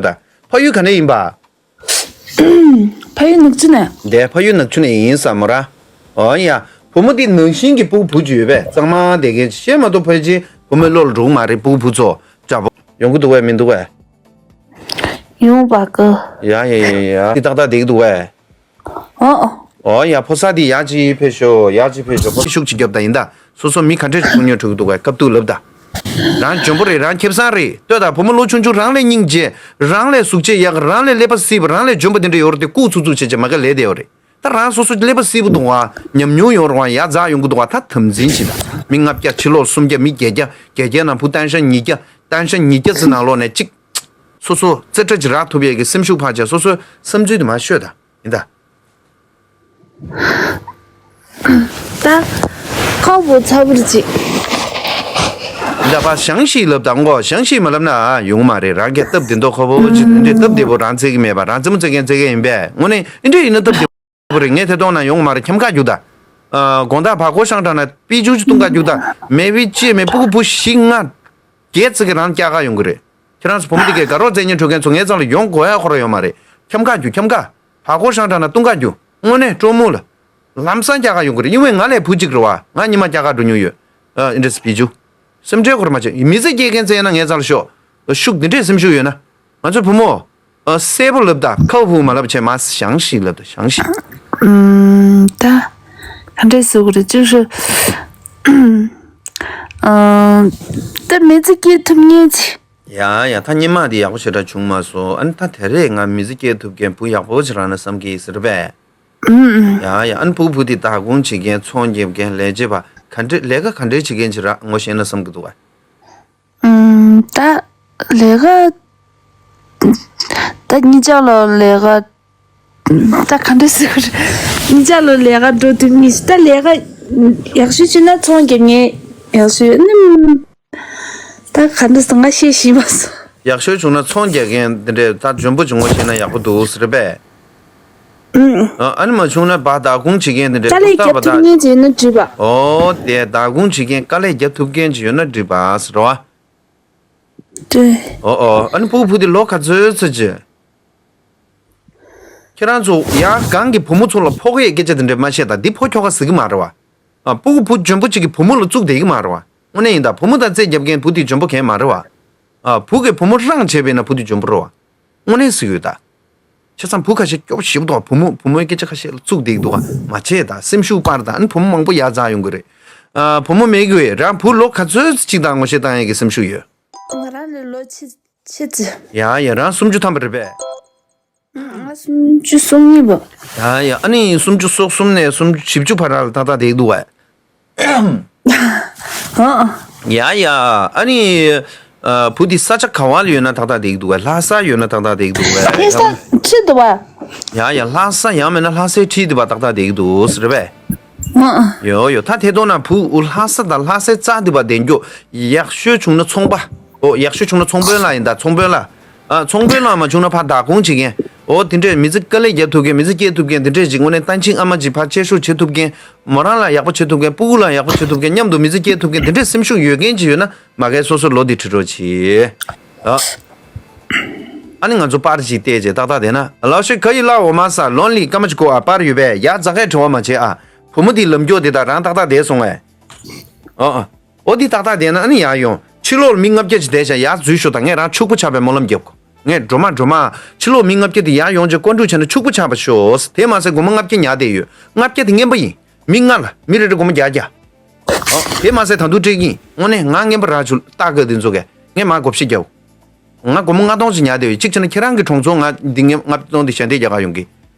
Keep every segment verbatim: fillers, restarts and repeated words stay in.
ད་ཕ་ཡུལ་ག་ནས་ཡིན་པ། ཕ་ཡུལ་ནག་ཆུ་ནས། འདས་ཕ་ཡུལ་ནག་ཆུ་ནས་ཡིན་ས་མོ་ར། འོ་ཡ། བུ་མོ་འདི་ནང་བཞིན་གྱི་སྤུ་གུ་བུ་ཅིག་ཡོད་པས་གཙང་མ་བསྡད་མཁན་ཅིག་བཤད་མ་གཏོགས་ཕལ་ཆེར་བུ་མོའི་བློ་ལ་འགྲོ་གི་མ་རེད། སྤུ་གུ་བུ་ཚོ་འདྲ་པོ་ཡོང་གི་འདུག་བས་མི་འདུག་བས། ཡོང་བ་གི། ཡ་ཡ་ཡ་ཡ་འདི་ཏག་ཏག་བསྡད་ཀྱི་འདུག་བས། ཨོ་ཨོ། འོ་ཡ་ཕོ་གསར་འདི་ཡག་ཅིག་ཕེབས་ཤོག་ཡག་ཅིག་ཕེབས་ཤོག་ཕོ་ཤུགས་ཅིག་རྒྱོབ་ད་ཡིན་ད། སོ་སོ་མི་ག་འདྲས་ཀྱི་ཚོང་ཉོ་འགྲོ་གི་འདུག་བས་སྐབས་ཐུག་ལབ་ད། རང་འཇོན་པོ་རེད། རང་ཁེ་བཟང་རེད། ལྟོས་དང་བུ་མོ་ལོ་ཆུང་ཆུང་རང་ལས་སྙིང་རྗེ། རང་ལས་གཟུགས་བྱད་ཡག་རང་ལས་ཀླད་པ་བསིལ་བ། རང་ལས་འཇོན་པ་དེ་འདྲ་ཡོད་རེད་དེ་ལྐུགས་ཚུགས་ཚུགས་བྱེད་བྱེད་མ་ག་ལས་བསྡད་ཡོད་རེད། ད་རང་སོ་སོ་ཀླད་པ་བསིལ་པོ་འདུག་བ། ཉམས་མྱོང་ཡོད་རེད་བ། ཡ་རྫ་ཡོང་གི་འདུག་བ། ད་དམ་འཛིན་བྱེད་ད། མི་ལྔ་བརྒྱ་ཕྱི་ལོགས་སུམ་བརྒྱ་མི་བརྒྱད་བརྒྱ་བརྒྱད་བརྒྱ་ནང་བུ་སྟན་ཤ་ཉིས་བརྒྱ་སྟན་ཤ་ཉིས་བརྒྱ་ཙི་ནང་ལོགས་ནས་གཅིག་སོ་སོ་རྩེ་གྲ་ཅིག་རག་ཐུབ་ཡས་ཀྱི་སེམས་ཤུགས་འཕར་བྱས་སོ་སོའི་བསམ་ཚུལ་དེ་མ་ཤོད་ད། ཡིན་ད། ད། ཁག་པོ་ཚ་བུར་ཅིག་ད་ཕ་ཞང་ཞིག་ལབ་དང་གོ་ཞང་ཞིག་མ་ལབ་ན་ཡོང་མ་རེད། རང་གི་སྟབས་བདེ་མདོག་ཁ་པོ་ཅིག་འདི་འདྲའི་སྟབས་བདེ་པོ་རང་བཙལ་གི་མེད་པ། རང་རྩེད་མོ་རྩེ་མཁན་རྩེ་མཁན་ཡིན་པས་དངོས་གནས་འདི་འདྲ་ཡིན་ན་སྟབས་བདེ་པོ་རེད། ངས་དེ་མཐོང་ན་ཡོང་མ་རེད། འཁྱམ་ཁ་རྒྱུག་ད། དགོང་དག་བ་གོ་ཤང་དྲ་ན་པི་ཅུ་ཅིག་བཏུང་ཁ་རྒྱུག་ད། མེ་བི་ཅི་མེ་སྤུ་གུ་བུ་བཞི་ལྔ་བརྒྱད་ཙི་གི་རང་སྐྱག་ཁ་ཡོང་གི་རེད། ཁྱེད་རང་ཚོ་བུ་མོ་དེ་གའི་དགའ་རོགས་རྩེད་མཁན་འགྲོ་མཁན་ཚོ་ངའི་རྩ་ལ་ཡོང་དགོས་ཡ་ཁོ་ར་ཡོད་མ་རེད། འཁྱམ་ཁ་རྒྱུག་འཁྱམ་ཁ། བ་གོ་ཤང་དྲ་ན་བཏུང་ཁ་རྒྱུག་དངོས་གནས་སྤྲོ་མོ་ལ། ལམ་སང་སྐྱག་ཁ་ཡོང་གི་རེད། ཨིན་ཝེ་ང་ལས་བུ་གཅིག་རེད་བ། ང་ཉི་མ་སྐྱག་ཁ་འགྲོ་མྱོང་ཡོད། ཨ་ཨིན་དྲེས་བི་ཇུ། སེམས་ཁྲལ་ཁོ་ར་མ་བྱེད། མི་ཚེ་སྐྱེལ་མཁན་བཙལ་ན་ངའི་རྩ་ལ་ཤོག་ཤུགས་འདི་འདྲས་སེམས་ཤུགས་ཡོད་ན། ང་ཚོའི་བུ་མོ། ཨ་གསལ་པོ་ལབ་ད་ཁ་བུ་མ་ལབ་བྱས་མ་ཞང་ཞིག་ལབ་ད་ཞང་ཞིག་ཨུམ། ད། ག་འདྲས་ཟེར་དགོས་རེད་ཅིག་ཧྲི། ཨ། ད་མི་ཚེ་སྐྱེལ་ཐུབ་མཁན་ཅིག་ཡ་ཡ་ད་སྔོན་མ་དེ་ཡག་པོ་ཞེ་དྲག་བྱུང་མ་སོང་། ཨ་ནི་ད་དེ་རེས་ང་མི་ཚེ་སྐྱེལ་ཐུབ་མཁན་བུ་ཡག་པོ་ཅིག་རག་ན་བསམ་གི་ཟེར་བས། ཨུམ། ཡ་ཡ་ཨ་ནི་ཕྲུ་གུ་བུ་དེ་བདག་སྐྱོང་བྱེད་མཁན་ཚོང་རྒྱབ་མཁན་ལས་བྱེད་པ་ག་འདྲས་ལས་ཀ་ག་འདྲས་བྱེད་མཁན་ཅིག་རག་ངོ་ཤེས་ན་བསམ་གི་འདུག་བ། ཨུམ། ད་ལས་ཀ་ད་གཉིས་ཆ་ལ་ལས་ཀ་ད་ག་འདྲས་ཟེར་གི་རེད། གཉིས་ཆ་ལ་ལས་ཀ་འགྲོ་དུས་ངས་ད་ལས་ཀ་ཡག་ཤོས་བྱས་ན་ཚོང་རྒྱབ་མཁན་ཡག་ཤོས་ནི། ད་ག་འདྲ་སོང་ང་བཤད་ཤེས་མ་སོང་། ཡག་ཤོས་བྱུང་ན་ཚོང་རྒྱག་མཁན་དེ་འདྲས་ད་འཇོན་པོ་བྱུང་བ་ཤེས་ན་ཡག་པོ་འདུག་ཟེར་པས། ཨ་ཨ་ནི་མ་བྱུང་ན་བ་བདག་སྐྱོང་བྱེད་མཁན་དེ་འདྲས་དཀའ་ལས་རྒྱབ་ཐུབ་མཁན་ཅིག་ཡོད་ན་འགྲིག་པ། ཨོ་དེ་བདག་སྐྱོང་བྱེད་མཁན་དཀའ་ལས་རྒྱབ་ཐུབ་མཁན་ཅིག་ཡོད་ན་འགྲིག་པ་ཟེར་བ། དེ། ཨོ་ཨོ་ཨ་ནི་ཕྲུ་གུ་བུ་དེ་ལོ་ག་ཚོད་ཚོད་ཅིག་ཁྱེད་རང་ཚོ་ཡང་གང་གི་བུ་མོ་ཚོ་ལ་ཕོག་ཡས་སྐད་ཆ་དེ་འདྲས་མ་བཤད་ད། འདི་ཕོ་ཁྱོ་ག་ཟེར་གི་མ་རེད་བ། ཨ་སྤུ་གུ་བུ་འཇོན་པོ་གཅིག་གི་བུ་མོ་ལ་བཙུགས་བསྡད་ཀྱི་མ་རེད་བ། དངོས་གནས་ཡིན་ད། བུ་མོ་དང་རྩེད་རྒྱབ་མཁན་བུ་དེ་འཇོན་པོ་གང་ཡང་མ་རེད་བ། ཨ་བུ་གིས་བུ་མོ་རང་བྱས་པས་ན་བུ་དེ་འཇོན་པོ་རེད་བ། དངོས་གནས་ཟེར་གྱི་ཡོད་ད། བྱས་ཙང་བུ་ཁ་ཤས་སྐྱོ་པོ་ཞེ་པོ་འདུག་བ། བུ་མོ་བུ་མོའི་སྐད་ཆ་ཁ་ཤས་ལ་བཙུགས་བསྡད་ཀྱི་འདུག་བ། མ་བྱེད་ད། སེམས་ཤུགས་སྤར་ད། ཨ་ནི་བུ་མོ་མང་པོ་ཡར་འཛེགས་ཡོང་གི་རེད། ཨ་བུ་མོ་མེད་ཀྱི་རེད། རང་བུ་ལོ་ག་ཚོད་ཅིག་དང་ངོ་ཤེས་བཏང་ཡས་ཀྱི་སེམས་ཤུགས་ཡོད། ང་རང་ལས་ལོ་ཆེ་ཆེ་ཙི། ཡ་ཡ་རང་སུམ་ཅུ་ཐམ་པ་རེད་པས། ང་སུམ་ཅུ་སོ་གཉིས་པ། ཡ་ཡ་ཨ་ནི་སུམ་ཅུ་སོ་གསུམ་ནས་སུམ་ཅུ་བཞི་བཅུ་བར་ལ་ཏག་ཏག་བསྡད་འདུག་བས། ཡ་ཡ་ཨ་ནི་ཨ་བུ་དེ་ས་ཆ་ག་བ་ལ་ཡོད་ན་ཏག་ཏག་བསྡད་འདུག་བས། ལྷ་ས་ཡོད་ན་ཏག་ཏག་བསྡད་འདུག་བས། ལྷ་ས་ཁྲིད་འདུག་བ། ཡ་ཡ་ལྷ་ས་ཡང་མིན་ན་ལྷ་སའི་ཁྲིད་འདུག་བ། ཏག་ཏག་བསྡད་འདུག་ཟེར་བས། ཡོ་ཡོ་ད་དེ་ཐོག་ན་བུ་ལྷ་ས་དང་ལྷ་སའི་རྩ་འདི་པ་བདེ་མགྱོགས་ཡག་ཤོས་བྱུང་ན་ཚོང་པ། ཨོ་ཡག་ཤོས་བྱུང་ན་ཚོང་དཔོན་ལགས་ཡིན་ད། ཚོང་དཔོན་ལགས། ཨ་ཚོང་དཔོན་ལགས་མ་བྱུང་ན་ཕར་བདག་སྐྱོང་བྱེད་མཁན། ཨོ་དེ་འདྲས་མི་ཚེ་དཀའ་ལས་རྒྱབ་ཐུབ་མཁན། མི་ཚེ་སྐྱེལ་ཐུབ་མཁན་དེ་འདྲས་ཅིག་དངོས་གནས་ད་ཕྱིན་ཨ་མ་ཅིག་ཕར་གཅེས་སྤྲས་བྱེད་ཐུབ་མཁན། མོ་རང་ལ་ཡག་པོ་བྱེད་ཐུབ་མཁན། སྤུ་གུ་ལ་ཡག་པོ་བྱེད་ཐུབ་མཁན། དེ་འདྲས་སེམས་ཤུགས་ཡོད་མཁན་ཅིག་ཡོད་ན་མ་གལ་སོ་སོ་ལོ་འདི་ཁྲིད་རོགས་གྱིས། ཨ་ཨ་ནི་ང་ཚོ་པར་ཅིག་བལྟས་རྗེས་ཏག་ཏག་བསྡད་ན། ལགས་ཤོད་ག་ཡི་ལ་འོ་མ་ས་ལོན་ལི་སྐར་མ་ཅིག་གོ་ཨ་པར་ཡོད་པས་ཡ་རྫ་ཁའི་དྲི་བ་མ་བྱེད་ཨ། བུ་མོ་འདི་ལམ་མགྱོགས་འདི་དག་རང་ཏག་ཏག་བསྡད་སོང་ངས། ཨ་ཨ། ཨོ་འདི་ཏག་ཏག་བསྡད་ན་ཨ་ནི་ཡར་ཡོང་། ཕྱི་ལོགས་ལ་མི་ལྔ་བརྒྱ་ཅིག་བསྡད་བཞག་ཡར་འཛུལ་ཤོག་དང་། ངས་རང་ཕྱུག་པོ་ཆགས་པའི་སྨོན་ལམ་རྒྱབ་གོ། ངས་འགྲོ་མ་འགྲོ་མ། ཕྱི་ལོགས་མི་ལྔ་བརྒྱ་དེ་ཡར་ཡོང་རྗེས་ཀོ་འགྲུལ་བྱས་ན་ཕྱུག་པོ་ཆགས་པ་ཤོག་དེ་མ་ཟད་སྒོར་མོ་ལྔ་བརྒྱ་ཉར་བསྡད་ཡོད། ལྔ་བརྒྱ་དེ་རྔན་པ་ཡིན། མི་ལྔ་ལ་མི་རེ་རེ་སྒོར་མོ་བརྒྱ་བརྒྱ། ཨོ་དེ་མ་ཟད་ད་དུང་སྤྲད་ཀྱི་ཡིན། དངོས་གནས་ང་རྔན་པ་རག་བྱུང་། ལྟ་དགོས་དེ་ཚོ་གས་ངས་མར་བགོ་བཤའ་རྒྱབ། ང་སྒོར་མོ་ལྔ་སྟོང་ཅིག་ཉར་བསྡད་ཡོད། གཅིག་བྱས་ན་ཁྱེད་རང་གི་གྲོང་ཚོར་ང་འདི་ངས་ལྔ་སྟོང་འདི་ཞལ་འདེབས་རྒྱག་ག་ཡོང་གི།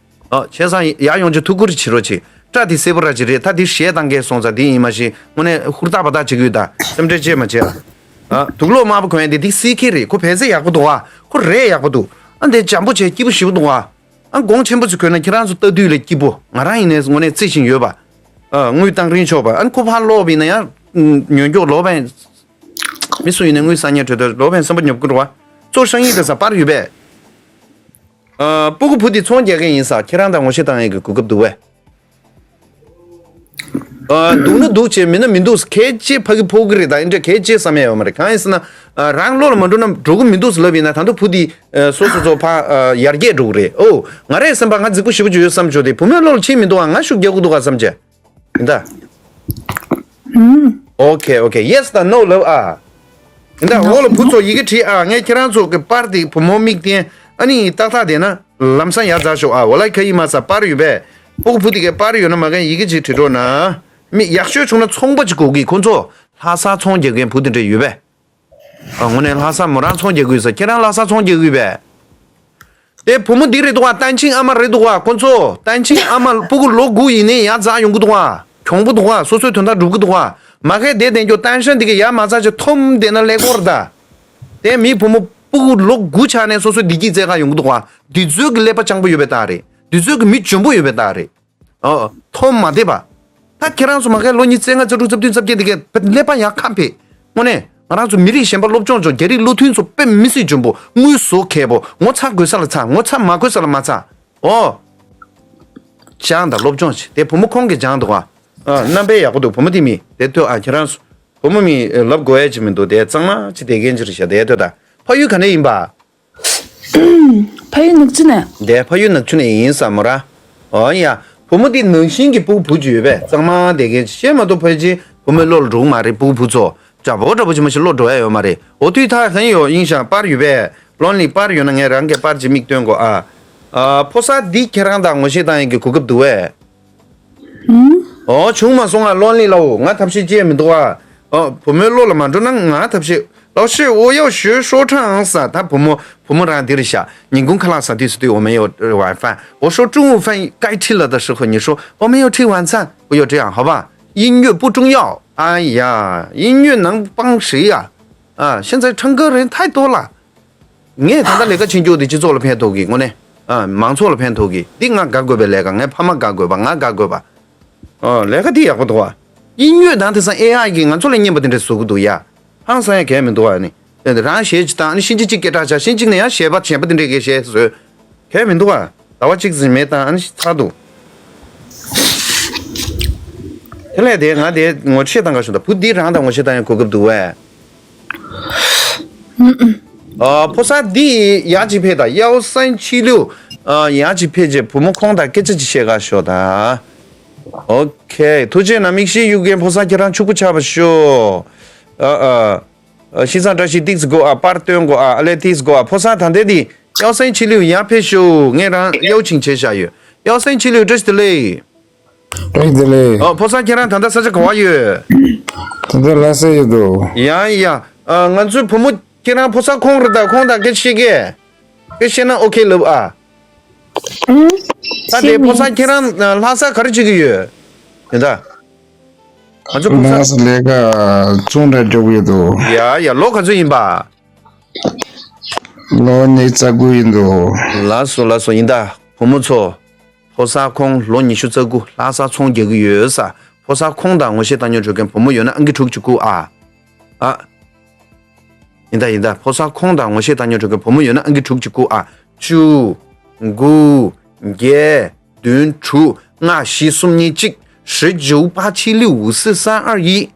ཨ་བྱས་ཙང་ཡར་ཡོང་རྗེས་ཐུགས་ཁུར་བྱེད་རོགས་བྱེད། སྐྲ་དེ་སེར་པོ་ར་ཅིག་རེད། ད་འདི་གཞས་བཏང་མཁན་སོང་ཙང་འདི་ཡིན་མ་གཞི་དངོས་གནས་ཧུར་ཐག་པ་ཐག་བྱེད་ཀྱི་ཡོད། ད་སེམས་ཁྲལ་ཅིག་མ་བྱེད་ཨ། ཨ་དུག་སློག་དམར་པོ་གོན་ཡ་དེ་འདི་སྲིད་ཁེ་རེད། ཁོ་བལ་ཚེ་ཡག་པོ་འདུག་ཨ། ཁོ་རས་ཡག་པོ་འདུག་ཨ། འདི་འཇམ་པོ་བྱས་སྐྱིད་པོ་ཞེ་པོ་འདུག་ཨ། ཨ་གོང་ཆེན་པོ་ཅིག་གོན་ན་ཁྱེད་རང་ཚོ་ལྟ་དུས་ལས་སྐྱིད་པོ། ང་རང་ཡིན་ནའི་དངོས་གནས་རྩེ་བཞིན་ཡོད་པ། ཨ་དངུལ་བཏང་རིན་ཆོག་པ། ཨ་ཁོ་ཕར་སློག་པ་ཡིན་ན་ཡང་ཉོན་འགྱོག་ལོག་པ་ཡིན། མི་སུ་ཡིན་ནའི་དངུལ་བསགས་མཁན་གྲོས་དོན་ལོག་པ་ཡིན་བསམ་པ་ཉོབ་ཀྱི་འགྲོ་བ། གཙོ་ཧྲང་ཡིག་དེ་ས་པར་ཡོད་པས། ཨ་སྤུ་གུ་བུ་དེ་ཚོང་རྒྱག་མཁན་ཡིན་ས། ཁྱེད་རང་དང་ངོ་ཤེས་བཏང་ཡས་ཀྱི་གོ་སྐབས་འདུག་བས། ཨ། འདུག་ན་འདུག་བྱས། མིན་ན་མི་འདུག་ཟེར། གལ་ཆེ་ཕ་གི་ཕོག་གི་རེད། ད་ཨེ་འདྲ་གལ་ཆེ་བསམ་ཡ་ཡོད་མ་རེད། གང་ཡིན་ཟེར་ན། ཨ། རང་བློ་ལ་མ་འགྲོ་ན་འགྲོ་གི་མི་འདུག་ཟེར་ལབ་ཡིན་ན། ད་དུང་བུ་འདི་སོ་སོ་ཚོ་ཕ་ཡར་རྒྱས་འགྲོ་གི་རེད། ཨོ། ང་རས་བསམ་པ་ང་རྫིག་པོ་ཞེ་པོ་ཅིག་ཡོད་བསམ་བྱུང་སྟེ། བུ་མོའི་བློ་ལ་ཕྱིན་མི་འདུག་ཨ། ང་ཤུགས་རྒྱག་གི་འདུག་ཨ་བསམ་བྱས། ཡིན་ད། ཨོ་ཁེ་ཨོ་ཁེ། ཡེ་སི་དང་ནོ་ལབ་ཨ། ཡིན་ད། འོག་ལ་བུ་ཚོ་ཡི་གེ་བྲིས་ཨ། ངས་ཁྱེད་རང་ཚོ་གི་པར་དེ་བུ་མོ་མིག་བསྟན། ཨ་ནི་ཏག་ཏག་བསྡད་ན་ལམ་སང་ཡར་འཛེགས་ཤོག་ཨ། འོ་ལ་ཁ་ཡི་མ་ས་པར་ཡོད་པས། སྤུ་གུ་བུ་དེ་གའི་པར་ཡོད་ན་མ་གན་ཡི་གེ་ཅིག་བྲིས་རོགས་གནང་། མི་ཡག་ཤོས་བྱུང་ན་ཚོང་པ་ཅིག་དགོས་ཀི། ཁོ་ཚོ་ལྷ་ས་ཚོང་རྒྱག་མཁན་བུ་དེ་འདྲ་ཡོད་པས། ཨ། དངོས་གནས་ལྷ་ས་མོ་རང་ཚོང་རྒྱག་གི་ཡོད་ས། ཁྱེད་རང་ལྷ་ས་ཚོང་རྒྱག་གི་ཡོད་པས། དེ་བུ་མོ་འདི་རེད་འདུག་བ། ཏན་ཆིང་ཨ་མ་རེད་འདུག་བ། ཁོ་ཚོ་ཏན་ཆིང་ཨ་མ་སྤུ་གུ་ལོ་དགུ་ཡིན་ནའི་ཡར་འཛེགས་ཡོང་གི་འདུག་བ། གྱོང་པོ་འདུག་བ། སོ་སོའི་དོན་དག་སྒྲུབ་གི་འདུག་བ། མ་གན་བསྡད་བསྡད་རྒྱུ་ཏན་ཤན་འདི་གའི་ཡར་མ་འཛེགས་བྱས་འཐོམ་བསྡད་ན་ཀླད་ཀོར་ད། དེ་མི་བུ་མོ་སྤུ་གུ་ལོ་དགུ་ཆགས་ནས་སོ་སོའི་བདེ་སྐྱིད་བཙལ་ག་ཡོང་གི་འདུག་བ། འདི་ཚོའི་གི་ཀླད་པ་སྤྱང་པོ་ཡོད་པའི་རྟགས་རེད། འདི་ཚོའི་གི་མི་འཇོན་པོ་ཡོད་པའི་རྟགས་རེད། ཨོ། འཐོམ་མ་བསྡད་པ། ད་ཁྱེད་རང་ཚོ་མ་གན་ལོ་ཉི་ཤུ་རྩ་ལྔ་རྩ་དྲུག་རྩ་བདུན་རྩ་བརྒྱད་དེ་གའི་ཀླད་པ་ཡར་ཁ་ཕེབས། དངོས་གནས་ང་རང་ཚོ་མི་རིགས་གཞན་པ་སློབ་སྦྱོང་སྦྱོང་། རྒྱ་རིགས་བློ་མཐུན་ཚོ་དཔེ་མི་སྲིད་འཇོན་པོ། དངུལ་བཟོ་མཁས་པོ། ངོ་ཚ་དགོས་ས་ལ་ཚ། ངོ་ཚ་མ་དགོས་ས་ལ་མ་ཚ། ཨོ། སྦྱངས་དང་སློབ་སྦྱོང་བྱེད། དེ་བུ་མོ་ཁོང་གིས་སྦྱངས་འདུག་ཨ། ཨ། རྣམ་པས་ཡག་པོ་འདུག་བུ་མོ་དེ་མི་དེ་ཐོས་ཨ། ཁྱེད་རང་ཚོ་བུ་མོ་མི་ལབ་དགོས་ཡ་ཅིག་མི་འདུག་དེ་གཙང་མ་ཅིག་བསྡད་མཁན་ཅིག་རེད་ཤག་དེ་ཐོས་ད། ཕ་ཡུལ་ག་ནས་ཡིན་པ། ཕ་ཡུལ་ནག་ཆུ་ནས། འདས་ཕ་ཡུལ་ནག་ཆུ་ནས་ཡིན་བསམ་མོ་ར། འོ་ཡ། བུ་མོ་འདི་ནང་བཞིན་གྱི་སྤུ་གུ་བུ་ཅིག་ཡོད་པས། གཙང་མ་བསྡད་མཁན་ཅིག་བཤད་མ་གཏོགས་ཕལ་ཆེར་བུ་མོའི་བློ་ལ་འགྲོ་གི་མ་རེད། སྤུ་གུ་བུ་ཚོ་འདྲ་པོ་འདྲ་པོ་ཅིག་མ་ཞིག་བློ་འགྲོ་ཡ་ཡོད་མ་རེད། འོ་དུས་ཐག་ཧན་ཡོད་ཡིན་ཤག་པར་ཡོད་པས། ལོན་ལི་པར་ཡོད་ན་ངས་རང་གི་པར་ཅིག་མིག་སྟོན་གོ་ཨ། ཨ། ཕོ་གསར་འདི་ཁྱེད་རང་དང་ངོ་ཤེས་བཏང་ཡས་ཀྱི་གོ་སྐབས་འདུག་བས། ཨོ། བྱུང་མ་སོང་ང་། ལོན་ལི་ལའོ། ང་ཐབས་ཤེས་ཅི་ཡང་མི་འདུག་ཨ། ཨོ། བུ་མོའི་བློ་ལ་མ་འགྲོ་ན་ང་ཐབས་ཤེས། 老师，我要学说唱 ཟེར། ད་བུ་མོ་བུ་མོ་རང་འདིར་བཞག 你功课啦啥的是对我没有晚饭，我说中午饭该吃了的时候，你说我没有吃晚餐，我有这样，好吧？音乐不重要。哎呀，音乐能帮谁呀？啊，现在唱歌人太多了。 ངས་ད་ལྟ་ལས་ཀ་བྱེད་རྒྱུ་དེ་སྤྱི་ཚོགས་ལ་ཕན་ཐོགས་ཀྱི། དངོས་གནས། ཨ། མང་ཚོགས་ལ་ཕན་ཐོགས་ཀྱི། འདི་ང་དགའ་དགོས་པའི་ལས་ཀ། ངའི་ཕ་མ་དགའ་དགོས་པ། ང་དགའ་དགོས་པ། ཨ། ལས་ཀ་འདི་ཡག་པོ་འདུག་བ།音乐དང་དེང་སང་ཨེ་ཨའི་གིས་ང་ཚོ་ལ་རྔན་པ་དེ་འདྲ་བཟོ་གི་འདུག་ཡ། ཧང་སང་ཡ་གལ་མི་འདུག་བ་ནི། དེ་རང་གཞས་ཅིག་བཏང་ནི་ཤིན་ཅི་གཅིག་སྐད་གྲགས་ཆགས། ཤིན་ཅིག་ནས་ཡང་གཞས་པ་གཞན་པ་དེ་འདྲས་ཀྱི་གཞས་བཟོས། གལ་མི་འདུག་བ། ཟླ་བ་གཅིག་ཙམ་མེད་བཏང་ནི་ཚར་འདུག་དེ་ལས་དེ་ང་དེ་ངོ་ཤེས་བཏང་ག་ཞུ་ད། བུ་འདི་རང་དང་ངོ་ཤེས་བཏང་ཡ་གོ་སྐབས་འདུག་བས། ཨ། ཕོ་གསར་འདི་ཡར་ཅིག་ཕེབས་དང་། 幺三七六། ཨ། ཡར་ཅིག་ཕེབས་རྗེས་བུ་མོ་ཁོང་དང་སྐད་ཆ་ཅིག་བཤད་ག་ཞོག་ད། ཨོ་ཁེ། ཐུགས་རྗེ་གནང་། མིག་ཤེལ་གཡུག་མཁན་ཕོ་གསར་ཁྱེད་རང་ཕྱུག་པོ་ཆགས་པ་ཤོག་ཨ། ཨ། ཨ། ཤིས་ཙང་བཀྲ་ཤིས་ཏིག་ཙི་དགོས་ཨ། པར་སྟོན་དགོས་ཨ། ཨ་ལས་ཏིག་ཙི་དགོས་ཨ། ཕོ་གསར་ད་ལྟའི་འདི། 幺三七六 ཡར་ཕེབས་ཤོག་ངས་རང་邀请བྱས་བཞག་ཡོད། 幺三七六 བཀྲ་ཤིས་བདེ་ལེགས། བཀྲ་ཤིས་བདེ་ལེགས། ཨོ། ཕོ་གསར་ཁྱེད་རང་ད་ལྟ་ས་ཆ་ག་བ་ཡོད། ད་ལྟ་ལྷ་སར་ཡོད་དོ། ཡ་ཡ། ཨ། ང་ཚོའི་བུ་མོ་ཁྱེད་རང་ཕོ་གསར་ཁོང་རེད་ད། ཁོང་དང་སྐད་ཆ་བཤད་གས། སྐད་བཤད་ན་ཨོ་ཁེ་ལབ་ཨ། ཨུམ། ད་དེ་ཕོ་གསར་ཁྱེད་རང་ལྷ་སར་ག་རེ་བྱེད་ཀྱི་ཡོད། ཡིན་ད། ང་ཚོ་ཕོ་གསར། ལྷ་སར་ལས་ཀ་ཚོང་འདྲ་འགྲོ་གི་ཡོད་དོ། ཡ་ཡ། ལོ་ག་ཚོད་ཡིན་པ། ལོ་ཉི་ཤུ་རྩ་དགུ་ཡིན་དོ། ལགས་སོ་ལགས་སོ། ཡིན་ད་བུ་མོ་ཚོ། ཕོ་གསར་ཁོང་ལོ་ཉི་ཤུ་རྩ་དགུ་ལྷ་སར་ཚོང་རྒྱག་གི་ཡོད་ས། ཕོ་གསར་ཁོང་དང་ངོ་ཤེས་བཏང་སྙིང་འདོད་མཁན་བུ་མོ་ཡོད་ན་ཨང་ཀི་དྲུག་གཅིག་བསྐུར་ཨ། ཨ། ཡིན་ད་ཡིན་ད། ཕོ་གསར་ཁོང་དང་ངོ་ཤེས་བཏང་སྙིང་འདོད་མཁན་བུ་མོ་ཡོད་ན་ཨང་ཀི་དྲུག་གཅིག་བསྐུར་ཨ། བཅུ། དགུ། བརྒྱད། བདུན། དྲུག་ལྔ། བཞི། གསུམ། གཉིས། གཅིག 十九八七六五四三二一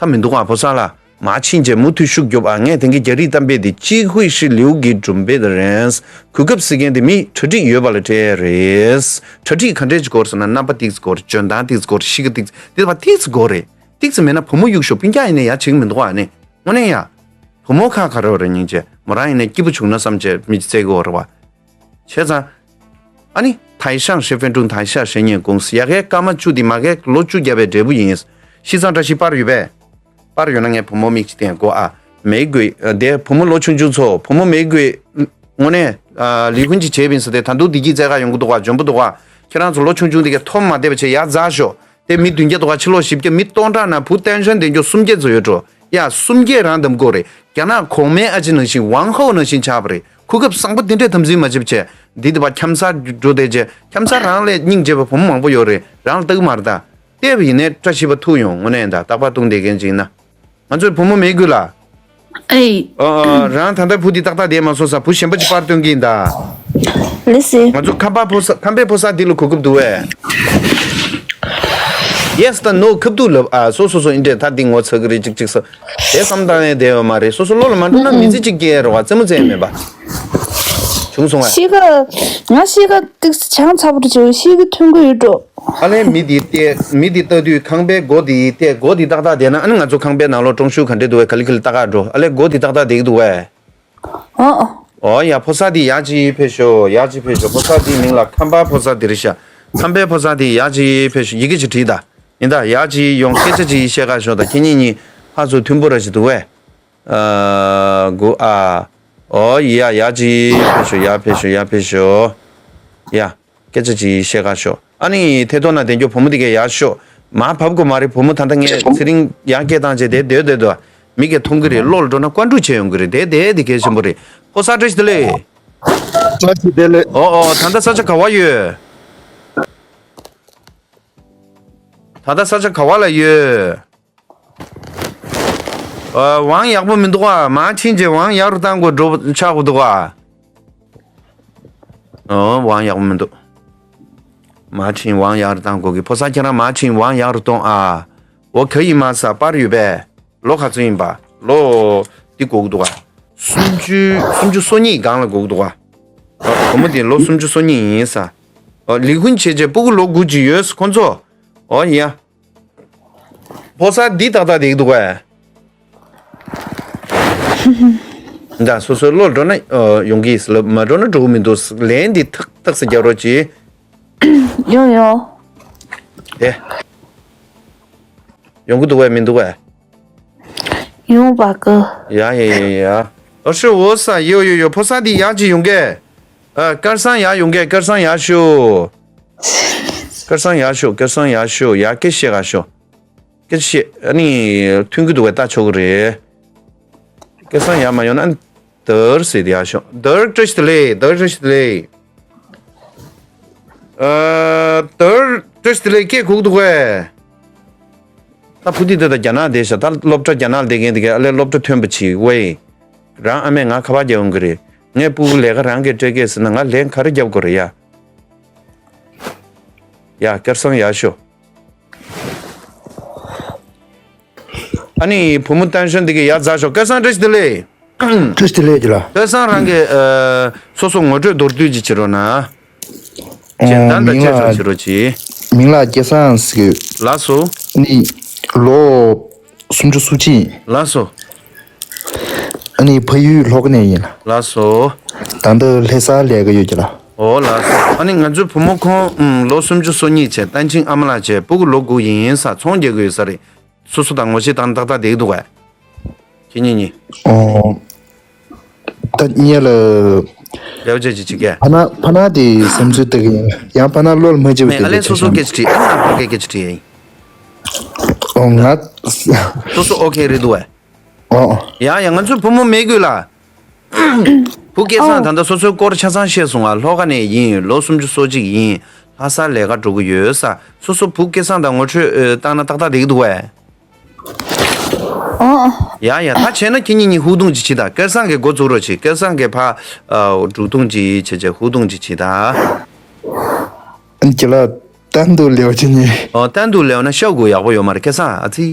། ད་མི་འདུག་ཨ། ཕོ་གསར་ལགས། མར་ཕྱིན་རྗེས་མུ་མཐུད་ཤུགས་རྒྱོབ་ཨ། ངས་དེང་གི་རྒྱ་རིགས་གཏམ་དཔེ་འདི་གཅིག་ཧུའི་ཧྲི་ལིའུ་གི་སྒྲུང་དཔེ་དེ་རེད། གོ་སྐབས་ཟེར་མཁན་དེ་མི་གྲ་སྒྲིག་ཡོད་པ་ལ་སྤྲད་རེད། གྲ་སྒྲིག་ག་འདྲས་ཅིག་དགོས་རེད་ཟེར་ན། རྣམ་པ་ཏིག་ཙི་དགོས་རེད། འཇོན་ཐང་ཏིག་ཙི་དགོས་རེད། གཤིས་ཀ་ཏིག་ཙི། དེ་བ་ཏིག་ཙི་དགོས་རེད། ཏིག་ཙི་མེད་ན་བུ་མོ་གཡུག་ཞོག་སྤུན་ཀྱག་ཡིན་ནའི་ཡ་བྱེད་ཀྱི་མི་འདུག་ཨ་ནི། དངོས་གནས་ཡ། བུ་མོ་ཁ་ཁ་རོག་རེ་སྙིང་རྗེ། མོ་རང་ཡིན་ནའི་སྐྱིད་པོ་བྱུང་ན་བསམ་བྱས་མི་བརྩེ་གི་འོ་རེད་བ། བྱས་ཙང་། ཨ་ནི་台上十分钟，台下十年功 ཟེར། ཡ་གའི་སྐར་མ་བཅུ་དེ་མ་གའི་ལོ་བཅུ་བརྒྱབ་པའི་འབྲས་བུ་ཡིན། ཤིས་ཙང་བཀྲ་ཤིས་པར་ཡོད་པས། པར་ཡོད་ན་ངས་བུ་མོ་མིག་ཅིག་བསྟན་དགོས་ཨ། མེ་གོས་དེ་བུ་མོ་ལོ་ཆུང་ཆུང་ཚོ་བུ་མོ་མེ་གོས། དངོས་གནས། ལི་ཧུན་གྱིས་བྱས་པ་ཡིན་ས་དེ་ད་དུང་བདེ་སྐྱིད་བཙལ་ག་ཡོང་གི་འདུག་ག་འཇོན་པོ་འདུག་ག་ཁྱེད་རང་ཚོ་ལོ་ཆུང་ཆུང་དེ་གའི་འཐོམ་མ་བསྡད་པ་བྱས་ཡར་འཛེགས་ཤོག་དེ་མི་བདུན་བརྒྱ་འདུག་ག་ཕྱི་ལོགས་བཞི་བརྒྱ། མི་སྟོང་ཕྲག་ནང་བུ་ཏན་ཧྲན་ལྡན་རྒྱུ་སུམ་བརྒྱ་ཙམ་ཡོད་འགྲོ། ཡ། སུམ་བརྒྱས་རང་འདེམས་དགོས་རེད། རྒྱ་ནག་གོང་མའི་ཨ་ཅེ་ནང་བཞིན་ཝང་ཧའོ་ནང་བཞིན་ཆགས་པ་རེད། གོ་སྐབས་བཟང་པོ་དེ་འདྲས་དམ་འཛིན་མ་བྱེད་པ་བྱས། འདི་དེ་བ་འཁྱམ་ས་འགྲོ་བསྡད་བྱས། འཁྱམ་ས་རང་ལས་སྙིང་རྗེ་བ་བུ་མོ་མང་པོ་ཡོད་རེད། རང་ལ་ལྟ་གི་མ་རེད་ད། བལྟས་པ་ཡིན་ནའི་བཀྲ་ཤིས་པ་ཐུག་ཡོང་། དངོས་གནས་ད་རྟག་པར་བཏུང་བསྡད་མཁན་ཅིག་ཡིན་ན། ང་ཚོའི་བུ་མོ་མེ་གོས་ལ། ཨེ། ཨ། ཨ། རང་ད་ལྟ་བུ་འདི་ཏག་ཏག་བསྡད་མ་སོང་ས། བུ་གཞན་པ་ཅིག་པར་སྟོན་གྱི་ཡིན་ད། ལེ་སི། ང་ཚོ་ཁམས་པ་ཕོ་གསར། ཁམས་པའི་ཕོ་གསར་འདི་ལ་གོ་སྐབས་འདུག་བས། ཡེས་དང་ནོ་ཁབ་ཏུ་ལབ་ཨ། སོ་སོ་སོ་ཨིན་འདྲས་ད་འདི་ངོ་ཚ་གི་རེད་ཅིག་ཅིག་ས། དེ་བསམ་བཏང་ནས་བསྡད་ཡོད་མ་རེད། སོ་སོ་བློ་ལ་མ་འགྲོ་ན་མི་ཚེ་གཅིག་སྐྱེལ་རོགས་ཨ། རྩེད་མོ་རྩེ་མེད་པ། བྱུང་སོང་ཨ། ཤི་ག་ང་ཤི་ག་ཏིག་ཙམ་ཆང་ཚ་པོ་འདྲ་བྱེད། ཤི་གི་ཐོན་གི་ཡོད་འགྲོ། ཨ་ལས་མི་འདི་བལྟས། མི་འདི་ལྟ་དུས་ཁང་པའི་སྒོ་འདི་བལྟས། སྒོ་འདི་ཏག་ཏག་བསྡད་ན། ཨ་ནི་ང་ཚོ་ཁང་པའི་ནང་ལོགས་ཀྲོང་ཤུ་ག་འདྲས་འདུག་བས། ག་ལེ་ག་ལེ་ལྟ་ག་འགྲོ། ཨ་ལས་སྒོ་འདི་ཏག་ཏག་བསྡད་ཀྱི་འདུག་བས། ཨོ་ཨོ། ཨོ་ཡ། ཕོ་གསར་འདི་ཡག་ཅིག་ཕེབས་ཤོག་ཡག་ཅིག་ཕེབས་ཤོག་ཕོ་གསར་འདི་མིང་ལ་ཁམས་པ་ཕོ་གསར་འདི་རེད་ཤག་ཁམས་པའི་ཕོ་གསར་འདི་ཡག་ཅིག་ཕེབས་ཤོག་ཡི་གེ་ཅིག་བྲིས་ད། ཡིན་ད། ཡག་ཅིག་ཡོང་། སྐད་ཆ་ཅིག་བཤད་ག་ཤོག་ད་ཁྱེད་གཉིས་གཉིས་ཕར་ཚུར་མཐུན་པོ་ར་ཞིག་འདུག་བས། ཨ་གུ་ཨ། ཨོ་ཡ། ཡག་ཅིག་ཕེབས་ཤོག་ཡ་ཕེབས་ཤོག་ཡ་ཕེབས་ཤོག་ཡ། སྐད་ཆ་ཅིག་བཤད་ག་ཤོག་ཨ་ནི་ཐད་གཏོང་ན་བསྡད་རྒྱུ་བུ་མོ་དེ་གས་ཡར་ཤོག་མར་བབས་དགོས་མ་རེད། བུ་མོ་ད་ལྟ་ངས་ཚེ་རིང་ཡར་སྐད་བཏང་བྱས་དེ་སྡོད་སྡོད་སྡོད། མི་གས་མཐོང་གི་རེད། ལོག་འགྲོ་ན་བཀའ་འགྲུལ་བྱས་ཡོང་གི་རེད། དེ་དེ་དེ་གལ་ཆེན་པོ་རེད། ཕོ་གསར་བཀྲ་ཤིས་བདེ་ལེགས། བཀྲ་ཤིས་བདེ་ལེགས། ཨོ་ཨོ། ད་ལྟ་ས་ཆ་ག་བ་ཡོད། ད་ལྟ་ས་ཆ་ག་བ་ལ་ཡོད། ཨ། དབང་ཡག་པོ་མི་འདུག་ཨ། མར་ཕྱིན་རྗེས་དབང་ཡག་རུ་བཏང་དགོས་འགྲོ་ཆགས་དགོས་འདུག་ཨ། ཨོ། དབང་ཡག་པོ་མི་འདུག་མར་ཕྱིན་དབང་ཡག་རུ་བཏང་དགོས་ཀི། ཕོ་གསར་ཁྱེད་རང་མར་ཕྱིན་དབང་ཡག་རུ་གཏོང་ཨ། འོ་ག་ཡིན་མ་ས་པར་ཡོད་པས། ལོ་ག་ཚོད་ཡིན་པ། ལོ་འདི་དགོས་ཀྱི་འདུག་ག་སུམ་ཅུ། སུམ་ཅུ་སོ་གཉིས་སྒང་ལ་དགོས་ཀྱི་འདུག་ག་ཨོ། བུ་མོ་འདི་ལོ་སུམ་ཅུ་སོ་གཉིས་ཡིན་ས། ཨོ། ལས་ཁུངས་བྱས་རྗེས་སྤུ་གུ་ལོ་དགུ་ཅིག་ཡོད་ཁོ་ཚོ། ཨོ་ཡ། ཕོ་གསར་འདི་ཏག་ཏག་བསྡད་ཀྱི་འདུག་གས། འདྲ་སོ་སོའི་བློར་འགྲོ་ན་ཨོ་ཡོང་གི་ཡིན་ལབ། མ་འགྲོ་ན་འགྲོ་གི་མི་འདུག་ལན་འདི་ཏག་ཏག་སེ་རྒྱབ་རོགས་གྱིས། ཡོང་ཡོང་། དེ། ཡོང་གི་འདུག་གས་མི་འདུག་གས། ཡོང་བ་གི། ཡ་ཡ་ཡ་ཡ། ཨོ་ཤི་འོ་ས་ཡོ་ཡོ་ཡོ། ཕོ་གསར་འདི་ཡག་ཅིག་ཡོང་གས། ཨ། སྐལ་བཟང་ཡག་ཡོང་གས། སྐལ་བཟང་ཡག་ཤོག་སྐལ་བཟང་ཡག་ཤོག་སྐལ་བཟང་ཡག་ཤོག་ཡ་སྐད་བཤད་ག་ཤོག་སྐད་བཤད། ཨ་ནི་མཐུན་གྱི་འདུག་བས་ལྟ་ཆོག་གི་རེད། སྐལ་བཟང་ཡག་མ་ཡོང་ན་ཨ་ནི་དར་ཟེར་དེ་ཡག་ཤོག་དར་བཀྲ་ཤིས་བདེ་ལེགས། དར་བཀྲ་ཤིས་བདེ་ལེགས། ཨ། དར་བཀྲ་ཤིས་བདེ་ལེགས། སྐད་གོ་གི་འདུག་གས། ད་བུ་དེ་དེ་ད་རྒྱ་ནག་བསྡད་ཤག་ད་སློབ་གྲྭ་རྒྱ་ནག་ལ་བསྡད་མཁན་དེ་གས་ཨ་ལས་སློབ་གྲྭ་ཐོན་པ་བྱེད་ཝེ། རང་ཨ་མས་ང་ཁ་པར་རྒྱག་ཡོང་གི་རེད། ངས་སྤུ་གུ་ལས་ཀ་རང་གིས་སྤྲད་གས་ཟེར་ན་ང་ལན་ག་རེ་རྒྱབ་དགོས་རེད་ཡ། ཡ་སྐལ་བཟང་ཡག་ཤོག་ཨ་ནི་བུ་མོ་ཏན་ཤན་འདི་གི་ཡ་རྫ་ཤོག་སྐལ་བཟང་བཀྲ་ཤིས་བདེ་ལེགས། བཀྲ་ཤིས་བདེ་ལེགས་ཀྱི་ལ། སྐལ་བཟང་རང་གི་ཨ། སོ་སོ་ངོ་སྤྲོད་མདོར་བསྡུས་ཅིག་བྱེད་རོགས་གནང་། ཨོ། ཅེ་ད་ད་མིང་ཅེ་ལ། ཚོ་བྱེད་རོགས་གྱིས། མིང་ལ་སྐལ་བཟང་ཟེར་གི། ལགས་སོ། ནི་ལོ་སུམ་ཅུ་སོ་གཅིག་ལགས་སོ། ཨ་ནི་ཕ་ཡུལ་ལྷོ་ཁ་ནས་ཡིན་ལ། ལགས་སོ། ད་ལྟ་ལྷ་སར་ལས་ཀ་ཡོད་ཀྱི་ལ། ཨོ་ལགས་སོ། ཨ་ནི་ང་ཚོའི་བུ་མོ་ཁོང་ཨུམ་ལོ་སུམ་ཅུ་སོ་གཉིས་བྱས། བསྟན་ཆིང་ཨ་མ་ལགས་བྱས། སྤུ་གུ་ལོ་དགུ་ཡིན་ས། ཚོང་རྒྱག་གི་ཡོད་ས་རེད། སོ་སོ་དང་ངོ་ཤེས་དང་ཏག་ཏག་བསྡད་ཀྱི་འདུག་གས། ཁྱེད་གཉིས་གཉིས། ཨོ། ད་གཉིས་ལ། ལེའུ་བྱས་ཅིག་བྱེད་གས། ཕ་ན་ཕ་ན་དེ་བསམ་ཚུལ་ལྟ་གི་ཡིན། ཡང་ཕ་ན་བློ་ལ་མ་བྱེད་པ་མེད། ཨ་དེ་ལས་སོ་སོ་སྐད་ཆ་དྲིས། ཨ་ནི་ང་ཕ་སྐད་སྐད་ཆ་དྲིས་ཡིན། ཨོ་ང་། སོ་སོ་ཨོ་ཁེ་རེད་འདུག་གས། ཨོ། ཡ་ཡ། ང་ཚོའི་བུ་མོ་མེ་ཀུན་ལགས། བུ་སྐལ་བཟང་ཨོ། ད་ལྟ་སོ་སོའི་སྐོར་ཆ་ཚང་བཤད་སོང་ང་། ལྷོ་ཁ་ནས་ཡིན། ལོ་སུམ་ཅུ་སོ་གཅིག་ཡིན། ལྷ་སར་ལས་ཀ་འགྲོ་གི་ཡོད་ས། སོ་སོ་བུ་སྐལ་བཟང་དང་ངོ་འཕྲོད་ཨ་བཏང་ན་ཏག་ཏག་བསྡད་ཀྱི་འདུག་གས། ཨོ། ཡ་ཡ། ད་བྱས་ན་ཁྱེད་གཉིས་གཉིས་ཧུར་ཐུང་ཅིག་བྱེད་དང་། སྐལ་བཟང་གིས་འགོ་བཙུགས་རོགས་བྱེད། སྐལ་བཟང་གིས་ཕར་ཨ་འབྲུག་སྟོང་ཅིག་བྱས་བྱས་ཧུར་ཐུང་ཅིག་བྱེད་དང་། ཨ་ནི་ཁྱེད་ལ་གཏན་དུ་ལེའུ་ཅི་ནི། ཨོ། གཏན་དུ་ལེའུ་ན་ཤོག་གུ་ཡག་པོ་ཡོད་མ་རེད། སྐལ་བཟང་ཨ་ཙི།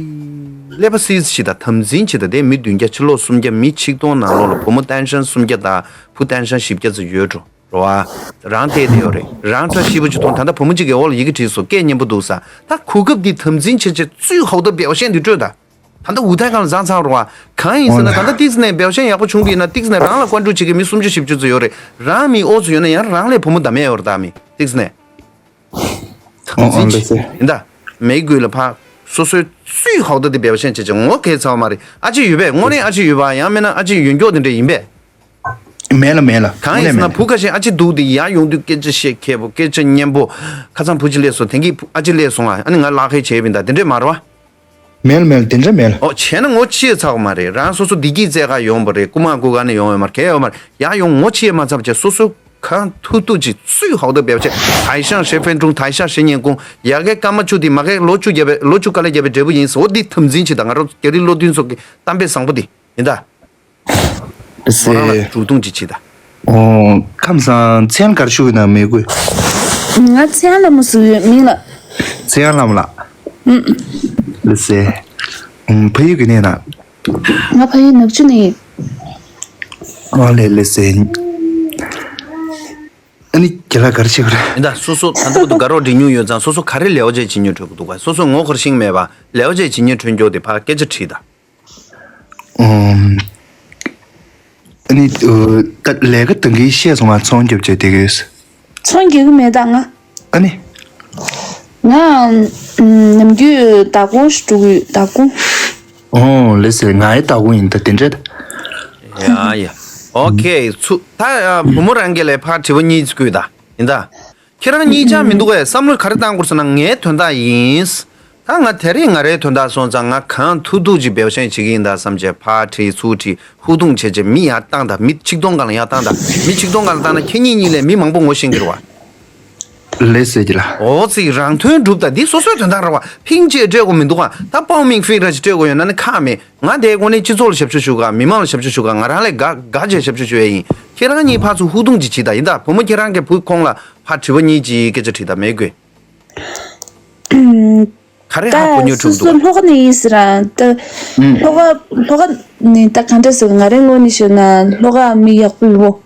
ཀླད་པ་སིས་བྱེད་དང་། དམ་འཛིན་བྱེད་དང་། དེ་མི་བདུན་བརྒྱ་ཕྱི་ལོགས་སུམ་བརྒྱ། མི་ཆིག་སྟོང་ནང་ལོགས་ལ་བུ་མོ་ཏན་ཤན་སུམ་བརྒྱ་དང་བུ་ཏན་ཤན་བཞི་བརྒྱ་ཙམ་ཡོད་འགྲོ། རོ་ཨ། རང་བལྟས་བསྡད་ཡོད་རེད། རང་ཚ་ཤི་བོ་ཅིག་མཐོང་། ད་ལྟ་བུ་མོ་གཅིག་གིས་འོག་ལ་ཡི་གེ་བྲིས་སོང་། སྐད་སྙན་པོ་འདུག་ས། ད་གོ་སྐབས་འདི་དམ་འཛིན་བྱེད་ཆེད་最好的表现འདི་སྤྲོད་ད། ད་ལྟ་ཝུ་ཐའི་ཁང་ལ་ཟ་ཚང་རོ་ཨ། གང་ཡིན་ཟེར་ན། ད་ལྟ་ཏིག་ཙམ་ནས་表现ཡག་པོ་བྱུང་གི་ཡིན་ན། ཏིག་ཙམ་ནས་རང་ལ་བཀའ་འགྲུལ་བྱེད་མཁན་མི་སུམ་ཅུ་བཞི་བཅུ་ཙམ་ཡོད་རེད། རང་མི་ཨོ་ཙམ་ཡོད་ན་ཡང་རང་ལས་བུ་མོ་ད་མེད་ཡོད་རེད། ད་མི་ཏིག་ཙམ་ནས། ཨོ་ཨོ་འཛིན་ལེ་སེ། ཡིན་ད། མེ་གུས་ལ་ཕ། སོ་སོའི་最好的表现བྱེད་ཆེད་ངོ་གས་ཚ་བ་མ་རེད། ཨ་ཅེ་ཡོད་པས། དངོས་གནས་ཨ་ཅེ་ཡོད་པ། ཡང་མིན་ན་ཨ་ཅེ་ཡོད་མགྱོགས་དེ་འདྲ་ཡིན་པས། མེད་ལ་མེད་ལ། གང་ཡིན་ཟེར་ན། དངོས་གནས་མེད་ལ། བུ་ཁ་ཤས་ཨ་ཅེ་འདུག་དེ་ཡར་ཡོང་དུས་སྐད་ཆ་བཤད་མཁས་པོ། སྐད་ཆ་སྙན་པོ། ཁ་སང་བུ་ཅིག་སླེབས་སོང་། དེང་གི་ཨ་ཅེ་སླེབས་སོང་ཨ། ཨ་ནི་ང་ལག་ཁའི་བྱས་པ་ཡིན་ད། དེ་འདྲས་མ་རེད་བ། མེད་ལ་མེད་ལ། དེ་འདྲ་མེད་ལ། ཨོ་བྱས་ན་ངོ་ཕྱེ་ཚར་བ་མ་རེད། རང་སོ་སོ་བདེ་སྐྱིད་བཙལ་ག་ཡོང་བ་རེད། རྐུ་མ་རྐུ་ག་ནས་ཡོང་ཡོད་མ་རེད། གས་ཡོད་མ་རེད། ཡར་ཡོང་ངོ་ཕྱེ་མ་ཚར་བྱས་སོ་སོ་གང་ཐུབ་ཐུབ་ཅིག最好的表现。台上十分钟，台下十年功། ཡ་གའི་སྐར་མ་བཅུ་དེ་མ་གའི་ལོ་བཅུ་བརྒྱབ་པའི། ལོ་བཅུ་དཀའ་ལས་བརྒྱབ་པའི་འབྲས་བུ་ཡིན་ཟེར། འོ་འདི་དམ་འཛིན་བྱེད་དང་། ང་རང་རྒྱ་རིགས་བློ་མཐུན་ཚོ་གི་གཏམ་དཔེ་བཟང་པོ་འདི་ཡིན་ད། ལགས་སེ། མོ་རང་ལ་འབྲུག་སྟོང་ཅིག་བྱེད་ད། ཨོ། ཁམས་བཟང་། མཚན་ག་རེ་ཞུ་གི་ན་མེ་གུས། ང་ཚེ་དབང་ལྷ་མོ་ཟེར་གི་ཡོད། མིང་ལ། ཚེ་དབང་ལྷ་མོ་ལགས། ལགས་སེ། ཨུམ། ཕ་ཡུལ་གྱི་གནས་ན། ང་ཕ་ཡུལ་ནག་ཆུ་ནས་ཡིན། ཨ་ལས་ལགས་སེ། ཨ་ནི་ཁྱེད་ལ་ག་རེ་བྱེད་དགོས་རེད། ཡིན་ད། སོ་སོ་ད་ལྟ་བར་དུ་དགའ་རོགས་སྒྲིག་མྱོང་ཡོད་ཙང་། སོ་སོ་ག་རེ་ལས་འོ་བྱས་བྱེད་མྱོང་འཕྲོད་ཀྱི་འདུག་ག་སོ་སོ་ངོ་ཁར་ཤེས་མེད་པ་ལས་འོ་བྱས་བྱེད་མྱོང་འཕྲོད་མགྱོགས་དེ་ཕར་སྐད་ཆ་དྲིས་ད། ཨུམ། ཨ་ནི། ཨ། ད་ལས་ཀ་དང་གི་བཤད་སོང་ང་། ཚོང་རྒྱབ་བྱས་བསྡད་ཀྱི་ཡོད། ཚོང་རྒྱག་གི་མེད་ད་ང་། ཨ་ནི། ང་ཨམ། ནམ་རྒྱུན་བདག་པོ་ཞིག་འགྲོ་གི་ཡོད། བདག་པོ། ཨོ་ལགས་སེ། ང་ཡི་བདག་པོ་ཡིན་ད། དེ་འདྲས་ད། ཡ་ཡ། ཨོ་ཁེ། ཚུ་ད་ཨ། བུ་མོ་རང་གིས་ལས་ཕར་དྲི་བ་གཉིས་བསྐུལ་ད། ཡིན་ད། ཁྱེད་རང་གཉིས་ཆ་མི་འདུག་གས། བསམ་བློ་ག་རེ་བཏང་དགོས་ཟེར་ན། ངའི་དོན་དག་ཡིན། ད་ང་དེ་རིང་ང་རའི་དོན་དག་སོང་ཙང་། ང་གང་ཐུབ་ཐུབ་ཅིག་འབད་བཤད་བྱེད་ཀྱི་ཡིན་ད་བསམ་བྱས་ཕར་དྲིས་ཚུར་དྲིས་ཧུར་ཐུང་བྱས་བྱས་མི་ཡར་བཏང་ད། མི་ཆིག་སྟོང་སྒང་ལ་ཡར་བཏང་ད། མི་ཆིག་སྟོང་སྒང་ལ་བཏང་ན་ཁྱེད་གཉིས་གཉིས་ལས་མི་མང་པོ་ངོ་ཤེས་ཀྱི་རེད་བ། ལགས་སེ་ཁྱེད་ལ། འོ་ཙི། རང་དོན་སྒྲུབ་ད། འདི་སོ་སོའི་དོན་དག་རེད་བ། ཕིང་ཅེས་སྤྲད་དགོས་མི་འདུག་ག་ད་པའོ་མིང་ཕིང་ར་ཅིག་སྤྲད་དགོས་ཡོད་ན་ནི་ཁག་མེད། ང་དེའི་སྒོ་ནས་སྤྱི་ཚོགས་ལ་ཞབས་ཞུ་ཞུ་ག་མི་མང་ལ་ཞབས་ཞུ་ཞུ་ག་ང་རང་ལས་དགའ་དགའ་བྱས་ཞབས་ཞུ་ཞུ་ཡ་ཡིན། ཁྱེད་རང་གཉིས་ཕར་ཚུར་ཧུར་ཐུང་ཅིག་བྱེད་ད། ཡིན་ད། བུ་མོ་ཁྱེད་རང་གི་བུ་ཁོང་ལ་ཕར་དྲི་བ་གཉིས་ཅིག་སྐད་ཆ་དྲིས་ད། མེད་དགོས། ག་རེ་ཧ་གོ་ད་མྱོང་སོ་འཁྲུག་སོ་འདུག་ལྷོ་ཁ་ནས་ཡིན་ཟེར་ར། ད་ཨུམ། ལྷོ་ཁ་ལྷོ་ཁ་ནས་ད་ག་འདྲ་ཟེར། ང་རའི་ངོས་ནས་བཤད་ན་ལྷོ་ཁ་མི་ཡག་པོ་ཡོད།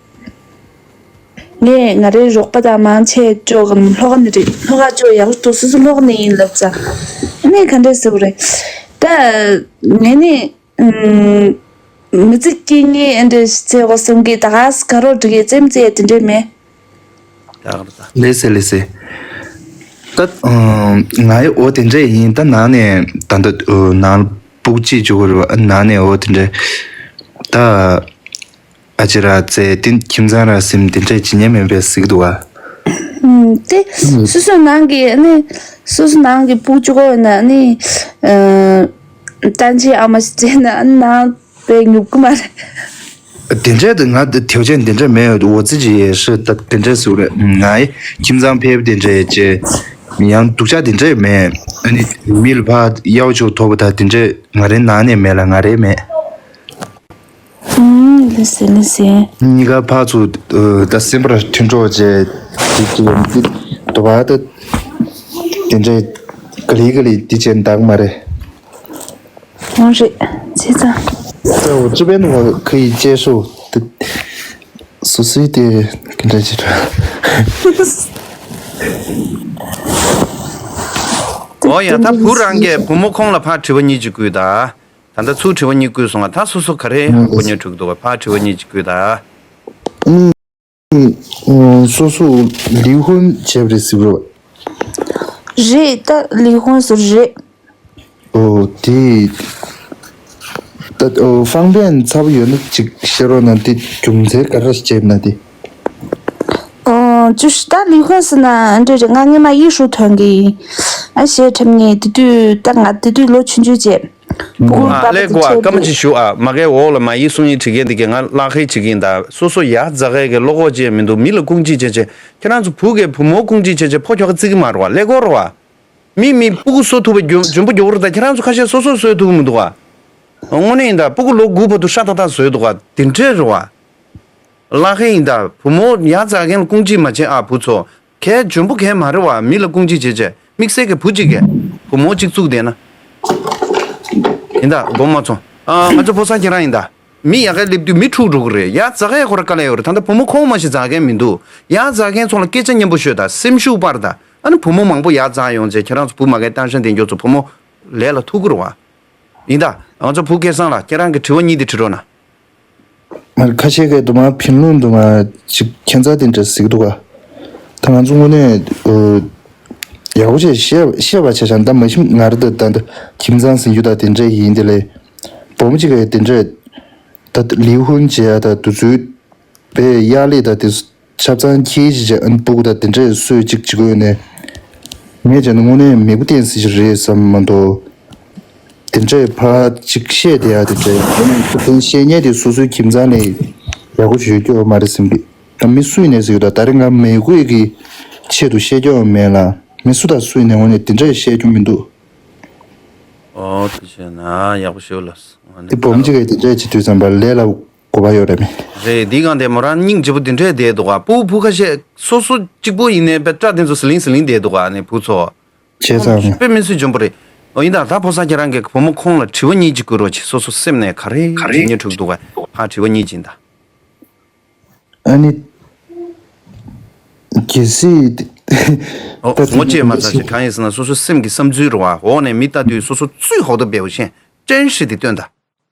ངས་ང་རའི་རོགས་པ་དང་མང་ཆེ་ཅོག་གམ་ལྷོ་ཁ་ནས་རེད། ལྷོ་ཁ་ཅོག་ཡག་པོ་འདུག་སོ་སོ་ལྷོ་ཁ་ནས་ཡིན་ལབ་ཙང་། ཨ་ནི་ག་འདྲ་ཟེར་བ་རེད། ད་ངས་ནི་ཨུམ། མི་ཚེ་སྐྱེལ་ངེས་ཨེ་འདྲ་ཞིག་བྱེད་དགོས་བསམ་གི། ད་ག་སི་ག་རོགས་འགྲིག་གི་རྩེད་མོ་རྩེ་དེ་འདྲས་མེད། ལགས་སེ་ལགས་སེ། ད་ཨུམ། ང་ཡི་འོ་དེ་འདྲས་ཡིན་ད། ནང་ནས་ད་ད་ནང་ལ་སྤུག་གཅིག་བཅུག་གི་རེད་བ། ནང་ནས་འོ་དེ་འདྲས་ད། ཨ་ཅེ་ར་ཙེ་དེ་ཁྱིམ་ཚང་ར་སེམས་དེ་འདྲས་ཇི་སྙེད་མེད་པའི་གཟིགས་འདུག་བ། ཨུམ། དེ་སོ་སོའི་ནང་གི་ཨ་ནི་སོ་སོའི་ནང་གི་སྤུག་བཅུག་གོ་ན་ཨ་ནི་ཨ། ཏན་ཅི་ཨ་མ་ཞིག་བྱས་ན་ཨ་ནི་ནང་པའི་ཉུབ་ཀི་མ་རེད། དེ་འདྲས་དེ་ང་དེ་དེའུ་ཅན་དེ་འདྲས་མེད། འོ་ཙི་ཅི་ཡེ་ཧྲི་ད་དེ་འདྲས་སུ་རེད། ང་ཡི་ཁྱིམ་ཚང་ཕེབས་དེ་འདྲས་ཅེ་ཡང་སྡུག་ཅག་དེ་འདྲས་མེད། ཨ་ནི་མི་ལ་ཕ་གཡའ་བ་ཅོག་ཐོབ་པ་ད་དེ་འདྲས་ང་རའི་ནང་ནས་མེད་ལ། ང་རའི་མེད། ཨུམ། ལགས་སེ་ལགས་སེ། གཉིས་ཀ་ཕར་ཚུར་ད་སེམས་པར་མཐུན་གྲོགས་བྱས་དེ་དེ་དེ་དོ་བ་ད་དེ་འདྲས་ག་ལི་ག་ལི་དེ་བྱས་འདུག་མ་རེད། འོང་རེད། བྱས་ཙང་། ད་འོ་ཅི་བས་ནུ་བ་ཁ་ཡི་ཅེ་ཤོ་དེ་སུ་སུའི་དེ་ག་འདྲས་བྱེད་འགྲོ། འོ་ཡ། ད་བུ་རང་གིས་བུ་མོ་ཁོང་ལ་ཕར་དྲི་བ་གཉིས་ཅིག་བསྐུལ་ད། ད་ལྟ་ཚུར་དྲི་བ་གཉིས་བསྐུལ་སོང་ང་། ད་སོ་སོ་ག་རེ་ཧ་གོ་མྱོང་འཕྲོད་ཀྱི་འདུག་ག་ཕར་དྲི་བ་གཉིས་ཅིག་བསྐུལ་ད། ཨུམ། སོ་སོ་ལི་ཧོན་བྱས་པ་རེད་ཟེར་བ། རེད། ད་ལི་ཧོན་ཟེར་རེད། ཨོ་དེ། ད་ཨོ་ཧྥང་པན་ཚ་པོ་ཡོད་ན་ཅིག་བཤད་རོགས་གནང་། དེ་རྒྱུ་མཚན་ག་རེ་བྱས་ན་དེ། ཨོ་ཅུ་ཤི་ད་ལི་ཧོན་ཟེར་ན་འདྲ་རེད། ང་སྔས་མ་ཡིག་ཧྲུའུ་ཐོན་གི་ཡིན། ཨ་ཞེ་ཁྲིམས་ངེས་དེ་དུས་ད་ང་དེ་དུས་ལོ་ཆུང་ཆུང་བྱས། ཨ་ལས་གོ་ཨ། སྐར་མ་གཅིག་བཞུགས་ཨ། མ་གའི་འོག་ལ་མ་ཡི་གསུང་ཡིག་བྲིས་མཁན་དེ་གས་ང་ལག་ཁེལ་བྱེད་ཀྱི་ཡིན་ད། སོ་སོ་ཡ་རྫ་ཁའི་གི་བློ་ཁོག་ཅན་མི་འདུག་མི་ལ་སྐུང་ཅིག་བྱས་བྱས། ཁྱེད་རང་ཚོ་བུ་གའི་བུ་མོ་སྐུང་ཅིག་བྱས་བྱས་ཕོ་ཁྱོ་ག་བརྩི་གི་མ་རེད་བ། ལས་གོ་རེད་བ། མི་མི་སྤུ་གུ་གསོ་ཐུབ་པ་འཇོན་འཇོན་པོ་མགྱོགས་རེད་ད། ཁྱེད་རང་ཚོ་ཁ་ཤས་སོ་སོ་གསོ་ཐུབ་ཀྱི་མི་འདུག་བ། དངོས་གནས་ཡིན་ད། སྤུ་གུ་ལོ་དགུ་བར་དུ་ཧྲ་ཐག་ཐག་བཟོས་འདུག་བ། དེ་འདྲས་རེད་བ། ལག་ཁེལ་ཡིན་ད། བུ་མོ་ཡ་རྫ་མཁན་ལ་སྐུང་ཅིག་མ་བྱེད་ཨ་བུ་ཚོ། གལ་འཇོན་པོ་གལ་མ་རེད་བ། མི་ལ་སྐུང་ཅིག་བྱེད་བྱས། དམིགས་བསལ་གྱི་བུ་གཅིག་གིས་བུ་མོ་གཅིག་བཙུགས་བསྡད་ན། ཡིན་ད་དགོངས་མ་ཚོམ། ཨ་ང་ཚོ་ཕོ་གསར་ཁྱེད་རང་ཡིན་ད། མི་ཡ་གའི་སླེབས་དུས་མི་འཁྲུག་འགྲོ་གི་རེད། ཡ་རྫ་གའི་ཁོ་ར་དཀའ་ལས་ཡོད་རེད། ད་ལྟ་བུ་མོ་ཁོང་མ་ཞིག་རྫ་མཁན་མི་འདུག་ཡ་རྫ་མཁན་ཚོ་ལ་སྐད་ཆ་སྙན་པོ་ཤོད་ད། སེམས་ཤུགས་སྤར་ད། ཨ་ནི་བུ་མོ་མང་པོ་ཡ་རྫ་ཡོང་བྱས། ཁྱེད་རང་ཚོ་བུ་མ་གའི་སྟངས་ཤ་འདེང་རྒྱུ་ཚོ་བུ་མོ་ལས་ལ་ཐུག་གི་རེད་བ། ཡིན་ད། ང་ཚོ་བུ་སྐལ་བཟང་ལགས། ཁྱེད་རང་གི་དྲི་བ་གཉིས་དེ་དྲི་རོགས་གནང་། ང་ཁ་ཤས་ཀྱིས་དུ་མ་ཕིན་ལུང་དུ་མ་ཅིག་ཁྱད་མཚར་དེ་འདྲ་གཟིགས་འདུག་ག་ད་ང་ཚོ་དངོས་གནས་ཨོ་ཡག་པོ་བྱས་བཤད་བཤད་པ་བྱས་ཤག་ད་མ་གཞི་ང་རང་ད་ད་ད་ཁྱིམ་ཚང་ཟིན་རྒྱུ་ད་དེ་འདྲ་ཡིན། དེ་ལས་བུ་མོ་གཅིག་གིས་དེ་འདྲ་ད་ལི་ཧུན་བྱས་ཡ་ད་དུས་ཚོད་པའི་གཡར་ལས་ད་དེ། ཆབ་གཙང་ཁྱི་ཞིག་བྱས་ཨ་ནི་སྤུ་གུ་དང་དེ་འདྲས་གསོས་གཅིག་བྱེད་དགོས་ནས། ངས་བྱས་ན་དངོས་གནས་མི་བུ་བསྟན་སྲིད་ཀྱི་རེད་བསམ་མ་གཏོགས། དེ་འདྲས་ཕར་གཅིག་བཤད་བསྡད་ཡ་དེ་འདྲས་དངོས་གནས་ཁྱི་དེ་བཤད་མཁན་དེ་སོ་སོའི་ཁྱིམ་ཚང་ནས་ཡག་པོ་ཞིག་ཡོད་རྒྱུ་མ་རེད་བསམ་གི། ད་མི་སུ་ཡིན་ནས་ཟེར་གི་ད་ད་རེས་ང་མི་དགོས་ཀྱི་ཆེད་དུ་བཤད་རྒྱུ་མེད་ལ། མི་སུ་དང་སུ་ཡིན་ནས་དངོས་གནས་དེ་འདྲས་བཤད་རྒྱུ་མི་འདུག་ཨོ་དེ་བྱས་ན་ཡག་པོ་ཞེ་པོ་ལ། དེ་སྦོམ་གཅིག་གིས་དེ་འདྲས་བྱེད་དུས་ཙམ་པ་ལས་ལ། གོ་བ་ཡོད་རེད་མེད། རེད། འདི་གང་དེ་མོ་རང་སྙིང་རྗེ་པོ་དེ་འདྲས་བསྡད་འདུག་ག་སྤུ་གུ་བུ་ཁ་ཤས་སོ་སོ་གཅིག་པོ་ཡིན་ནའི་དཔེ་སྐྲ་དེ་ཚོ་ཟི་ལིང་ཟི་ལིང་བསྡད་འདུག་ག་ཨ་ནི་བུ་ཚོ། བྱས་ཙང་། དཔེ་མི་སྲིད་འཇོན་པོ་རེད། ཨོ་ཡིན་ད། ད་ཕོ་གསར་ཁྱེད་རང་གི་བུ་མོ་ཁོང་ལ་དྲི་བ་གཉིས་ཅིག་བསྐུར་རོགས་གྱིས། སོ་སོ་སེམས་ནས་ག་རེ་བྱེད་སྙིང་འདོད་འདུག་ག་ཕར་དྲི་བ་གཉིས་ཅིག་ཡིན་ད། ཨ་ནི། གལ་སྲིད། ཨོ་ད་ངོ་ཅེས་མ་ཚ་ཞིག་གང་ཡིན་ཟེར་ན། སོ་སོའི་སེམས་ཀྱི་བསམ་ཚུལ་རེད་བ། འོག་ནས་མི་ལྟ་དུས་སོ་སོ་ཚུལ་ཧོག་ཏུ་འབེའུ་ཤེས་ཅན་ཧྲི་དེ་སྟོན་ད།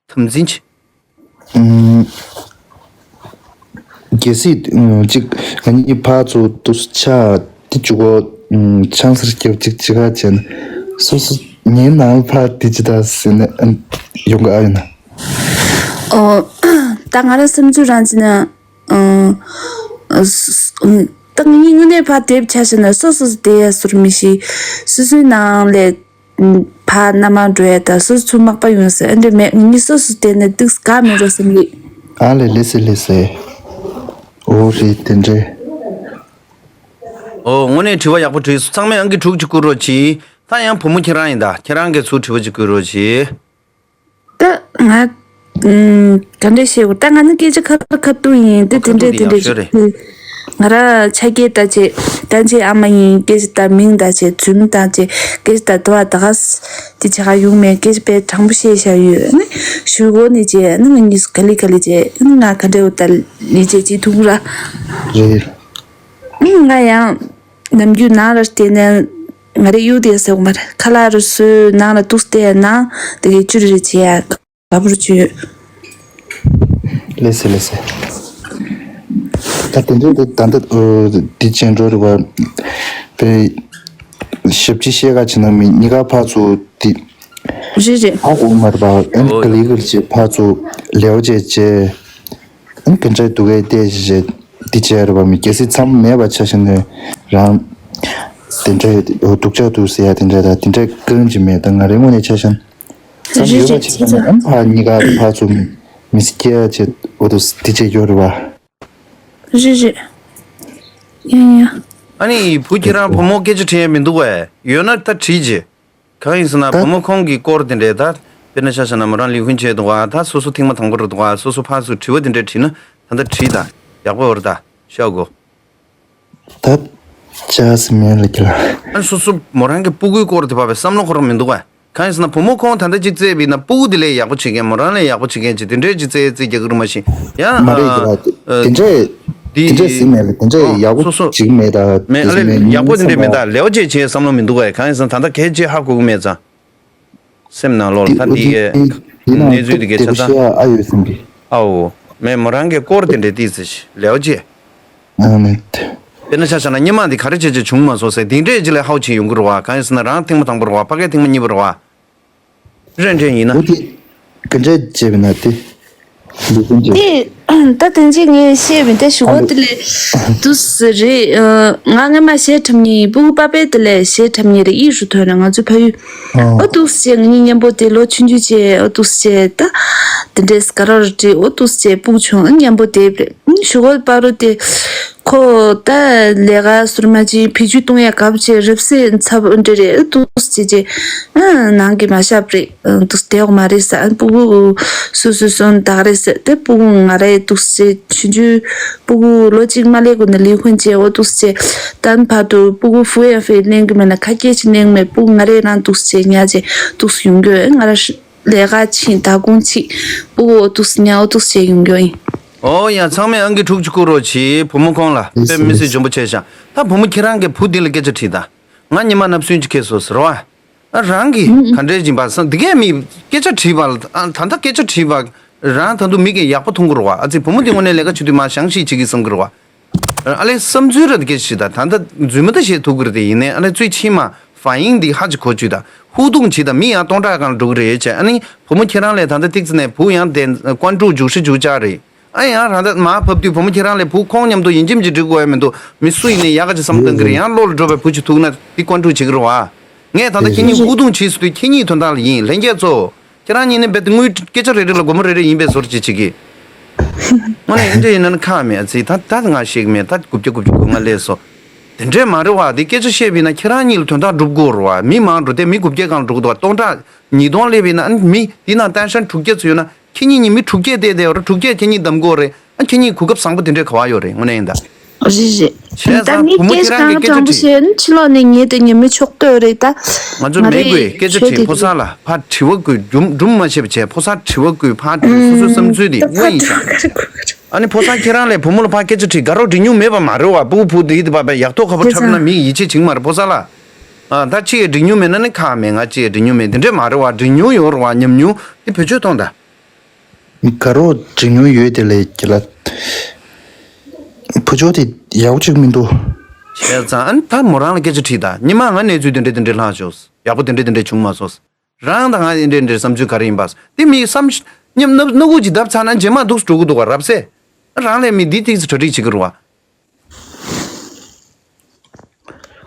དམ་འཛིན་ཆེ། ཨུམ། གལ་སྲིད་ཨུམ་གཅིག་ང་གཉིས་ཕར་ཚུར་དུ་ཆ་དེ་བཅུག་གོ། ཨུམ་ཆང་སར་སྐྱེལ་གཅིག་ཅི་ག་བྱས་ན། སོ་སོ་ངའི་ནང་ཕར་དེ་ཅི་ད་ཟེར་ན་ཨ་ཡོང་གི་ཨ་ཡོད་ན། ཨོ། ད་ང་རང་བསམ་ཚུལ་རང་ཅི་ན། ཨང་། ད་ངེད་གཉིས་དངོས་གནས་ཕར་དེབ་ཆ་བཞག་ན་སོ་སོ་སོ་བསྡད་ཡ་ཟུར་མི་ཤེས། སོ་སོའི་ནང་ལས་ཕར་མནའ་མར་འགྲོ་ཡ་ད་སོ་སོ་ཚུར་མག་པ་ཡོང་ས་ཨེ་འདྲ་མེད། ངེད་གཉིས་སོ་སོ་བསྡད་ན་འདུག་དགའ་མེད་འགྲོ་བསམ་གི། ཨ་ལས་ལེ་སེ་ལེ་སེ། འོ་རེད་དེ་འདྲས། ཨོ་དངོས་གནས་དྲི་བ་ཡག་པོ་དྲིས་སོང་། ཚང་མས་ཨང་ཀི་དྲུག་ཅིག་བསྐུར་རོགས་གྱིས། ད་ཡང་བུ་མོ་ཁྱེད་རང་ཡིན་ད། ཁྱེད་རང་གིས་ཚུར་དྲི་བ་ཅིག་བསྐུར་རོགས་གྱིས། ད་ང་ཨུམ་ག་འདྲ་བཤད་དགོས། ད་ང་ནི་སྐད་ཆ་ཁ་ཁ་ཐུག་ཡིན། དེ་དེ་འདྲས་དེ་འདྲས་ཤིག་ང་རང་ཆ་རྐྱེན་ད་ཅེ་ད་ཅེ་ཨ་མ་ཡིན། སྐད་ཆ་ད་མིང་ད་ཅེ་རྫུན་ད་ཅེ་སྐད་ཆ་ད་དུ་བ་ད་ག་དེ་ཆ་ག་ཡོང་མེད། སྐད་ཆ་དཔེ་དྲང་པོ་བཤད་བཞག་ཡོད། ནི་ཞུ་གོ་ནི་ཅེ་ནི་ང་གཉིས་ག་ལི་ག་ལི་ཅེ་ནི་ང་ག་འདྲས་འོ་ད་ལི་ཅེ་ཅི་ཐུག་ར། རེད། ང་ཡང་ནམ་རྒྱུན་ནང་ལ་བལྟས་ན་ང་རེ་གཡུག་དེ་ཟེར་བ་མ་རེད། ཁ་ལག་རུ་སོའི་ནང་ལ་ཏུག་སྟེ་ན་དེ་གའི་ཅུ་རེ་རེ་བྱེད་ཡ་ག་བུར་བྱོས། ལེ་སེ་ལེ་སེ། ད་དེ་འདྲའི་དེ་ད་ལྟ་དེ་ཅན་འགྲོ་རུ་བ་པའི་ཞབས་ཕྱི་ཤེས་ག་ཅི་ན་མི་གཉིས་ཀ་ཕར་ཚུར་དེ་རེད་རེད། ཧ་གོ་མ་རེད་པ། ཨན་ཨོ་ག་ལི་ག་ལི་ཅེ་ཕར་ཚུར་ལེའོ་ཅེ་ཅེ། ཨ་ནི་ག་འདྲ་འདུག་གས་བལྟས་ཤིག་བྱས་འདི་བྱས་རེད་པ། མི་གལ་སྲིད་མཚམས་མེད་པ་ཆ་བཞག་ན་རང་དེ་འདྲའི་སྡུག་ཅག་འདུག་ཟེར་ཡ་དེ་འདྲ་དང་དེ་འདྲའི་སྐྱོན་ཅིག་མེད། ད་ང་རའི་ངོས་ནས་ཆ་བཞག་ན་མཚམས་ཡོད་པ་ཆ་བཞག་ན་ཨ་ནི་ཕར་གཉིས་ཀ་ཕར་ཚུར་མི་སྐྱེ་ཡ་བྱས་འོ་དུ་འདི་བྱས་ཡོད་རེད་པ། རེད་རེད། ཡ་ཡ། ཨ་ནི་བུ་ཁྱེད་རང་བུ་མོ་སྐད་ཆ་དྲིས་ཡ་མི་འདུག་གས། ཡོད་ན་ད་དྲིས་རྗེས། གང་ཡིན་ཟེར་ན་བུ་མོ་ཁོང་གི་སྐོར་དེ་འདྲས་ད། དཔེར་ན་ཆ་བཞག་ན་མོ་རང་ལས་ཁུངས་བྱས་འདུག་ག་ད་སོ་སོ་ཐེངས་མ་དང་པོ་རེད་འདུག་ག་སོ་སོ་ཕར་ཚུར་དྲི་བ་དེ་འདྲས་དྲིས་ན་ད་ལྟ་དྲིས་དང་ཡག་པོ་རེད་ད་ཤོག་གོ་ད་ཅག་སི་མེད་ལ་ཁྱེད་ལ། ཨ་སོ་སོ་མོ་རང་གི་སྤུ་གུའི་སྐོར་དེ་བབས་པའི་བསམ་བློ་ཁོ་རང་མི་འདུག་ག་གང་ཡིན་ཟེར་ན་བུ་མོ་ཁོང་ད་ལྟ་གཅིག་བཙས་པ་ཡིན་ན་སྤུ་གུ་དེ་ལས་ཡག་པོ་བྱེད་མཁན་མོ་རང་ལས་ཡག་པོ་བྱེད་མཁན་ཅིག་དེ་འདྲས་ཅིག་བཙས་བཙས་རྒྱག་གི་རེད་མ་གཞི་ཡང་མ་རེད་ཁྱེད་ལ་དེ་འདྲས་དེ་འདྲས་ཟིན་མེད་ལ་དེ་འདྲས་ཡག་པོ་སོ་སོ་བྱེད་ཀྱི་མེད་ད། མེད་ཨ་ལས་ཡག་པོ་དེ་འདྲས་མེད་ད། ལེའོ་ཅེས་བྱས་བསམ་བློ་མི་འདུག་གས། གང་ཡིན་ཟེར་ན་ད་ལྟ་གལ་ཆེ་ཧ་གོ་གི་མེད་ཙང་། སེམས་ནང་ལོགས་ལ་ད་འདི་གའི་གནས་ཚུལ་འདི་གའི་ཆ་ཚང་ཨ་ཡོད་སེམས་ཀྱི། ཨའོ། མེད་མོ་རང་གི་སྐོར་དེ་འདྲས་ཏིས་ལེའོ་ཅེས། ཨ་མེད། དཔེར་ན་ཆ་བཞག་ན་སྔོན་མ་འདི་ག་རེ་བྱས་བྱས་བྱུང་མ་སོང་ཟེར་དེ་འདྲས་ཅིག་ལས་ཧའོ་ཆེ་ཡོང་གི་རེད་བ། གང་ཡིན་ཟེར་ན་རང་ཐེངས་མ་དང་པོ་རེད་བ། ཕ་གའི་ཐེངས་མ་གཉིས་པ་རེད་བ། རེ་འདྲས་ཡིན་ན། འོ་དེ་ག་འདྲས་བྱས་པ་ན་དེ། ལུས་ཀུན་གྱི། དེ་ད་དེ་འདྲས་ངས་བཤད་པ་ད་ཞུ་གོ་དེ་ལས་དུས་སུ་རེད། ང་སྔ་མ་གཞས་འཁྲབ་མཁན་ཡིན། སྤུ་གུ་པ་ཕའི་དེ་ལས་གཞས་འཁྲབ་མཁན་རེད། ཡིག་རུ་ཐོན་ནས་ང་ཚོའི་ཕ་ཡུལ། ཨོ་དུས་སུ་ང་གཉིས་མཉམ་པོ་དེ་ལོ་ཆུང་ཆུང་བྱས། ཨོ་དུས་སུ་ད་དེ་འདྲས་སྐ་ར་རུ་བྲིས། ཨོ་དུས་སུ་སྤུ་གུ་ཆུང་མཉམ་པོ་དེ་རེད། ཞུ་གོ་པ་རུ་དེ། ཁོ་ད་ལས་ཀ་ཟུར་མ་ཅིག་བེད་སྤྱོད་གཏོང་ཡ་གབ་ཅེ་རེབ་སེ་འཚབ་འདྲེ་རེ་ཏུག་ཅེ་ཅེ་ཨ་ནང་གི་མ་ཤབ་རེ་ཏུག་དེ་འོ་མ་རེ་ས་ཨ་སྤུ་གུ་སུ་སུ་སོན་དག་རེ་ས་དེ་སྤུ་གུ་ང་རེ་ཏུག་ཅེ་ཆུང་ཆུང་སྤུ་གུ་ལོ་གཅིག་མ་ལས་གོ་ན་ལི་ཧུན་ཅེ་འོ་ཏུག་ཅེ་ཏན་ཕ་ཏུ་སྤུ་གུ་ཧྥུ་ཡ་ཧྥེ་ནེང་གི་མེ་ན་ཁ་སྐད་ཅི་ནེང་མེ་སྤུ་གུ་ང་རེ་རང་ཏུག་ཅེ་ཉ་ཅེ་ཏུག་ཡོང་གི་ང་ར་ལས་ཀ་ཕྱིན་ད་གུང་ཅིག་སྤུ་གུ་འོ་ཏུག་ཉ་འོ་ཏུག་ཅེ་ཡོང་གི་ཡིན། ཨོ་ཡ་ཚང་མས་ཨང་ཀི་དྲུག་ཅིག་བསྐུར་རོགས་གྱིས། བུ་མོ་ཁོང་ལ་དཔེ་མི་སྲིད་འཇོན་པོ་ཆེ་ཤག་ད་བུ་མོ་ཁྱེད་རང་གི་བུ་འདི་ལ་སྐད་ཆ་དྲིས་དང་། ང་ཉི་མ་ནབ་སུན་ཅིག་ཁེལ་སོང་ཟེར་བ། ཨ་རང་གིས་ག་འདྲས་ཡིན་པ་སང་འདི་གས་མི་སྐད་ཆ་དྲིས་པ་ལ་ཨ་ད་ལྟ་སྐད་ཆ་དྲིས་པ་རང་ད་དུང་མི་གིས་ཡག་པོ་མཐོང་གི་རེད་བ། ཨ་ཙི་བུ་མོ་འདི་དངོས་གནས་ལས་ཀ་བྱེད་དུས་མ་བྱང་ཞིག་བྱེད་ཀྱི་བསམ་གི་རེད་བ། ཨ་ལས་བསམ་ཚུལ་ར་འདི་གས་ཞིག་ད་ད་ལྟ་རྫུན་མ་ད་བཤད་ཐུབ་གི་རེད། དེ་ཡིན་ནའི་ཨ་ལས་ཚུལ་ཕྱིན་མ་ཧྥ་ཡིང་འདི་ཧ་ཅིག་གོ་བཅུག་ད་ཧུ་དུང་བྱེད་ད་མི་ཡང་སྟོང་ཕྲག་གང་འགྲོ་གི་རེད་བྱས། ཨ་ནི་བུ་མོ་ཁྱེད་རང་ལས་ད་ལྟ་ཏིག་ཙི་ནས་བུ་ཡང་དེ་ཀོན་ཀྲུག་འཇུག་ཧྲི་འཇུག་ཅག་རེད། ཨ་ཡང་རང་ད་མར་བབས་དུས་བུ་མོ་ཁྱེད་རང་ལས་བུ་ཁོང་མཉམ་དུ་ཡིན་གཅིག་མིན་གཅིག་འགྲིག་དགོས་ཡ་མི་འདུག་མི་སུ་ཡིན་ནའི་ཡག་ག་ཅིག་བསམ་བཏང་གི་རེད། ཡང་བློ་ལ་འགྲོ་བའི་བུ་ཅིག་ཐུག་ན་འདི་ཀོན་ཀྲུག་བྱེད་ཀྱི་རེད་བ། ངས་ད་ལྟ་ཁྱེད་གཉིས་ཧུ་དུང་བྱས་སུ་དུས་ཁྱེད་གཉིས་དོན་དག་ལ་ཡིན། ལྷན་རྒྱས་ཚོ། ཁྱེད་རང་གཉིས་ནི་རྦད་དེ་དངུལ་སྐད་ཆ་རེ་རེ་ལ་སྒོར་མོ་རེ་རེ་ཡིན་པའི་ཟོར་ཅིག་བྱེད་ཀྱི། དངོས་གནས་ཨེ་འདྲ་ཡིན་ན་ནི་ཁག་མེད། ཨ་ཙི་ད་ད་ང་ཤེས་ཀྱི་མེད། ད་དགུ་བརྒྱ་དགུ་བརྒྱ་དགུ་ལྔ་སླེབས་སོང་། དེ་འདྲས་མ་རེད་བ། དེ་སྐད་ཆ་བཤད་པ་ཡིན་ན་ཁྱེད་རང་གཉིས་ལ་དོན་དག་འགྲུབ་དགོས་རེད་བ། མི་མང་འགྲོ་དེ་མི་དགུ་བརྒྱ་སྒང་འགྲོ་གི་འདུག་བ། སྟོང་ཕྲག་ཉིས་སྟོང་སླེབས་པ་ཡིན་ན་ཨ་ནི་མི་དེ་ནང་ཏན་ཧྲན་དྲུག་བརྒྱ་ཚོ་ཡོད་ན་ཁྱེད་གཉིས་གཉིས་མི་དྲུག་བརྒྱ་བསྡད་བསྡད་ཡོད་རེད། དྲུག་བརྒྱ་ཁྱེད་གཉིས་གདམ་དགོས་རེད། ཨ་ཁྱེད་གཉིས་གོ་སྐབས་བཟང་པོ་དེ་འདྲས་ག་བ་ཡོད་རེད། དངོས་གནས་ཡིན་ད། རེད་རེད། བྱས་ད་ཙང་ནི་བུ་མོ་ཁྱེད་རང་གི་སྐད་ཆ་དྲིས། ཕྱི་ལོགས་ནས་ཉལ་ཏེ་ཉལ་མི་ཆོག་ལྟོས་རེད་ད། ང་ཚོ་མི་དགོས་སྐད་ཆ་དྲིས་ཕོ་གསར་ལ་ཕར་དྲི་བ་བཀོད་སྒྲུང་སྒྲུང་མ་བཤད་པ་བྱས་ཕོ་གསར་དྲི་བ་བཀོད་ཕར་དྲི་སོ་སོའི་བསམ་ཚུལ་དེ་དངོས་ཡིན་ཤག་ཨ་ནི་ཕོ་གསར་ཁྱེད་རང་ལས་བུ་མོ་ལ་ཕར་སྐད་ཆ་དྲིས་དགའ་རོགས་འགྲིག་མྱོང་མེད་པ་མ་རེད་བ། སྤུ་གུ་བུ་དེ་དེ་བ་བས་ཡག་ཐོག་ཁ་པོ་འཁྲབ་ན་མི་ཡིད་ཆེས་བྱེད་མ་རེད་ཕོ་གསར་ལ། ཨ་ད་ཅི་ཡས་འགྲིག་མྱོང་མེད་ན་ནི་ཁག་མེད། ང་ཅི་ཡས་འགྲིག་མྱོང་མེད་དེ་འདྲས་མ་རེད་བ། འགྲིག་མྱོང་ཡོད་རེད་བ། ཉམས་མྱོང་དེ་བེད་སྤྱོད་གཏོང་ད། མི་དགའ་རོགས་འགྲིག་མྱོང་ཡོད་དེ་ལས་ཀྱི་ལ། བུ་ཆོག་དེ་ཡག་པོ་ཅིག་མི་འདུག་བྱས་ཙང་ཨ་ནི་ད་མོ་རང་ལ་སྐད་ཆ་དྲིས་ད། ཉི་མ་ང་གནས་ཚུལ་དེ་འདྲས་དེ་འདྲས་ལྷག་བྱུང་། ཡག་པོ་དེ་འདྲས་དེ་འདྲས་བྱུང་མ་སོང་། རང་དང་ང་ཡིན་འདྲས་འདྲས་བསམ་ཚུལ་ག་རེ་ཡིན་པ། དེ་མི་བསམ་ཉམས་སྣ་སྣ་ཁུག་ཅིག་བརྡབ་ཚར་ན་རྗེས་མ་འདུག་འགྲོ་གི་འདུག་བ་རབ་སེ། རང་ལས་མི་འདི་ཏིག་ཙི་གྲ་སྒྲིག་བྱེད་ཀྱི་རུ་བ།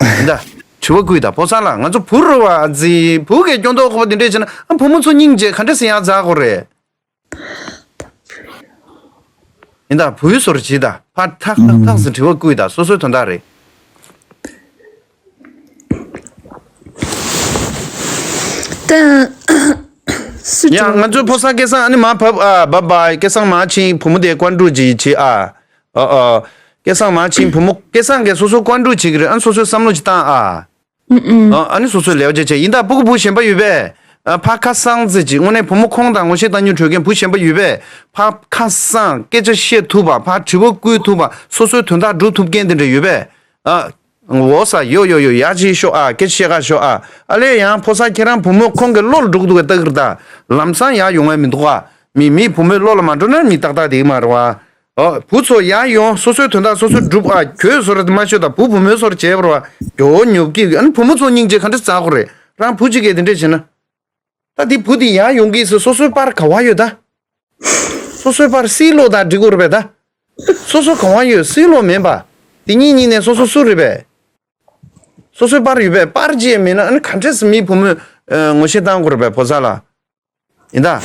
འདི་འདྲ། དྲི་བ་བསྐུལ་ད་ཕོ་གསར་ལ། ང་ཚོ་བུ་རུ་བ་ཨ་ཙི་བུ་གས་སྐྱོན་ཏོག་ཁོ་པ་འདི་འདྲས་བྱས་ན་ཨ་བུ་མོ་ཚོ་སྙིང་རྗེ་ག་འདྲས་སེ་ཡག་འཛག་གོ་རེད། ཡིན་ད་བུའི་སོར་བྱེད་ད་ཕར་ཐག་ཐག་ཐག་ཟེར་དྲི་བ་བསྐུལ་ད་སོ་སོའི་དོན་དག་རེད། ད་སུ་ཡ་དྲི་བ་ང་ཚོའི་ཕོ་གསར་སྐལ་བཟང་ཨ་ནི་མ་བབ་ཨ། བབ་བ་སྐལ་བཟང་མ་ཕྱིན་བུ་མོ་དེ་ཀོན་ཀྲུ་ཅིག་བྱེད་ཨ། ཨ་ཨ། སྐལ་བཟང་མ་ཕྱིན་བུ་མོ་སྐལ་བཟང་གིས་སོ་སོ་ཀོན་ཀྲུ་བྱེད་ཀྱི་རེད། ཨ་ནི་སོ་སོའི་བསམ་བློ་ཅིག་བཏང་ཨ། ཨ་ནི་སོ་སོའི་ལེའུ་བྱ་བྱས་ཡིན་ད་སྤུ་གུ་བུ་གཞན་པ་ཡོད་པས། ཨ་ཕ་ཁ་སང་ཙི་ཅིག་དངོས་གནས་བུ་མོ་ཁོང་དང་ངོ་ཤེས་བཏང་མྱོང་བྲོས་མཁན་བུ་གཞན་པ་ཡོད་པས། ཕ་ཁ་སང་སྐད་ཆ་བཤད་ཐུབ་པ་ཕ་དྲི་བ་བསྐུལ་ཐུབ་པ་སོ་སོའི་དོན་དག་སྒྲུབ་ཐུབ་མཁན་དེ་འདྲ་ཡོད་པས། ཨ། འོ་ས་ཡོ་ཡོ་ཡོ་ཡ་ཅི་ཤོག་ཨ་སྐད་ཆ་བཤད་ག་ཤོག་ཨ། ཨ་ལས་ཡང་ཕོ་གསར་ཁྱེད་རང་བུ་མོ་ཁོང་གི་བློ་ལ་འགྲོ་གི་འདུག་གས་ལྟ་གི་རེད་ད། ལམ་སང་ཡར་ཡོང་ཡ་མི་འདུག་ཨ། མི་མི་བུ་མོའི་བློ་ལ་མ་འགྲོ་ན་མི་ཏག་ཏག་དེ་མ་རེད་བ། ཨོ། བུ་ཚོ་ཡར་ཡོང་སོ་སོའི་དོན་དག་སོ་སོས་སྒྲུབ་ཨ། ཁྱོད་སོ་ར་དེ་མ་ཤོད་ད་བུ་བུ་མོའི་སོར་བྱས་པ་ར་བ། གྱོ་ཉོབ་ཀྱི་ཨ་ནི་བུ་མོ་ཚོ་སྙིང་རྗེ་ག་འདྲ་ཟ་གོ་རེད། རང་བུ་གཅིག་གིས་དེ་འདྲས་བྱས་ན། ད་དེ་བུ་དེ་ཡར་ཡོང་གི་སོ་སོ་སོའི་པར་ག་བ་ཡོད་ད། སོ་སོའི་པར་སིལ་ལོ་ད་འགྲིག་གོ་རེད་པས་ད། སོ་སོ་ག་བ་ཡོད་སིལ་ལོ་མེད་པ། དེ་གཉིས་གཉིས་ནས་སོ་སོ་སུ་རེད་པས། སོ་སོའི་པར་ཡོད་པས་པར་ཅི་ཡང་མེད་ན་ཨ་ནི་ག་འདྲས་སེ་མི་བུ་མོས་ངོ་ཤེས་བཏང་གོ་རེད་པས་ཕོ་གསར་ལ། ཡིན་ད།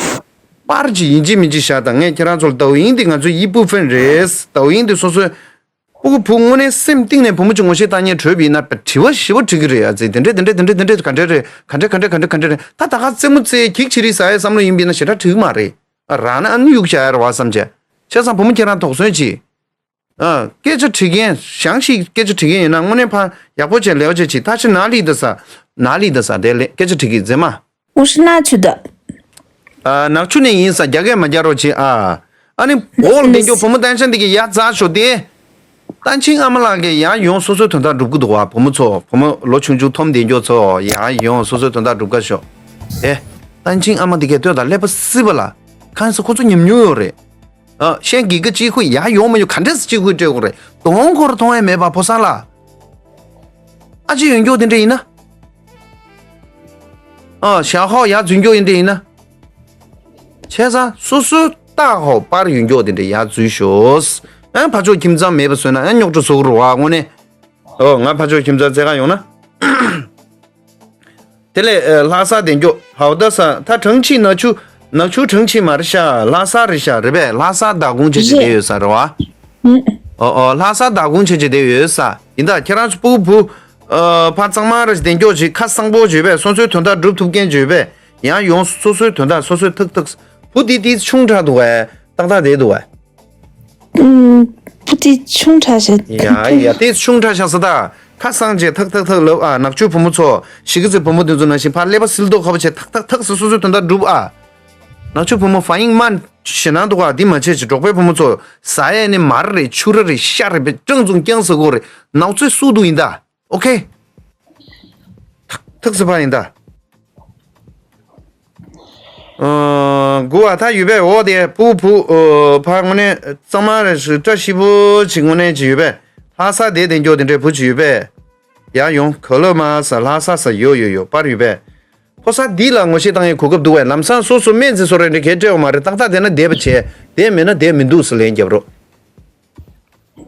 པར་ཅིག་ཡིན་གཅིག་མིན་གཅིག་བཞག་དང་ངས་ཁྱེད་རང་ཚོ་ལ་ཏའོ་ཡིན་འདི་ང་ཚོའི་ཡི་པུ་ཧྥན་རེད། ཏའོ་ཡིན་འདི་སོ་སོའི། སྤུ་གུ་བུ་དངོས་གནས་སེམས་གཏིང་ནས་བུ་མོ་ཅིག་ངོ་ཤེས་བཏང་མཁན་བྲོས་པ་ཡིན་ན་དྲི་བ་ཞིབ་པོ་དྲི་གི་རེད་ཨ་ཙི་དེ་འདྲས་དེ་འདྲས་དེ་འདྲས་དེ་འདྲས་ག་འདྲས་རེད་ག་འདྲས་ག་འདྲས་ག་འདྲས་ག་འདྲས་རེད་ད་ད་ག་རྩེད་མོ་རྩེ་འགྱིག་ཆི་རིག་ཟ་ཡའི་བསམ་བློ་ཡིན་པ་ཡིན་ན་ཞེ་དྲག་དྲི་གི་མ་རེད་ཨ། རང་ན་ཨ་ནི་གཡུག་བཞག་ཡ་རེད་བ་བསམ་བྱས། བྱས་ཙང་བུ་མོ་ཁྱེད་རང་དོགས་ཟོན་གྱིས། ཨ། སྐད་ཆ་དྲི་མཁན་བྱང་ཞིག་སྐད་ཆ་དྲི་མཁན་ཡིན་ན་དངོས་གནས་ཕ་ཡག་པོ་བྱས་ལེའོ་བྱས་ཅིག་ད་ཕྱི་ན་ལི་ད་ས། ན་ལི་ད་ས་དེ་ལས་སྐད་ཆ་དྲི་གི་མཛེས་མ། 我是哪区的？ ཨ། ནག་ཆུ་ནས་ཡིན་ས་རྒྱ་སྐད་མ་རྒྱག་རོགས་བྱེད་ཨ། ཨ་ནི་འོག་ལ་བསྡད་མགྱོགས་བུ་མོ་ཏན་ཤན་དེ་གི་ཡ་རྩ་ཤོག་དེ། ཏན་ཆིང་ཨ་མ་ལགས་ཀྱི་ཡང་ཡོང་སོ་སོའི་དོན་དག་སྒྲུབ་ཀྱི་འདུག་བ་བུ་མོ་ཚོ་བུ་མོ་ལོ་ཆུང་ཆུང་འཐོམ་བསྡད་མགྱོགས་ཚོ་ཡང་ཡོང་སོ་སོའི་དོན་དག་སྒྲུབ་ཀ་ཤོག་ཨེ། ཏན་ཆིང་ཨ་མ་དེ་གས་ལྟོས་དང་ཀླད་པ་སྲིད་པ་ལ། གང་ཟེར་ཁོ་ཚོ་ཉམས་མྱོང་ཡོད་རེད། ཨ། ཤན་གྱི་ཀ་གཅིག་ཁུ་ཡ་ཡོང་མ་ཡོང་ག་འདྲས་སེ་གཅིག་ཁུ་སྤྲད་དགོས་རེད། གདོང་ཁོ་ར་མཐོང་ཡ་མེད་པ་ཕོ་གསར་ལ། ཨ་ཅེ་ཡོད་མགྱོགས་དེ་འདྲ་ཡིན་ན། ཨ། ཞག་ཧོག་ཡ་འཛུལ་མགྱོགས་ཡིན་འདྲ་ཡིན་ན། བྱས་ཙང་སོ་སོའི་ལྟ་ཧོག་པར་ཡོད་མགྱོགས་དེ་འདྲ་ཡ་འཛུལ་ཤོག་ཨ། ཕ་ཕྱོགས་ཁྱིམ་ཚང་མེད་པ་བཟོས་ན་ཨ་རྙོག་དྲ་བཟོ་གི་རེད་བ་དངོས་གནས། ཨོ། ང་ཕ་ཕྱོགས་ཁྱིམ་ཚང་བཙལ་ག་ཡོང་ན། དེ་ལས་ལྷ་ས་བདེ་མགྱོགས་ཧའོ་ད་ས་ད་ཁྲང་ཆི་ནག་ཆུ་ནག་ཆུ་ཁྲང་ཆི་མ་རེད་ཤག་ལྷ་ས་རེད་ཤག་རེད་པས། ལྷ་ས་བདག་ཁོངས་བྱས་བྱས་བསྡད་ཡོད་ས་རེད་བ། ཨོ་ཨོ་ལྷ་ས་བདག་ཁོངས་བྱས་བྱས་བསྡད་ཡོད་ས་ཡིན་ད། ཁྱེད་རང་ཚོ་སྤུ་གུ་བུ་ཕ་གཙང་མ་རེད་བདེ་མགྱོགས་བྱེད་ཁ་གསང་པོ་བྱེད་པས་སོ་སོའི་དོན་དག་སྒྲུབ་ཐུབ་མཁན་བྱེད་པས་ཡང་ཡོང་སོ་སོའི་དོན་དག་སོ་སོའི་ཐག་ཐག་བུ་དེ་དེ་ཆུང་དྲགས་འདུག་བས་ཏག་ཏག་བསྡད་འདུག་བས། ཨུམ། བུ་དེ་ཆུང་དྲགས་ཤག་ཡ་ཡ་དེ་ཆུང་དྲགས་ཤག་ས་ད། ཁ་སང་རྗེས་ཐག་ཐག་ཐག་ལབ་ཨ། ནག་ཆུ་བུ་མོ་ཚོ་ཞིག་གི་ཚེ་བུ་མོ་དེ་ཚོ་ནང་བཞིན་ཕར་ཀླད་པ་སིལ་མདོག་ཁ་པོ་བྱས་ཐག་ཐག་ཐག་ཟེར་སོ་སོའི་དོན་དག་སྒྲུབ་ཨ། ནག་ཆུ་བུ་མོ་ཧྥ་ཡིང་མན་ཞེད་སྣང་འདུག་ཨ། འདི་མ་བྱེད་ཅིག་འབྲོག་པའི་བུ་མོ་ཚོ་ཟ་ཡས་ནི་མར་རེད་ཕྱུ་ར་རེད་ཤ་རེད་པས་ཀྲང་ཙུང་རྐྱང་ཟེར་གོ་རེད་ནག་ཚོད་སུ་འདུག་ཡིན་ད། ཨོ་ཁེ། ཐག་ཐག་ཟེར་བ་ཡིན་ད། ཨ། དགུ་བ་ད་ཡོད་པས་འོ་དེ་བུ་བུ་ཨོ་ཕ་དངོས་གནས་གཙང་མ་རེད་ཤི་བཀྲ་ཤིས་པོ་ཅིག་དངོས་གནས་ཅིག་ཡོད་པས་ལྷ་ས་དེ་དེ་མགྱོགས་དེ་འདྲའི་བུ་ཅིག་ཡོད་པས་ཡ་ཡོང་ག་ལོ་མ་ས་ལྷ་ས་ས་ཡོ་ཡོ་ཡོ་པར་ཡོད་པས་ཕོ་ས་འདི་ལ་ངོ་ཤེས་བཏང་ཡའི་གོ་སྐབས་འདུག་བས་ལམ་སང་སོ་སོ་སྨན་རྩིས་སོ་རེ་འདྲ་གས་སྤྲད་བ་མ་རེད་ཏག་ཏག་དེ་ན་བསྡད་པ་བྱས་དེ་མེད་ན་བསྡད་མི་འདུག་ཟེར་ལན་རྒྱབ་རོགས།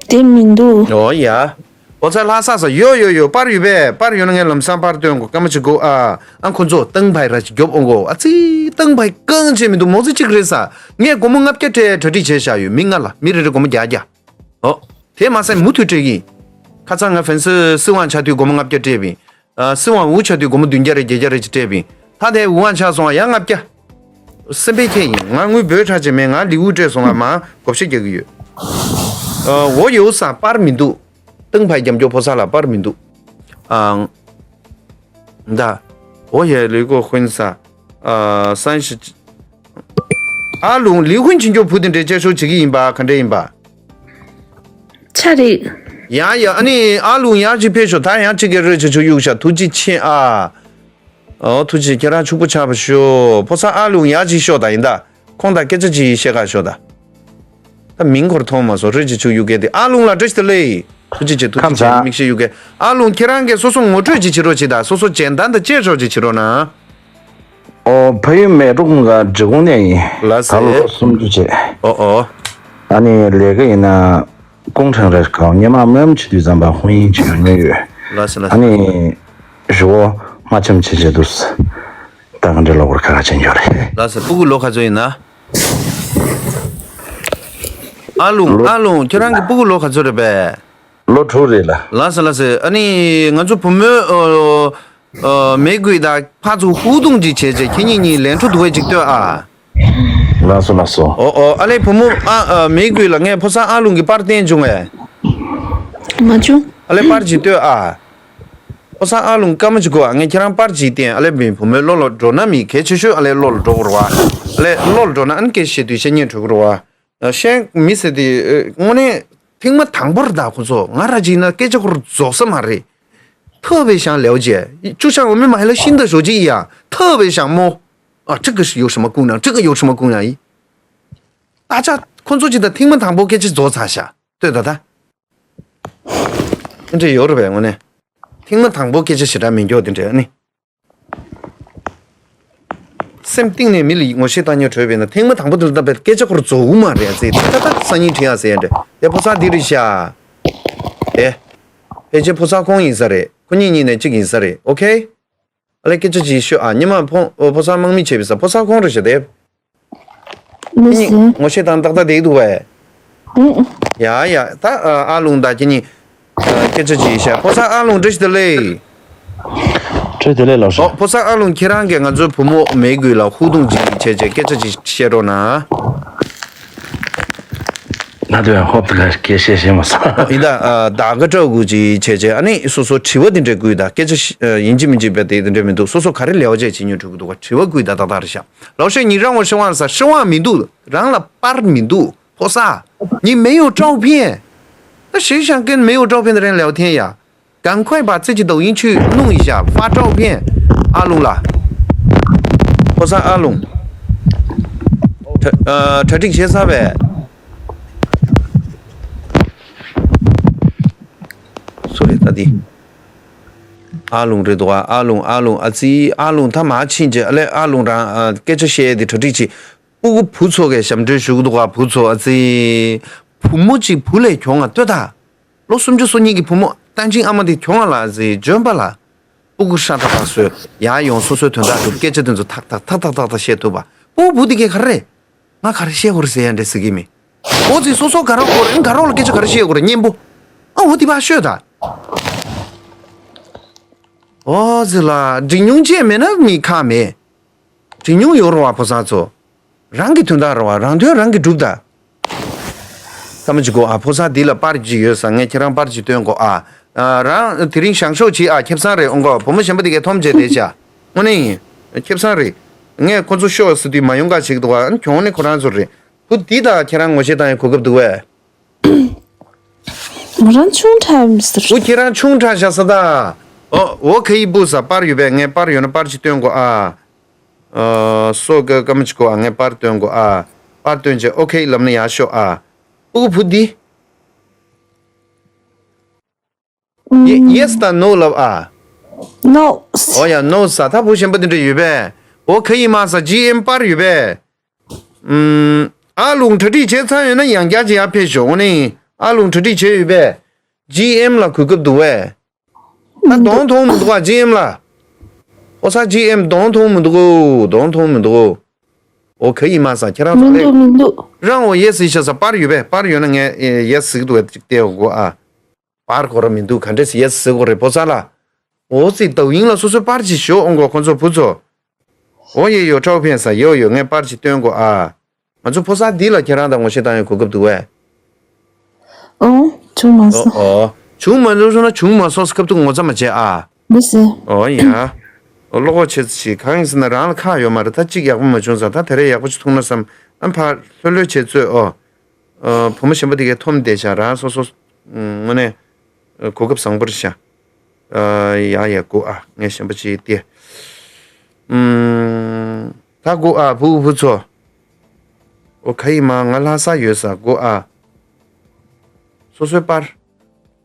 དེ་མི་འདུག་ཨོ་ཡ། ཨོ་ཙ་ལྷ་ས་ས་ཡོ་ཡོ་ཡོ་པར་ཡོད་པས་པར་ཡོད་ན་ངས་ལམ་སང་པར་སྟོན་གོ་སྐར་མ་ཅིག་གོ་ཨ། ཨ་ཁོ་ཚོ་ཏང་ཕའི་ར་ཅིག་རྒྱོབ་འོང་གོ་ཨ་ཙི་ཏང་ཕའི་རྐང་བྱེད་མི་འདུག་མོ་ཙི་ཅིག་རེད་ས། ངས་སྒོར་མོ་ལྔ་བརྒྱ་སྤྲད་གྲ་སྒྲིག་བྱས་བཞག་ཡོད་མི་ལྔ་ལ་མི་རེ་རེ་སྒོར་མོ་བརྒྱ་བརྒྱ། ཨོ། དེ་མ་ཟད་མུ་མཐུད་སྤྲད་ཀྱི་ཡིན། ཁ་སང་ང་ཧྥན་སི་སྲིད་དབང་ཆགས་དུས་སྒོར་མོ་ལྔ་བརྒྱ་སྤྲད་པ་ཡིན། ཨ། སྲིད་དབང་འུ་ཆགས་དུས་སྒོར་མོ་བདུན་བརྒྱ་རེ་བརྒྱད་བརྒྱ་རེ་ཅིག་སྤྲད་པ་ཡིན། ད་དེ་འུ་དབང་ཆགས་སོང་བ་ཡང་ལྔ་བརྒྱ། སེམས་པའི་ཁྱད་ཡིན། ང་དངུལ་འབོལ་ཁྲག་ཅིག་མེད། ང་ལི་འུ་སྤྲད་སོང་ང་མ་བགོ་བཤའ་རྒྱག་གི་ཡོད། ཨ། འོ་ཡོད་ས་པར་མི་འདུག་ཏང་ཕའི་རྒྱབ་སྐྱོར་ཕོ་གསར་ལ་པར་མི་འདུག་ཨ། ད། འོ་ཡ་ལི་གོ་ཧུན་ས། ཨ། སན་ཤི། ཨ་ལུང་ལི་ཧུན་ཆིན་ཅོ་བུ་དེ་འདྲའི་བཅད་ཤོག་བྱེད་ཀྱི་ཡིན་པ་ག་འདྲ་ཡིན་པ། ཆ་རེད། ཡ་ཡ། ཨ་ནི་ཨ་ལུང་ཡར་ཅིག་ཕེབས་ཤོག་ད་ཡང་ཅིག་གི་རོས་ཆ་ཆུ་གཡུག་ཤ་ཐུགས་རྗེ་ཆེ་ཨ། ཨོ་ཐུགས་རྗེ་ཆེ། ཁྱེད་རང་ཕྱུག་པོ་ཆགས་པ་ཤོག་ཕོ་གསར་ཨ་ལུང་ཡར་ཅིག་ཤོག་ད་ཡིན་ད། ཁོང་དང་སྐད་ཆ་ཅིག་བཤད་ག་ཤོག་ད། ད་མིང་སྐོར་མཐོང་མ་སོང་རོས་ཅིག་ཆུ་གཡུག་གེ་དེ་ཨ་ལུང་ལ་བཀྲ་ཤིས་བདེ་ལེགས། ཐུགས་རྗེ་ཆེ་ཐུགས་རྗེ་ཆེ། ཁམས་བཟང་། མིག་ཤེལ་གཡུག་གེ་ཨ་ལུང་ཁྱེད་རང་གིས་སོ་སོ་ངོ་སྤྲོད་ཅིག་བྱེད་རོགས་བྱེད་ད་སོ་སོ་མཇལ་དར་དང་བཅས་ཤོག་ཅིག་བྱེད་རོགས་གནང་། ཨོ་ཕ་ཡུལ་མལ་གྲོ་གུང་ག་འབྲི་གུང་ནས་ཡིན། ལགས་ད་ལོ་སེ། སུམ་ཅུ་བྱས། ཨོ་ཨོ། ཨ་ནི་ལས་ཀ་ཡིན་ན་ཀུང་ཁྲང་རེ་ཁའོ་སྙེ་མ་མཉམ་བྱེད་དུས་ཙམ་པ་ཧུང་ཡིན་བྱེད་ཡོང་མྱོང་ཡོད། ལགས་སེ་ལགས་ཨ་སེ། ནི་ཞུ་བོ་མ་འཆམ་བྱེད་བྱེད་དུས་ད་ག་འདྲ་ལོ་སྐོར་ཁ་ཁ་ཆེན་འགྱོ་རེད། ལགས་སེ། སྤུ་གུ་ལོ་ག་ཚོད་ཡིན་ན། ཨ་ལུང་ལོ། ཨ་ལུང་ཁྱེད་རང་གི་སྤུ་གུ་ལོ་ག་ཚོད་རེད་པས། ལོ་དྲུག་རེད་ལ། ལགས་སེ་ལགས་སེ། ཨ་ནི་ང་ཚོ་བུ་མོའི་ཨ། ཨ། མི་དགོས་ད་ཕར་ཚུར་ཧུར་ཐུང་ཅིག་བྱས་བྱས་ཁྱེད་གཉིས་གཉིས་ལན་འཕྲོ་འདུག་པས་ཅིག་ལྟོས་ཨ། ལགས་སོ་ལགས་སོ། ཨོ་ཨོ། ཨ་ལས་བུ་མོ་ཨ། ཨ། མི་དགོས་ལ་ངས་ཕོ་གསར་ཨ་ལུང་གི་པར་བསྟན་བྱུང་བས། མ་བྱུང་། ཨ་ལས་པར་ཅིག་ལྟོས་ཨ། ཕོ་གསར་ཨ་ལུང་སྐར་མ་ཅིག་གོ་ཨ། ངས་ཁྱེད་རང་པར་ཅིག་བསྟན། ཨ་ལས་མི་བུ་མོའི་བློ་ལ་འགྲོ་ན་མི་གལ་ཆེ་ཤོས་ཨ་ལས་བློ་ལ་འགྲོ་དགོས་རེད་བ། ཨ་ལས་བློ་ལ་འགྲོ་ན་ཨ་ནི་སྐད་བཤད་དུས་བཤད་སྙིང་བྲོ་གི་རེད་བ། ཤེས་མི་ཟེར་དེ་དངོས་གནས་ཐེངས་མ་དང་པོ་རེད་ད་ཁོ་ཚོ། ང་ར་ཅིག་ན་སྐད་ཆ་ཁོ་ར་རྫོགས་ས་མ་རེད། ཐབས་པའི་ཞང་ལེའོ་ཅེ། ཅུ་ཞང་འོ་མི་མ་ཧེ་ལ་ཤིན་ཏུ་ཞོ་ཅི་ཡ། ཐབས་པའི་ཞང་མོ། ཨ་ཁྲི་གི་ཡོ་ཧྲི་མ་ཀུང་ན་ཁྲི་གི་ཡོ་ཧྲི་མ་ཀུང་ན་ཡི། ཨ་ཅག་ཁོ་ཚོ་ཅི་ད་ཐེངས་མ་དང་པོ་སྐད་ཆ་རྫོགས་ཚར་ཤག་ལྟོས་ད་ད། འདྲ་ཡོད་རེད་པས་དངོས་གནས། ཐེངས་མ་དང་པོ་སྐད་ཆ་ཞེ་དྲག་མི་མགྱོགས་དེ་འདྲ་ནི། སེམས་གཏིང་ནས་མི་ལ་ངོ་ཤེས་བཏང་ཉོ་གྲོས་པས་ན་ཐེངས་མ་དང་པོ་དེ་ལ་བཏང་པའི་སྐད་ཆ་ཁོ་ར་རྫོགས་མ་རེད་ཟེར་ཏག་ཏག་ཏག་སང་ཉིན་དྲི་ཡ་ཟེར་ཡ་འདྲ་དེ་ཕོ་གསར་འདི་རེད་ཤག་དེ། ཕལ་ཆེར་ཕོ་གསར་ཁོང་ཡིན་ས་རེད། ཁོ་གཉིས་གཉིས་ནས་གཅིག་ཡིན་ས་རེད། ཨོ་ཁེ། ཨ་ལས་སྐད་ཆ་ཅིག་ཤོད་ཨ། ཉི་མ་ཕོ་ཕོ་གསར་དམག་མི་བྱས་པའི་ས་ཕོ་གསར་ཁོང་རེད་ཤག་དེ། མི་ཁྱེད་གཉིས་ཟེར། ངོ་ཤེས་དང་ཏག་ཏག་བསྡད་འདུག་པས། ཨེ། ཡ་ཡ་ད་ཨ་ལུང་ད་ཁྱེད་གཉིས། སྐད་ཆ་ཅིག་བཤད། ཕོ་གསར་ཨ་ལུང་བཀྲ་ཤིས་བདེ་ལེགས། བཀྲ་ཤིས་བདེ་ལེགས་ལགས་སོ། ཨོ་ཕོ་གསར་ཨ་ལུང་ཁྱེད་རང་གིས་ང་ཚོའི་བུ་མོ་མི་དགོས་ལ་ཧུར་ཐུང་ཅིག་བྱས་བྱས་སྐད་ཆ་ཅིག་བཤད་རོགས་གནང་། ང་ཚོ་ཡང་ཧོབ་ཏེ་ཁ་སྐད་བཤད་ཤེས་མ་སོང་། ཡིན་ད་ཨ་ད་ག་སྤྲོ་དགོས་ཅིག་བྱས་བྱས་ཨ་ནི་སོ་སོ་དྲི་བ་དེ་འདྲ་དགོས་ད་སྐད་ཆ་ཤི་ཨ་ཡིན་གཅིག་མིན་གཅིག་བས་དེ་དེ་འདྲ་མི་འདུག་སོ་སོ་ག་རེ་ལས་བ་བྱས་བྱེད་ཉོ་འགྲོ་གི་འདུག་ག་དྲི་བ་དགོས་ད་ཏག་ཏག་རེད་ཤག་ལའོ་ཧྲེ་ཉི་རང་ངོ་ཧྲི་ཝང་ས་ཧྲི་ཝང་མི་འདུག་རང་ལ་པར་མི་འདུག་ཕོ་གསར། 你没有照片。那谁想跟没有照片的人聊天呀？赶快把自己抖音去弄一下，发照片。阿龙啦，ཕོ་གསར་ཨ་ལུང་། གྲ་ཨ་གྲ་སྒྲིག་བྱས་ཚར་བས། སུ་རེད་ད་འདི། ཨ་ལུང་རེད་འདུག་ཨ། ཨ་ལུང་ཨ་ལུང་ཨ་ཙི་ཨ་ལུང་ད་མ་ཕྱིན་རྗེས་ཨ་ལས་ཨ་ལུང་རང་ཨ་སྐད་ཆ་བཤད་དེ་གྲ་སྒྲིག་བྱེད། སྤུ་གུ་བུ་ཚོ་གས་ཞབས་འདྲེན་ཞུ་གི་འདུག་ག་བུ་ཚོ་ཨ་ཙི། བུ་མོ་གཅིག་བུ་ལས་གྱོང་ང་ལྟོས་ད། ལོ་སུམ་ཅུ་སོ་གཉིས་ཀྱི་བུ་མོ་བསྟན་ཅིང་ཨ་མ་དེ་གྱོང་ང་ལ་ཨ་ཙི་འཇོན་པ་ལ། སྤུ་གུ་ཧྲ་ཏག་ཏག་བཟོས། ཡར་ཡོང་སོ་སོའི་དོན་དག་སྒྲུབ་སྐད་ཆ་དེ་ཚོ་ཐག་ཐག་ཐག་ཐག་ཐག་ཐག་བཤད་ཐུབ་པ། སྤུ་གུ་བུ་དེ་གས་ག་རེ་རེད། ང་ག་རེ་བཤད་དགོས་རེད་ཟེར་ཡ་འདྲ་ཟེར་གི་མེད། ཨོ་ཙི་སོ་སོ་དགའ་རོགས་དགོས་རེད། དགའ་རོགས་ལ་སྐད་ཆ་ག་རེ་བཤད་དགོས་རེད་སྙན་པོ། ཨ་འོ་དེ་ཕར་ཤོད་ད། ཨོ་ཙི་ལ་འབྲི་མྱོང་བྱས་མེད་ན་མི་ཁག་མེད། འབྲི་མྱོང་ཡོད་རེད་བ་ཕོ་གསར་ཚོ། རང་གི་དོན་དག་རེད་བ། རང་དོན་རང་གིས་སྒྲུབ་ད། ས་མ་ཅིག་གོ་ཨ། ཕོ་གསར་འདི་ལ་པར་ཅིག་ཡོད་ས། ངས་ཁྱེད་རང་པར་ཅིག་སྟོན་གོ་ཨ། ཨ་རང་དེ་རིང་བཞེངས་ཤོག་ཅིག་ཨ། ཁེ་བཟང་རེད་ཨོང་གོ་བུ་མོ་གཞན་པ་དེ་གས་མཐོང་བྱས་བསྡད་བྱ། དངོས་གནས་ཡིན། ཁེ་བཟང་རེད། ངས་ཁོ་ཚོ་ཤོག་ཟེར་དུས་མ་ཡོང་ག་བྱེད་ཀྱི་འདུག་ཨ། གྱོང་ནི་ཁོ་རང་ཚོ་རེད། བུ་འདི་དང་ཁྱེད་རང་ངོ་ཤེས་བཏང་ཡ་གོ་སྐབས་འདུག་བས། ང་རང་ཆུང་དྲགས་མི་ཟེར། འོ་ཁྱེད་རང་ཆུང་དྲགས་བཞག་ས་ད། ཨོ་འོ་ཁ་ཡི་བུ་ས་པར་ཡོད་པས། ངས་པར་ཡོད་ན་པར་ཅིག་སྟོན་གོ་ཨ། ཨ་སོ་ཀ་ཀ་མ་ཅིག་གོ་ཨ། ངས་པར་སྟོན་གོ་ཨ། པར་སྟོན་བྱས་ཨོ་ཁེ་ལབ་ན་ཡར་ཤོག་ཨ། ཨུ་བུ་འདི། ཡེ་ཡེ་སི་དང་ནོ་ལབ་ཨ། ནོ། ཨོ་ཡ་ནོ་ས། ད་བུ་གཞན་པ་འདི་འདྲ་ཡོད་པས། འོ་ཁ་ཡི་མ་ས་ཇི་ཨེམ་པར་ཡོད་པས། ཨུམ། ཨ་ལུང་གྲ་སྒྲིག་བྱས་ཚར་ཡོད་ན་ཡང་བསྐྱར་ཅིག་ཡར་ཕེབས་ཤོག་འོ་ནི། ཨ་ལུང་གྲ་སྒྲིག་བྱས་ཡོད་པས། ཇི་ཨེམ་ལ་གོ་སྐབས་འདུག་བས། ད་གདོང་མཐོང་མི་འདུག་ག་ཇི་ཨེམ་ལ། ཨོ་ས་ཇི་ཨེམ་གདོང་མཐོང་མི་འདུག་གོ་གདོང་མཐོང་མི་འདུག་གོ་ཨོ་ཁ་ཡི་མ་ས་ཁྱེད་རང་ཚོ་མི་ལས། འདུག་མི་འདུག་རང་འོ་ཡེ་སི་ཤ་ས་པར་ཡོད་པས། པར་ཡོད་ན་ངས་ཡེ་སི་ཟིག་འདུག་བས་ཅིག་བལྟས་འོ་གོ་ཨ། པར་གོ་ར་མི་འདུག་ག་འདྲས་ཡེ་སི་ཟེར་གོ་རེད་ཕོ་གསར་ལ། འོ་ཙི་ཏའུ་ཡིང་ལ་སོ་སོའི་པར་ཅིག་ཞོག་འོང་གོ་ཁོ་ཚོ་བུ་ཚོ། འོ་ཡེ་ཡོ་ཁྲའོ་ཕེན་ས་ཡོ་ཡོ་ངས་པར་ཅིག་སྟོན་གོ་ཨ། ང་ཚོ་ཕོ་གསར་འདི་ལ་ཁྱེད་རང་དང་ངོ་ཤེས་བཏང་ཡོད་གོ་སྐབས་འདུག་བས། ཨོ། བྱུང་མ་ཨོ་སོང་། ཨོ། བྱུང་མ་སོང་ན་བྱུང་མ་སོང་སྐབས་དུ་ངོ་ཚ་མ་བྱེད་ཨ། མི་སྲིད། ཨོ་ཡ། ཨོ་བློ་ཁོག་ཆེ་ཙི་ཞིག་གང་ཡིན་ཟེར་ན་རང་ལ་ཁག་ཡོད་མ་རེད། ད་གཅིག་ཡག་པོ་མ་བྱུང་ཙང་ད་དེ་རེས་ཡག་པོ་ཅིག་ཐུག་ན་བསམ། ཨ་ཕར་ལྷོད་ལྷོད་བྱེད་ཚོད་ཨོ། ཨོ་བུ་མོ་གཞན་པ་དེ་གས་འཐོམ་བསྡད་ཤག་རང་སོ་སོ། ཨུམ་དངོས་གནས། ཨོ་གོ་སྐབས་བཟང་པོ་རེད་ཤག་ཨོ་ཡ་ཡ་གོ་ཨ་ངས་གཞན་པ་ཅིག་སྟེ། ཨུམ། ད་གོ་ཨ་བུ་བུ་ཚོ། ཨོ་ག་ཡིན་མ་ང་ལྷ་ས་ཡོད་ས་གོ་ཨ། སོ་སོའི་པར།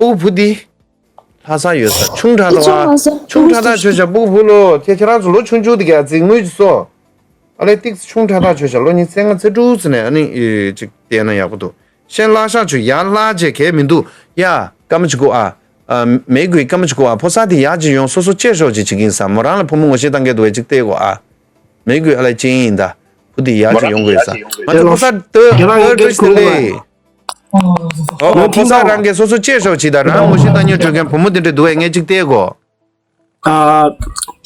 ཨོ་བུ་འདི། ལྷ་ས་ཡོད་ས་ཆུང་དྲགས་འདུག་ཨ། ཆུང་དྲགས་ཐག་ཆོད་ཤག་ཕྲུ་གུ་བུ་ལོ་ཁྱེད་ཁྱེད་རང་ཚོ་ལོ་ཆུང་ཆུང་འདི་ག་ཚིག་དངུལ་གྱི་སོ། ཨ་ལས་ཏིག་ཙི་ཆུང་དྲགས་ཐག་ཆོད་ཤག་ལོ་ཉི་ཤུ་རྩ་ལྔ་རྩ་དྲུག་ཙམ་ནས་ཨ་ནི་ཨེ་ཅིག་བལྟས་ན་ཡག་པོ་འདུག་ཤན་ལྷག་ཤག་ཆུ་ཡར་ལྷག་བྱས་གལ་མི་འདུག་ཡ་སྐར་མ་གཅིག་གོ་ཨ། ཨ་མི་དགོས་སྐར་མ་གཅིག་གོ་ཨ་ཕོ་གསར་དེ་ཡར་གཅིག་ཡོང་སོ་སོ་གཅེས་ཤོག་ཅིག་བྱེད་ཀྱིན་ས་མོ་རང་ལ་བུ་མོ་ངོ་ཤེས་བཏང་གི་འདུག་བས་ཅིག་བལྟས་གོ་ཨ། མི་དགོས་ཨ་ལས་ཅན་ཡིན་ད། བུ་དེ་ཡར་གཅིག་ཡོང་དགོས་ས། ང་ཚོ་ཕོ་གསར་དེ་ཨ་བཀྲ་ཤིས་བདེ་ལེགས། ཨོ་ཨོ་ཕོ་གསར་རང་གིས་སོ་སོ་གཅེས་ཤོག་བྱེད་ད་རང་ངོ་ཤེས་བཏང་ཉོ་སྤྲོད་མཁན་བུ་མོ་དེ་འདྲ་འདུག་བས་ངས་གཅིག་བལྟས་གོ་ཨ།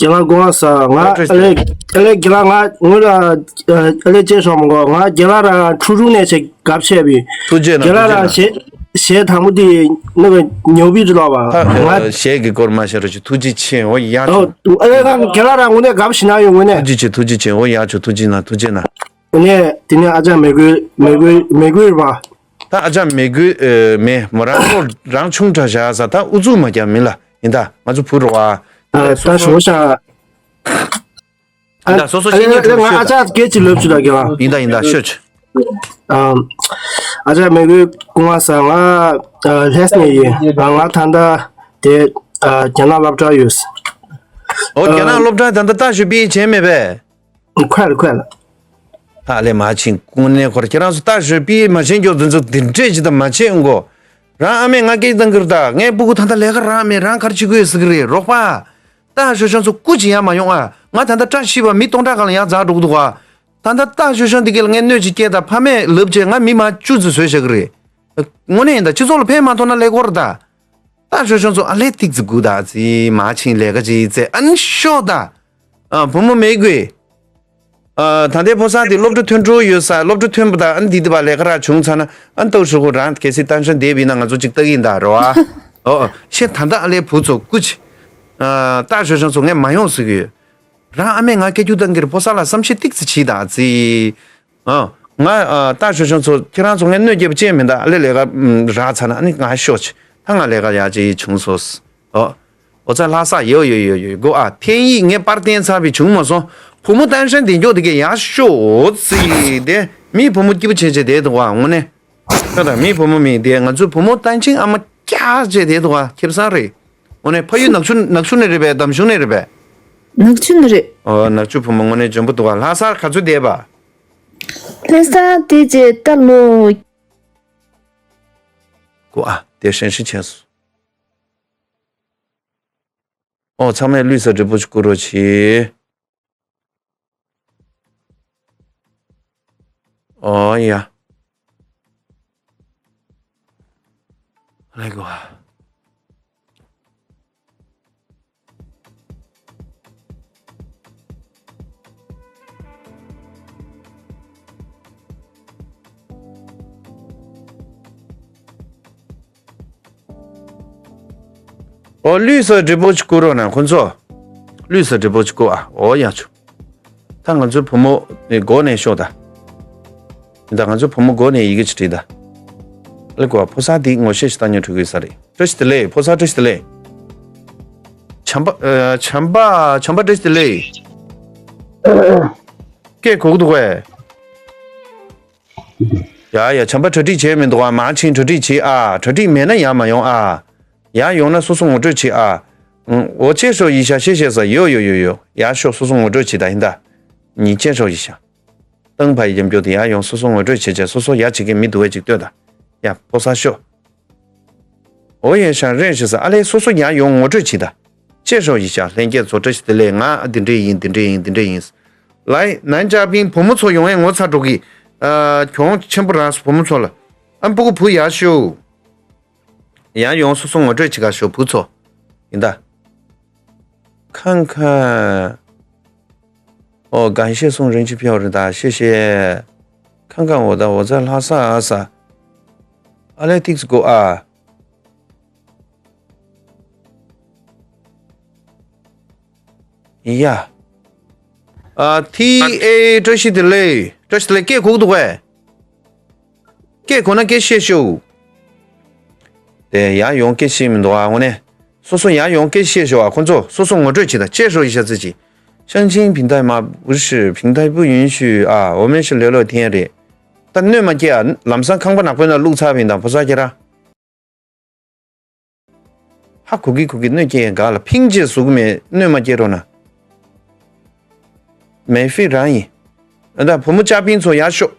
རྒན་ལགས་སྐུ་ངལ་ས་ང་ཨ་ལས་ཨ་ལས་རྒན་ལགས་ང་ངོས་ལ་ཨ་ལས་ཅེས་སོང་མི་གོ་ང་རྒན་ལགས་ར་ཁྲུ་རུ་ནས་ཆེ་གབ་ཆས་པའི་ཐུགས་རྗེ་གནང་རྒན་ལགས་ར་ཐུགས་རྗེ་གནང་། ཞེ་ཞེ་དང་པོ་དེ་ནི་ག་ཉོ་བི་རི་ལོག་པ་ང་ཞེ་གི་སྐོར་མ་ཤེས་རོ་ཆུ་ཐུགས་རྗེ་ཆེ་འོ་ཡ་ཨ་ཆུ། ཨ་ལས་ང་རྒན་ལགས་ར་ངོ་ནས་གབ་ཞིག་ན་ཡོད་ངོ་ནས་ཐུགས་རྗེ་ཆེ་ཐུགས་རྗེ་ཆེ་འོ་ཡ་ཆུ་ཐུགས་རྗེ་གནང་ཐུགས་རྗེ་གནང་། ངོ་ནས་དེ་ནས་ཨ་ཅག་མི་དགོས་མི་དགོས་མི་དགོས་ར། ད་ཨ་ཅག་མི་དགོས་མེད་མོ་རང་ཁོ་རང་ཆུང་དྲགས་བཞག་ས་ད་ཨུ་ཚུགས་མ་རྒྱབ་མིན་ལ། ཡིན་ད་ང་ཚོ་བུ་རོ་ཨ། ད་ཞོ་ཤ། ཡིན་ད་སོ་སོ་ཤེས་ཉེས་ང་ཨ་ཅག་སྐད་ཅིག་ལབ་ཅིག་ལ་གི་ལ། ཡིན་ད་ཡིན་ད་ཤོད་ཅིག་ཨ་ཅག་མི་དགོས་སྐུ་ངལ་ས་ང་ལྷས་ནས་ཡིན་ང་ད་ལྟ་དེ་རྒྱ་ནག་སློབ་གྲྭ་ཡོད། ཨོ་རྒྱ་ནག་སློབ་གྲྭ་ད་ལྟ་ལྟ་ཞུ་པི་བྱས་མེད་པས། ཁོས་ལ་ཁོས་ལ། ད་ལས་མ་ཕྱིན་ཀུན་ནས་ཁོར་ཁྱེད་རང་ཚོ་ལྟ་ཞོད་པི་མ་ཕྱིན་མགྱོགས་འཛིན་ཚོ་འདི་འདྲས་ཅི་ད་མ་བྱེད་འགོ། རང་ཨ་མས་ང་སྐད་བཏང་གིར་ད་ངའི་སྤུ་གུ་ད་ལྟ་ལས་ཀ་རང་མེད་རང་གར་ཕྱི་དགོས་ཟེར་གི་རེད་རོགས་པ། ལྟ་ཞོད་ཤང་ཚོ་སྐུ་ཅི་ཡང་མ་ཡོང་ཨ་ང་ད་ལྟ་བཀྲ་ཤིས་པ་མི་སྟོང་ཕྲག་གང་ལ་ཡང་འཛག་འགྲོ་གི་འདུག་ཨ། ད་ལྟ་ལྟ་ཞོད་ཤང་འདི་གལ་ངས་གནོད་ཅིག་སྐྱེལ་ད་ཕ་མས་ལབ་བྱས་ང་མི་མ་བཅུ་ཙི་བཟོས་བཞག་གི་རེད། དངོས་གནས་ཡིན་ད་སྤྱི་ཚོགས་ལ་ཕན་མ་ཐོགས་ན་ལས་སྐོར་ད། ད་ཞོ་ཞོ་ཚོ་ཨ་ལས་ཏིག་ཙི་དགུ་དག་ཙི་མ་ཕྱིན་ལས་ཀ་ཅི་ཙེ་ཨན་ཤོག་ད། ཨ་བུ་མོ་མེད་དགོས། ཨ་ད་ལྟའི་ཕོ་གསར་དེ་སློབ་གྲྭ་ཐོན་འགྲོ་ཡོད་ས་སློབ་གྲྭ་ཐོན་པ་དང་ཨན་དི་དི་བ་ལས་ཀ་རག་བྱུང་ཚར་ན་ཨན་ཏོ་ཧྲུ་གུ་རང་གལ་སྲིད་ཏན་ཤན་བསྡད་པ་ཡིན་ན་ང་ཚོ་གཅིག་ལྟ་གི་ཡིན་ད་རོ་ཨ། ཨོ་ཤེ་ད་ལྟ་ཨ་ལས་བུ་ཚོ་སྐུ་ཅི། ཨ་ད་ཞོ་ཞོ་ཚོ་ངས་མ་ཡོང་ཟེར་གི་ཡོད། རང་ཨ་མས་ང་སྐད་རྒྱུ་བཏང་གི་རེད་ཕོ་གསར་ལ་བསམ་ཤེས་ཏིག་ཙི་བྱིས་དག་ཙི། ཨ། ང་ཨ་ད་ཞོ་ཞོ་ཚོ་ཁྱེད་རང་ཚོ་ངས་གནོད་སྐྱེལ་བ་ཅན་མིན་ད་ཨ་ལེ་ལས་ཀ་རག་ཚར་ན་ཨ་ནི་ང་ཤོག་ཅི་ད་ང་ལས་ཀ་ཡག་ཅིག་བྱུང་སོང་། ཨོ། ཨོ་ཙ་ལྷ་ས་ཡོ་ཡོ་ཡོ་ཡོ་གོ་ཨ་འཐེན་ཡིག་ངས་པར་བསྟན་ཚར་བའི་བྱུང་མ་སོང་བུ་མོ་ཏན་ཧྲན་བདེ་མགྱོགས་དེ་གས་ཡག་ཤོག་ཙི་དེ་མིའི་བུ་མོ་སྐྱིད་པོ་བྱེད་བྱེད་བསྡད་འདུག་ཨ་དངོས་གནས། ཁྱོད་དང་མིའི་བུ་མོ་མིན་དེ་ང་ཚོའི་བུ་མོ་ཏན་ཆིང་ཨ་མ་སྐྱག་བྱས་བསྡད་འདུག་ཨ་ཁེབ་སང་རེད། དངོས་གནས་ཕ་ཡུལ་ནག་ཆུ་ནག་ཆུ་ནས་རེད་པས་འདམ་གཞུང་ནས་རེད་པས། ནག་ཆུ་ནས་རེད། ཨོ་ནག་ཆུ་བུ་མོ་དངོས་གནས་འཇོན་པོ་འདུག་ཨ་ལྷ་སར་ག་ཚོད་བསྡད་པ། ལྷ་ས་དེ་རྗེས་ལྟ་ལོ། གོ་ཨ་དེ་ཧྲན་ཧྲི་ཆེན་སུ། ཨོ་ཚང་མས་ལུས་ས་འབྲས་བུ་ཅིག་བསྐུར་རོགས་གྱིས། ཨོ་ཡ། ལེགས་གོ། ཨོ་ལུས་སོ་འབྲས་བུ་ཅིག་བསྐུར་རོགས་གནང་ཁོ་ཚོ། ལུས་སོ་འབྲས་བུ་ཅིག་བསྐུར་ཨ་ཨོ་ཡ་ཆུ། ད་ང་ཚོའི་བུ་མོ་ནི་སྒོ་ནས་ཤོག་ད། ད་ང་ཚོའི་བུ་མོ་སྒོ་ནས་ཡི་གེ་ཅིག་བྲིས་ད། ཨ་ལེ་གོ་ཕོ་གསར་འདི་ངོ་ཤེས་ཤིག་བཏང་ཉོ་འགྲོ་གི་ས་རེད། བཀྲ་ཤིས་བདེ་ལེགས་ཕོ་གསར་བཀྲ་ཤིས་བདེ་ལེགས། བྱམས་པ་ཨ་བྱམས་པ་བྱམས་པ་བཀྲ་ཤིས་བདེ་ལེགས། སྐད་གོ་གི་འདུག་གས། ཡ་ཡ་བྱམས་པ་གྲ་སྒྲིག་བྱས་མི་འདུག་ཨ་མ་ཕྱིན་གྲ་སྒྲིག་བྱེད་ཨ་གྲ་སྒྲིག་མེད་ན་ཡར་མ་ཡོང་ཨ། ཡར་ཡོང་ན་སོ་སོ་ངོ་སྤྲོད་བྱེད་ཨ། ཨོ་ཅེ་ཤོ་ཡི་ཤ་ཤེ་ཤེ་ས་ཡོ་ཡོ་ཡོ་ཡོ་ཡར་ཤོག་སོ་སོ་ངོ་སྤྲོད་བྱེད་ད་ཡིན་ད། ཉི་ཅེ་ཤོ་ཡི་ཤ། ཏང་ཕ་ཡི་རྒྱབ་སྐྱོར་དེ་ཡར་ཡོང་སོ་སོ་ངོ་སྤྲོད་བྱེད་བྱས་སོ་སོ་ཡར་བྱེད་མཁན་མི་འདུག་བས་ཅིག་ལྟོས་ད། ཡ་ཕོ་གསར་ཤོག་ཨོ་ཡེ་ཤང་རེན་ཞེས་ཨ་ལས་སོ་སོ་ཡང་ཡོང་ངོ་སྤྲོད་བྱེད་ད། ཅེ་ཧྲོ་ཡི་ཤ་ལྷན་རྒྱས་ཚོ་བཀྲ་ཤིས་བདེ་ལེགས། ང་འདི་འདྲས་ཡིན་འདི་འདྲས་ཡིན་འདི་འདྲས་ཡིན། ལའི་ནན་ཅག་པིན་བུ་མོ་ཚོ་ཡོང་ངས་ངོ་ཚ་འགྲོ་གི། ཨ་གྱོང་ཆེན་པོ་རག་སོང་བུ་མོ་ཚོ་ལ། ཨ་སྤུ་གུ་བུ་ཡག་ཤོས། ཡང་ཡོང་སོ་སོ་ངོ་སྤྲོད་བྱེད་ག་ཤོག་བུ་ཚོ། ཡིན་ད། ཁང་ཁ། ཨོ་感谢送人机票རེད་ད་ཤེས་ཤེས། ཁང་ཁ་འོ་ད་འོ་ཙ་ལྷ་ས་ཨ་ས། ཨ་ལས་ཏིག་ཙི་གོ་ཨ། ཡ། ཨ་ཐི་ཨེ་བཀྲ་ཤིས་བདེ་ལེགས། བཀྲ་ཤིས་བདེ་ལེགས། སྐད་གོ་གི་འདུག་གས། སྐད་གོ་ན་སྐད་བཤད་ཤོག་དེ་ཡར་ཡོང་སྐད་བཤད་མི་འདུག་ཨ། དངོས་གནས། སོ་སོ་ཡར་ཡོང་སྐད་བཤད་ཤོག་ཨ། ཁོ་ཚོ་སོ་སོ་ངོ་སྤྲོད་བྱེད་དང་། 介绍一下自己། 乡亲平台吗？不是，平台不允许啊，我们是联络天的。ད་གནོད་མ་སྐྱེལ་ཨ། ལམ་སང་ཁང་པ་ནག་པོའི་ནང་བླུགས་ཚར་བ་ཡིན་དང་། ཕོ་གསར་ཁྱེད་རང་། ཧ་གོ་གི་གོ་གི། གནོད་སྐྱེལ་ཡས་ག་ལ། ཕིང་ཅེས་བཟོ་གི་མེད། གནོད་མ་སྐྱེལ་རོགས་གནང་། མེ་ཧྥི་རང་ཡིན། ཨ་ད་བུ་མོ་ཅ་པིན་ཚོ་ཡར་ཤོག་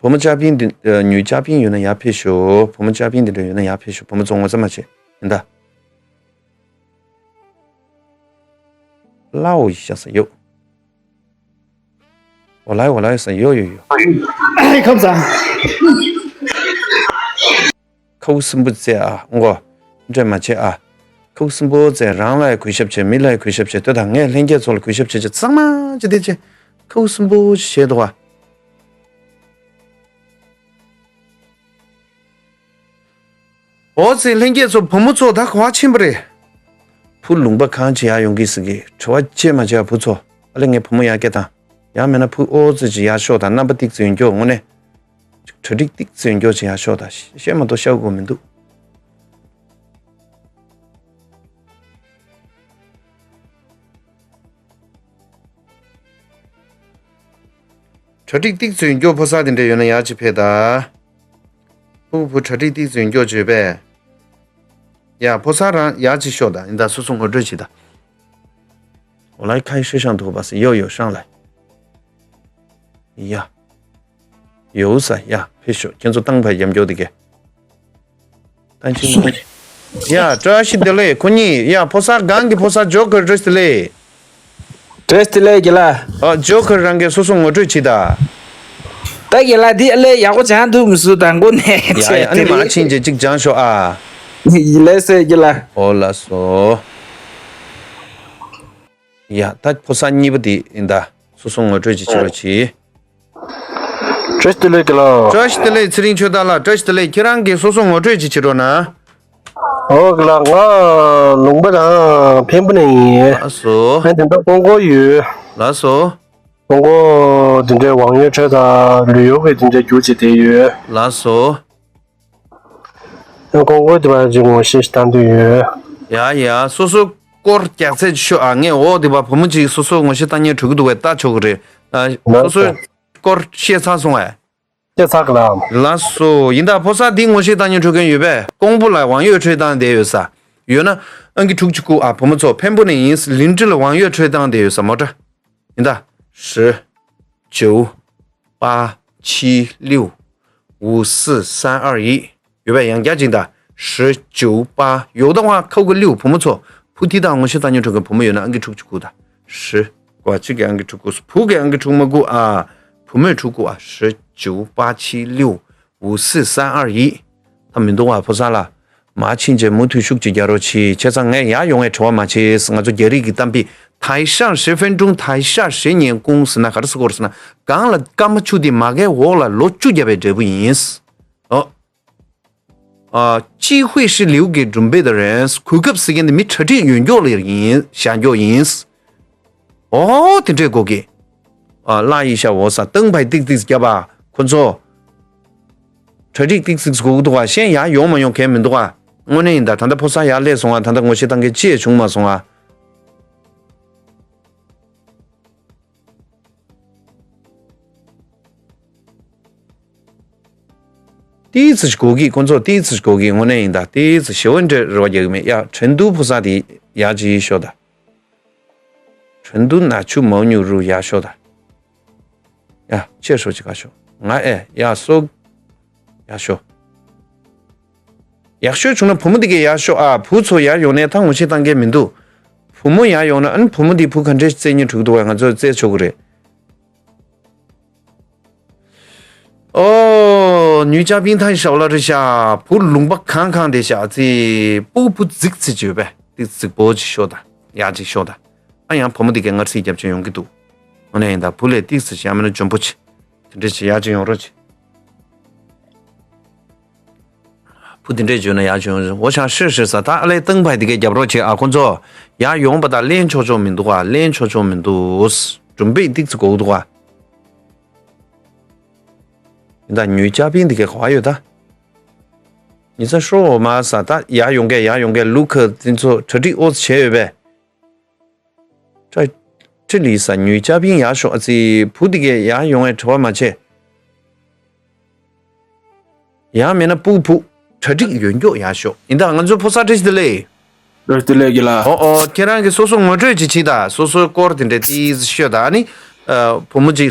བུ་མོ་ཅ་པིན་འདི། ཨ་ནུ་ཅ་པིན་ཡོད་ན་ཡར་ཕེབས་ཤོག་བུ་མོ་ཅ་པིན་འདི་འདྲ་ཡོད་ན་ཡར་ཕེབས་ཤོག་བུ་མོ་ཚོ་ངོ་ཚ་མ་བྱེད། ཡིན་ད། ལའོ་ཡི་ཤ་ས་ཡོད། ཝ་ལའི་ཝ་ལའི་ས་ཡོད་ཡོད་ཡོད། ཁམས་བཟང་། ཁའུ་སིམ་པོ་ཙེ་ཨ་མགོ། འདྲེ་མ་བྱེད་ཨ། ཁའུ་སིམ་པོ་ཙེ་རང་ལ་ཡ་གུས་ཞབས་བྱེད། མི་ལ་ཡ་གུས་ཞབས་བྱེད། ལྟོས་དང་། ངས་ལྷན་རྒྱས་ཚོ་ལ་གུས་ཞབས་བྱེད་ཅེས་གཙང་མ་ཅི་དེ་ཅི། ཁའུ་སིམ་པོ་ཅི་བྱེད་དོ་བ། འོ་ཙི་ལྷན་རྒྱས་ཚོ། བུ་མོ་ཚོ་ད་ག་བ་ཕྱིན་པ་རེད། བུ་ལུང་པ་གང་ཅི་ཡར་ཡོང་གི་ཟེར་གི། བྲེལ་བ་ཅི་མ་བྱེད་བུ་ཚོ། ཨ་ལས་ངས་བུ་མོ་ཡར་སྐད་བཏང་། ཡང་མིན་ན་བུ་ཨོ་ཙི་ཅི་ཡར་ཤོག་དང་། རྣམ་པ་ཏིག་ཙི་ཡོད་མགྱོགས། དངོས་གནས་གྲ་སྒྲིག་ཏིག་ཙི་ཡོད་མགྱོགས་ཅི་ཡར་ཤོག་དང་། བཤད་མ་གཏོགས་བཤད་དགོས་མི་འདུག་གྲ་སྒྲིག་ཏིག་ཙི་ཡོད་མགྱོགས། ཕོ་གསར་དེ་འདྲ་ཡོད་ན་ཡར་ཅིག་ཕེབས་ད། ཕུ་བུ་གྲ་སྒྲིག་ཏིག་ཙི་ཡོད་མགྱོགས་བྱོས་པས། ཡ་ཕོ་གསར་རང་ཡར་ཅིག་ཤོག་དང་། ཡིན་ད། སོ་སོ་ངོ་སྤྲོད་བྱེད་ད། 我来开摄像头吧。 ཡོ་ཡོ་上来། ཡ། ཡོ་ས་ཡ་ཕེབས་ཤོག་ཁྱེད་ཚོ་བཏང་བ་ཡོད་མགྱོགས་དེ་གས། ད་ཕྱིན། ཡ་བཀྲ་ཤིས་བདེ་ལེགས་ཁོ་གཉིས། ཡ་ཕོ་གསར་སྒང་གི་ཕོ་གསར་ཇོ་ཀར། བཀྲ་ཤིས་བདེ་ལེགས། བཀྲ་ཤིས་བདེ་ལེགས་རྒན་ལགས། ཨ་ཇོ་ཀར་རང་གིས་སོ་སོ་ངོ་སྤྲོད་བྱེད་ད། ད་རྒན་ལགས་འདི་ཨ་ལས་ཡག་པོ་སྦྱངས་འདུག་མི་སུ་དང་གོ་ནས། ཡ་ཡ། ཨ་ནི་མ་ཕྱིན་རྗེས་གཅིག་སྦྱངས་ཤོག་ཨ། ཡིན་ལགས་སེ་རྒན་ལགས། ཨོ་ལགས་སོ། ཡ་ད་ཕོ་གསར་གཉིས་པ་དེ་ཡིན་ད། སོ་སོ་ངོ་སྤྲོད་ཅིག་བྱེད་རོགས་གྱིས། བཀྲ་ཤིས་བདེ་ལེགས་རྒན་ལགས། བཀྲ་ཤིས་བདེ་ལེགས་ཚེ་རིང་ཆོས་བདག་ལགས། བཀྲ་ཤིས་བདེ་ལེགས། ཁྱེད་རང་གིས་སོ་སོ་ངོ་སྤྲོད་ཅིག་བྱེད་རོགས་གནང་། ཨོ་རྒན་ལགས། ང་ལུང་པ་དང་འཕན་པོ་ནས་ཡིན། ལགས་སོ། ང་དེ་འདྲ་ཀོང་ཀོ་ཡོད། ལགས་སོ། ཀོང་ཀོ་དེ་འདྲའི་དབང་ཡོད་འཕྲོད་དང་ལུས་ཡོད་པའི་དེ་འདྲའི་རྒྱུ་ཅིག་དེ་ཡོད། ལགས་སོ། ཀོང་ཀོ་དེ་བར་གྱི་ངོ་ཤེས་ཤིག་བཏང་འདོད་ཡོད། ཡ་ཡ། སོ་སོ་སྐོར་རྒྱག་ཚད་ཤོག་ཨ། ངས་འོག་དེ་བ་བུ་མོ་གཅིག་སོ་སོ་ངོ་ཤེས་བཏང་མཁན་འགྲོ་གི་འདུག་བས། ལྟ་ཆོག་གི་རེད། ཨ་སོ་སོའི་སྐོར་བཤད་ཚར་སོང་ཨ། བཤད་ཚར་གི་ལགས། ལགས་སོ། ཡིན་ད་ཕོ་གསར་འདི་ངོ་ཤེས་བཏང་མཁན་འགྲོ་མཁན་ཡོད་པས། ཀོང་པོ་ལ་དབང་ཡོད་འཕྲོད་བཏང་བསྡད་ཡོད་ས། ཡོད་ན་ཨང་ཀི་དྲུག་ཅུ་དགུ་ཨ། བུ་མོ་ཚོ་འཕན་པོ་ནས་ཡིན། ལིན་ཀྲི་ལ་དབང་ཡོད་འཕྲོད་བཏང་བསྡད་ཡོད་ས་མོ་ཊ། ཡིན་ད། 十、九、八、七、六、五、四、三、二、一。 ཡོད་པས། ཡང་བསྐྱར་ཅིག་ད། 十、九、八。 有的话扣个六。 བུ་མོ་ཚོ། བུ་དེ་དང་ངོ་ཤེས་བཏང་མཁན་འགྲོ་མཁན་བུ་མོ་ཡོད་ན་ཨང་ཀི་དྲུག་ཅུ་དགུ་ད། 十། 我这个 ཨང་ཀི་དྲུག་དགུ། བུ་གི་ཨང་ཀི་དྲུག་མ་དགུ་ཨ། བུ་མོས་དྲུག་དགུ་ཨ། 十、九、八、七、六、五、四、三、二、一。 ད་མི་འདུག་བ་ཕོ་གསར་ལགས། མ་ཕྱིན་རྗེས་མུ་མཐུད་ཤུགས་ཅིག་རྒྱག་རོགས་གྱིས། བྱས་ཙང་ངས་ཡར་ཡོང་བའི་བྲེལ་བ་མ་བྱེད། ང་ཚོ་རྒྱ་རིགས་ཀྱི་གཏམ་དཔེ། 台上十分钟，台下十年功 ཟེར་ན་ག་རེ་ཟེར་དགོས་རེད་ཟེར་ན། གང་ལ་སྐར་མ་བཅུ་དེ་མ་གའི་འོག་ལ་ལོ་བཅུ་བརྒྱབ་པའི་འབྲས་བུ་ཡིན། ཨོ། ཨ། 机会是留给准备的人། གོ་སྐབས་ཟེར་མཁན་དེ་མི་གྲ་སྒྲིག་ཡོད་མགྱོགས་ལ་ཡིན། བཞག་མགྱོགས་ཡིན། ཨོ་དེ་འདྲས་གོ་གི། ཨ་ལ་ཡི་ཤ་འོ་ས་སྟོང་པའི་ཏིག་ཏིག་བརྒྱབ་པ་ཁོ་ཚོ། གྲ་སྒྲིག་ཏིག་ཏིག་གོ་གི་འདུག་ག་གཞན་ཡར་ཡོང་མ་ཡོང་གལ་མི་འདུག་ག་དངོས་གནས་ཡིན་ད། ད་ལྟ་ཕོ་གསར་ཡར་སླེབས་སོང་ང་། ད་ལྟ་ངོ་ཤེས་བཏང་མཁན་ཅི་ཡང་བྱུང་མ་སོང་ང་། ཏིག་ཙི་ཞིག་གོ་གི། ཁོ་ཚོ་ཏིག་ཙི་ཞིག་གོ་གི། དངོས་གནས་ཡིན་ད། ཏིག་ཙི་ཞེ་པོ་འདྲ་རེ་བ་རྒྱག་གི་མེད། ཡ་ཁྲེན་ཏུའུ་ཕོ་གསར་དེ་ཡར་ཅིག་ཤོག་ད། ཁྲེན་ཏུའུ་ན་ཆུ་མའོ་ཉུ་རུ་ཡར་ཤོག་ད། ཡ་ཁྱེད་ཤོག་ཅིག་ག་ཤོག་ང་ཨེ་ཡ་སོ། ཡར་ཤོག་ཡག་ཤོས་བྱུང་ན་བུ་མོ་འདི་གས་ཡར་ཤོག་ཨ། བུ་ཚོ་ཡར་ཡོང་ནས་ད་ངོ་ཤེས་བཏང་མཁན་མི་འདུག་བུ་མོ་ཡར་ཡོང་ན་ཨ་ནི་བུ་མོ་འདི་བུ་ག་འདྲས་རྩེད་མཁན་འགྲོ་གི་འདུག་བས། ང་ཚོས་རྩེད་ཆོག་གི་རེད། ཨོ། ནུས་ཅག་པིན་ཐང་ཞའོ་ལ་རི་ཤ། བུ་ལུང་པ་གང་གང་དེ་ཤ་ཙི། སྤུ་གུ་བུ་རྫིག་ཙི་ཅིག་ཡོད་པས། ཏིག་རྫིག་པོ་ཅིག་ཤོག་ད། ཡག་ཅིག་ཤོག་ད། ཨ་ཡང་བུ་མོ་འདི་གས་ངར་སི་རྒྱབ་ཆེན་ཡོང་གི་འདུག་དངོས་གནས་ཡིན་ད། བུ་ལས་ཏིག་ཙི་ཅིག་ཡང་མིན་ན་འཇོན་པོ་ཅིག་དེ་འདྲས་ཅིག་ཡག་ཅིག་ཡོང་རོགས་ཅིག་བུ་དེ་འདྲས་བྱོས་ན་ཡག་བྱུང་། འོ་ཆང་ཧྲིར་ཧྲིར་ཟ། ད་ཨ་ལས་ཏང་ཕའི་དེ་གའི་རྒྱབ་རོགས་བྱེད་ཨ། ཁོ་ཚོ་ཡར་ཡོང་པ་དང་ལེན་ཆོག་ཆོག་མི་འདུག་ག་ལེན་ཆོག་ཆོག་མི་འདུག་གྲུམ་པིག་ཏིག་ཙི་གོག་འདུག་ག་ཡིན་ད་ཉོས་ཅ་པིན་དེ་གའི་ག་བ་ཡོད་ད། ཉི་ཚ་ཧྲོ་འོ་མ་ཟ། ད་ཡར་ཡོང་མཁན་ཡར་ཡོང་མཁན་ལུ་ཁ་དེ་ཚོ་གྲ་སྒྲིག་ཨོ་ཙི་བྱས་ཡོད་པས། ཁྲ་ཁྲི་ལི་ས་ཉུལ་ཅ་པིན་ཡག་ཤོག་ཨ་ཙི། བུ་དེ་གས་ཡག་ཡོང་བའི་དྲི་བ་མ་བྱེད། ཡག་མེད་ན་སྤུ་བུ་གྲ་སྒྲིག་ཡོད་མགྱོགས་ཡག་ཤོག་ཡིན་ད་ང་ཚོ་ཕོ་གསར་བཀྲ་ཤིས་བདེ་ལེགས། བཀྲ་ཤིས་བདེ་ལེགས་རྒན་ལགས། ཨོ་ཨོ། ཁྱེད་རང་གིས་སོ་སོ་ངོ་སྤྲོད་ཅིག་བྱེད་ད། སོ་སོའི་སྐོར་དེ་འདྲ་ཏིས་ཤོད་ད། ཨ་ནི་ཨ་བུ་མོ་ཅིག་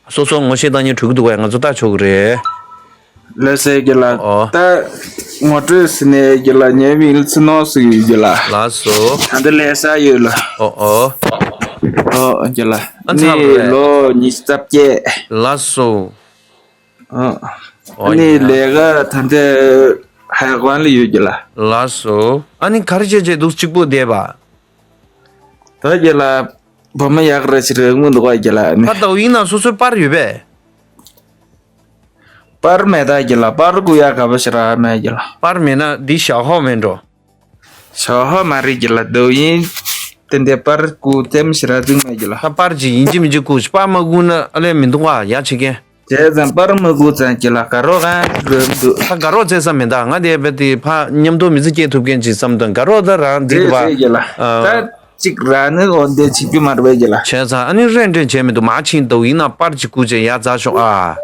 སོ་སོ་ངོ་ཤེས་ད་ཉན་འགྲོ་གི་འདུག་གས། ང་ཚོ་ལྟ་ཆོག་གི་རེད། ལགས་སོ་རྒན་ལགས། ཨོ། ད་ངོ་སྤྲོད་ཟེར་ནས་རྒན་ལགས་ངའི་མིང་ལ་ཚེ་ནོར་ཟེར་གི་ཡོད་རྒན་ལགས། ལགས་སོ། ད་ལྟ་ལས་ས་ཡོད་ལགས། ཨོ་ཨོ། ཨོ་རྒན་ལགས། ཨ་ཚ་ནི་རེད། ལོ་ཉི་ཤུ་རྩ་བརྒྱད། ལགས་སོ། ཨོ། ཨོ་ནི་ཡ། ལས་ཀ་ད་ལྟ་ཧའེ་ཀོན་ལ་ཡོད་རྒན་ལགས། ལགས་སོ། ཨ་ནི་ག་རེ་བྱས་བྱས་འདུག་གཅིག་པུ་བསྡད་པ། ད་རྒན་ལགས། བུ་མོ་ཡག་རེད་ཞིག་རེད་སྔོན་འདུག་ག་རྒན་ལགས་ནི། ད་ལྟ་ཡིན་ན་སོ་སོའི་པར་ཡོད་པས། པར་མེད་ད་རྒན་ལགས། པར་བརྐུ་ཡག་ག་པ་ཞིག་རག་མེད་རྒན་ལགས། པར་མེད་ན་འདི་ཞའོ་ཧོ་མེད་འགྲོ། ཞའོ་ཧོ་མ་རེད་རྒན་ལགས། ཏའོ་ཡིན་དེ་འདྲའི་པར་བརྐུ་ཐེམ་ཞིག་རག་འདུག་མེད་རྒན་ལགས། ད་པར་ཅིག་ཡིན་གཅིག་མིན་གཅིག་བརྐུ་ཞིག་པར་མ་བརྐུ་ན་ཨ་ལས་མི་འདུག་ག་ཡག་བྱེད་མཁན། བྱས་ཙང་པར་མ་བརྐུ་ཙང་རྒན་ལགས་དགའ་རོགས་གང་རེད་འདུག་ད་དགའ་རོགས་བྱེད་ས་མེད་ད། ང་དེ་བས་དེ་ཕ་མཉམ་དུ་མི་ཚེ་སྐྱེལ་ཐུབ་མཁན་ཅིག་བསམ་དང་དགའ་རོགས་ད་རང་འདི་རེད་རེད་པ། རྒན་ལགས། ཨ། ད་གཅིག་རང་ནི་འོ་འདི་བྱེད་རྒྱུ་མ་རེད་པས་རྒན་ལགས། བྱས་ཙང་ཨ་ནི་རེད་འདྲེན་བྱས་མི་འདུག་མ་ཕྱིན་འདུག་ཡིན་ན་པར་ཅིག་བརྐུ་བྱས་ཡར་འཛེགས་ཤོག་ཨ།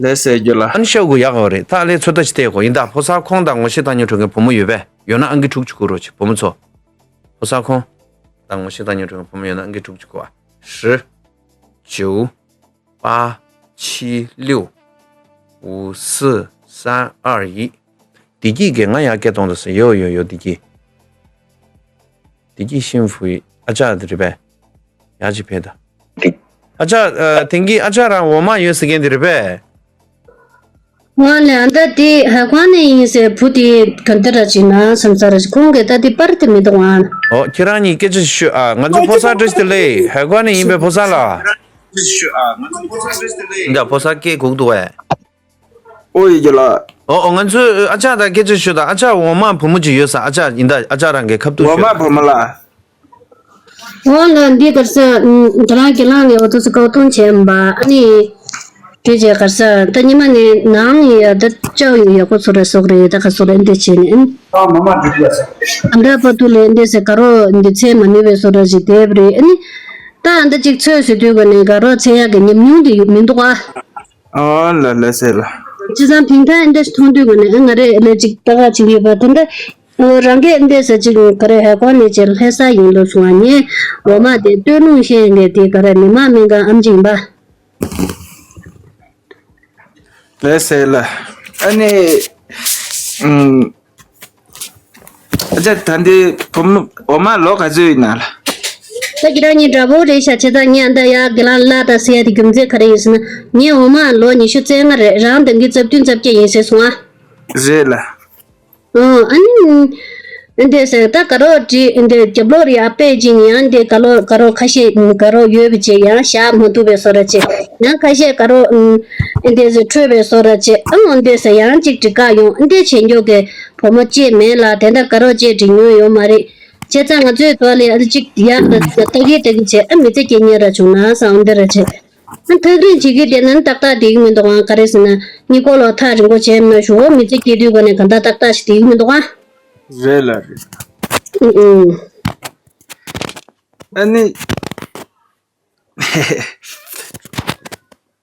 ལགས་སོ་རྒན་ལགས། ཨ་ནི་ཤོག་གུ་ཡག་ག་རེད། ད་ཨ་ལས་ཚོད་ལྟ་ཅིག་བལྟས་གོ་ཡིན་ད། ཕོ་གསར་ཁོང་དང་ངོ་ཤེས་ཐག་ཉེ་གྲོགས་མཁན་བུ་མོ་ཡོད་པས། ཡོད་ན་ཨང་ཀི་དྲུག་ཅིག་བསྐུར་རོགས་བྱེད་བུ་མོ་ཚོ། ཕོ་གསར་ཁོང་དང་ངོ་ཤེས་ཐག་ཉེ་གྲོགས་མཁན་བུ་མོ་ཡོད་ན་ཨང་ཀི་དྲུག་ཅིག་བསྐུར་ཨ། ཧྲི། ཅིའུ། 八七六五四三二一。བདེ་སྐྱིད་ཀྱིས་ང་ཡར་སྐད་གཏོང་དང་ཟེར། ཡོ་ཡོ་ཡོ། བདེ་སྐྱིད། བདེ་སྐྱིད་ཤིན་ཧྥུའི་ཨ་ཅག་དེ་རེད་པས། ཡར་ཅིག་ཕེབས་དང་། ཨ་ཅག་ཨ། དེང་གི་ཨ་ཅག་རང་འོ་མ་ཡོད་ཟེར་མཁན་དེ་རེད་པས། ང་ལ་ཨ་ད་དེ་ཧའེ་ཀོན་ནས་ཡིན་ཟེར། བུ་དེ་ག་འདི་ར་ཅིག་ན་བསམ་ས་ར་ཅིག་ཁོང་གིས་ད་དེ་པར་དེ་མི་འདུག་ཨ། ཨོ་ཁྱེད་རང་གཉིས་སྐད་ཆ་ཞུ་ཨ། ང་ཚོ་ཕོ་གསར་བཀྲ་ཤིས་བདེ་ལེགས། ཧའེ་ཀོན་ནས་ཡིན་པའི་ཕོ་གསར་ལགས། འདི་ཕོ་གསར་སྐད་གོ་གི་འདུག་གས། ཨོ་ཡེ་རྒན་ལགས། ཨོ་ཨོ། ང་ཚོས་ཨ་ཅག་དང་སྐད་ཆ་ཤོད་དང་། ཨ་ཅག་འོ་མ་བུ་མོ་ཅིག་ཡོད་ས། ཨ་ཅག་ཡིན་ད། ཨ་ཅག་རང་གི་ཁ་ཐུག་འོ་ཤོད་མ་བུ་མོ་ལགས། འོ་ལགས། འདི་གར་ས་ང་རང་གི་ལག་ནས་འོ་ཐུག་ས་ཀའོ་ཐུང་བྱས་པ། ཨ་ནི་དེ་རྗེས་གར་ས་ད་ཉི་མ་ནས་ནང་ཡ་ད་ཅའོ་ཡོད་ཡག་པོ་ཚོ་རེ་སོག་རེ་ད་ག་སོག་རེ་འདི་བྱས་ནས། ཨ་མ་མ་འགྲིག་ཡ་ས། ཨ་འདྲ་པ་ཏུ་ལས་འདི་ས་ག་རོ་འདི་ཚེ་མ་ནུས་པའི་སོག་རེ་ཞིག་དེབ་རེད། ཨ་ནི་ད་ཨ་འདྲ་ཅིག་ཚོད་ཟེར་དུས་ག་ནས་ག་རོ་ཚེ་ཡག་གི་ཉམས་མྱོང་དེ་ཡོད་མི་འདུག་ཨ། ཨོ་ལ་ལ་ཟེར་ལ། བྱས་ཙང་ཕིང་ཐང་འདི་མཐོང་དུས་ག་ནས་ང་རེ་ལས་ཅིག་ལྟ་ག་ཅིག་ཡོད་པ་དེ་འདྲ། ཨོ་རང་གིས་འདི་ཟེར་ཅིག་ག་རེ་ཧའེ་ཀོན་ནས་ཅིག་ལྷ་ས་ཡིན་ལོ་སོང་ང་ངས་འོ་མ་དེ་སྟོད་ལུང་བཤད་ངས་དེ་ག་རེ་མི་མ་མི་ག་ཨམ་ཅིག་ཡིན་པ། ལ་ཟེར་ལ། ཨ་ནི་ཨུམ། ཨ་ཅག་ད་འདི་བུ་མོ་འོ་མ་ལོ་ག་ཚོད་ཡིན་ན་ལ། ད་ཁྱེད་རང་གཉིས་འདྲ་པོ་རེད་ཤག་བྱས་ཙང་ངས་ཨ་འདྲ་ཡ་དགེ་ལགས་ལ་ད་ཟེར་ཡ་དེ་རྒྱུ་མཚན་ག་རེ་ཡིན་ཟེར་ན། ངས་འོ་མ་ལོ་ཉི་ཤུ་རྩ་ལྔ་རེད། རང་ད་གིན་རྩ་བདུན་རྩ་བརྒྱད་ཡིན་ཟེར་སོང་ཨ། རེད་ལ། ཨོ་ཨ་ནི་འདི་ཟེར་ད་ག་རོ་ཅི་འདི་རྒྱབ་ལོགས་རེད་ཨ། པེ་ཅིང་ཡང་འདི་ག་ལོ་ག་རོ་ཁ་ཤས་ག་རོ་ཡོད་པ་ཅིག་ཡང་བཞག་མ་ཐུབ་པའི་བཟོ་འདྲ་ཅིག་ཡང་ཁ་ཤས་ག་རོ་ཨུམ། ཨེ་འདྲས་སེ་འཕྲོད་པའི་བཟོ་འདྲ་ཅིག་ཨང་འདྲས་སེ་ཡང་གཅིག་འགྲིག་ག་ཡོང་། ཨེ་འདྲས་བྱེད་མགྱོགས་ཀྱི་བུ་མོ་ཅིག་མེད་ལ། དེ་འདྲ་ག་རོ་ཅིག་འགྲིག་མྱོང་ཡོད་མ་རེད། བྱས་ཙང་ང་ཚོའི་ཐོག་ལ་ཨ་ཅིག་ཡག་འདྲ་ལྟ་གི་ལྟ་གི་བྱས། ཨ་མི་ཚེ་སྐྱེལ་མཁན་ར་བྱུང་ན་བསམ་འདི་ར་བྱས། ཨ་ཐག་རིང་བྱེད་ཀྱི་བསྡད་ན་ནི་ཏག་ཏག་བསྡད་ཀྱི་མི་འདུག་ཨང་། ག་རེ་ཟེར་ན་གཉིད་ཁོག་ལ་ཐག་རིང་པོ་བྱས་མ་ཞུ་འོ། མི་ཚེ་སྐྱེལ་དུས་ག་ནས་ག་འདྲ་ཏག་ཏག་ཞིག་བསྡད་ཀྱི་མི་འདུག་ཨ། རེད་ལ་རེད། ཨུ་ཨུ། ཨ་ནི།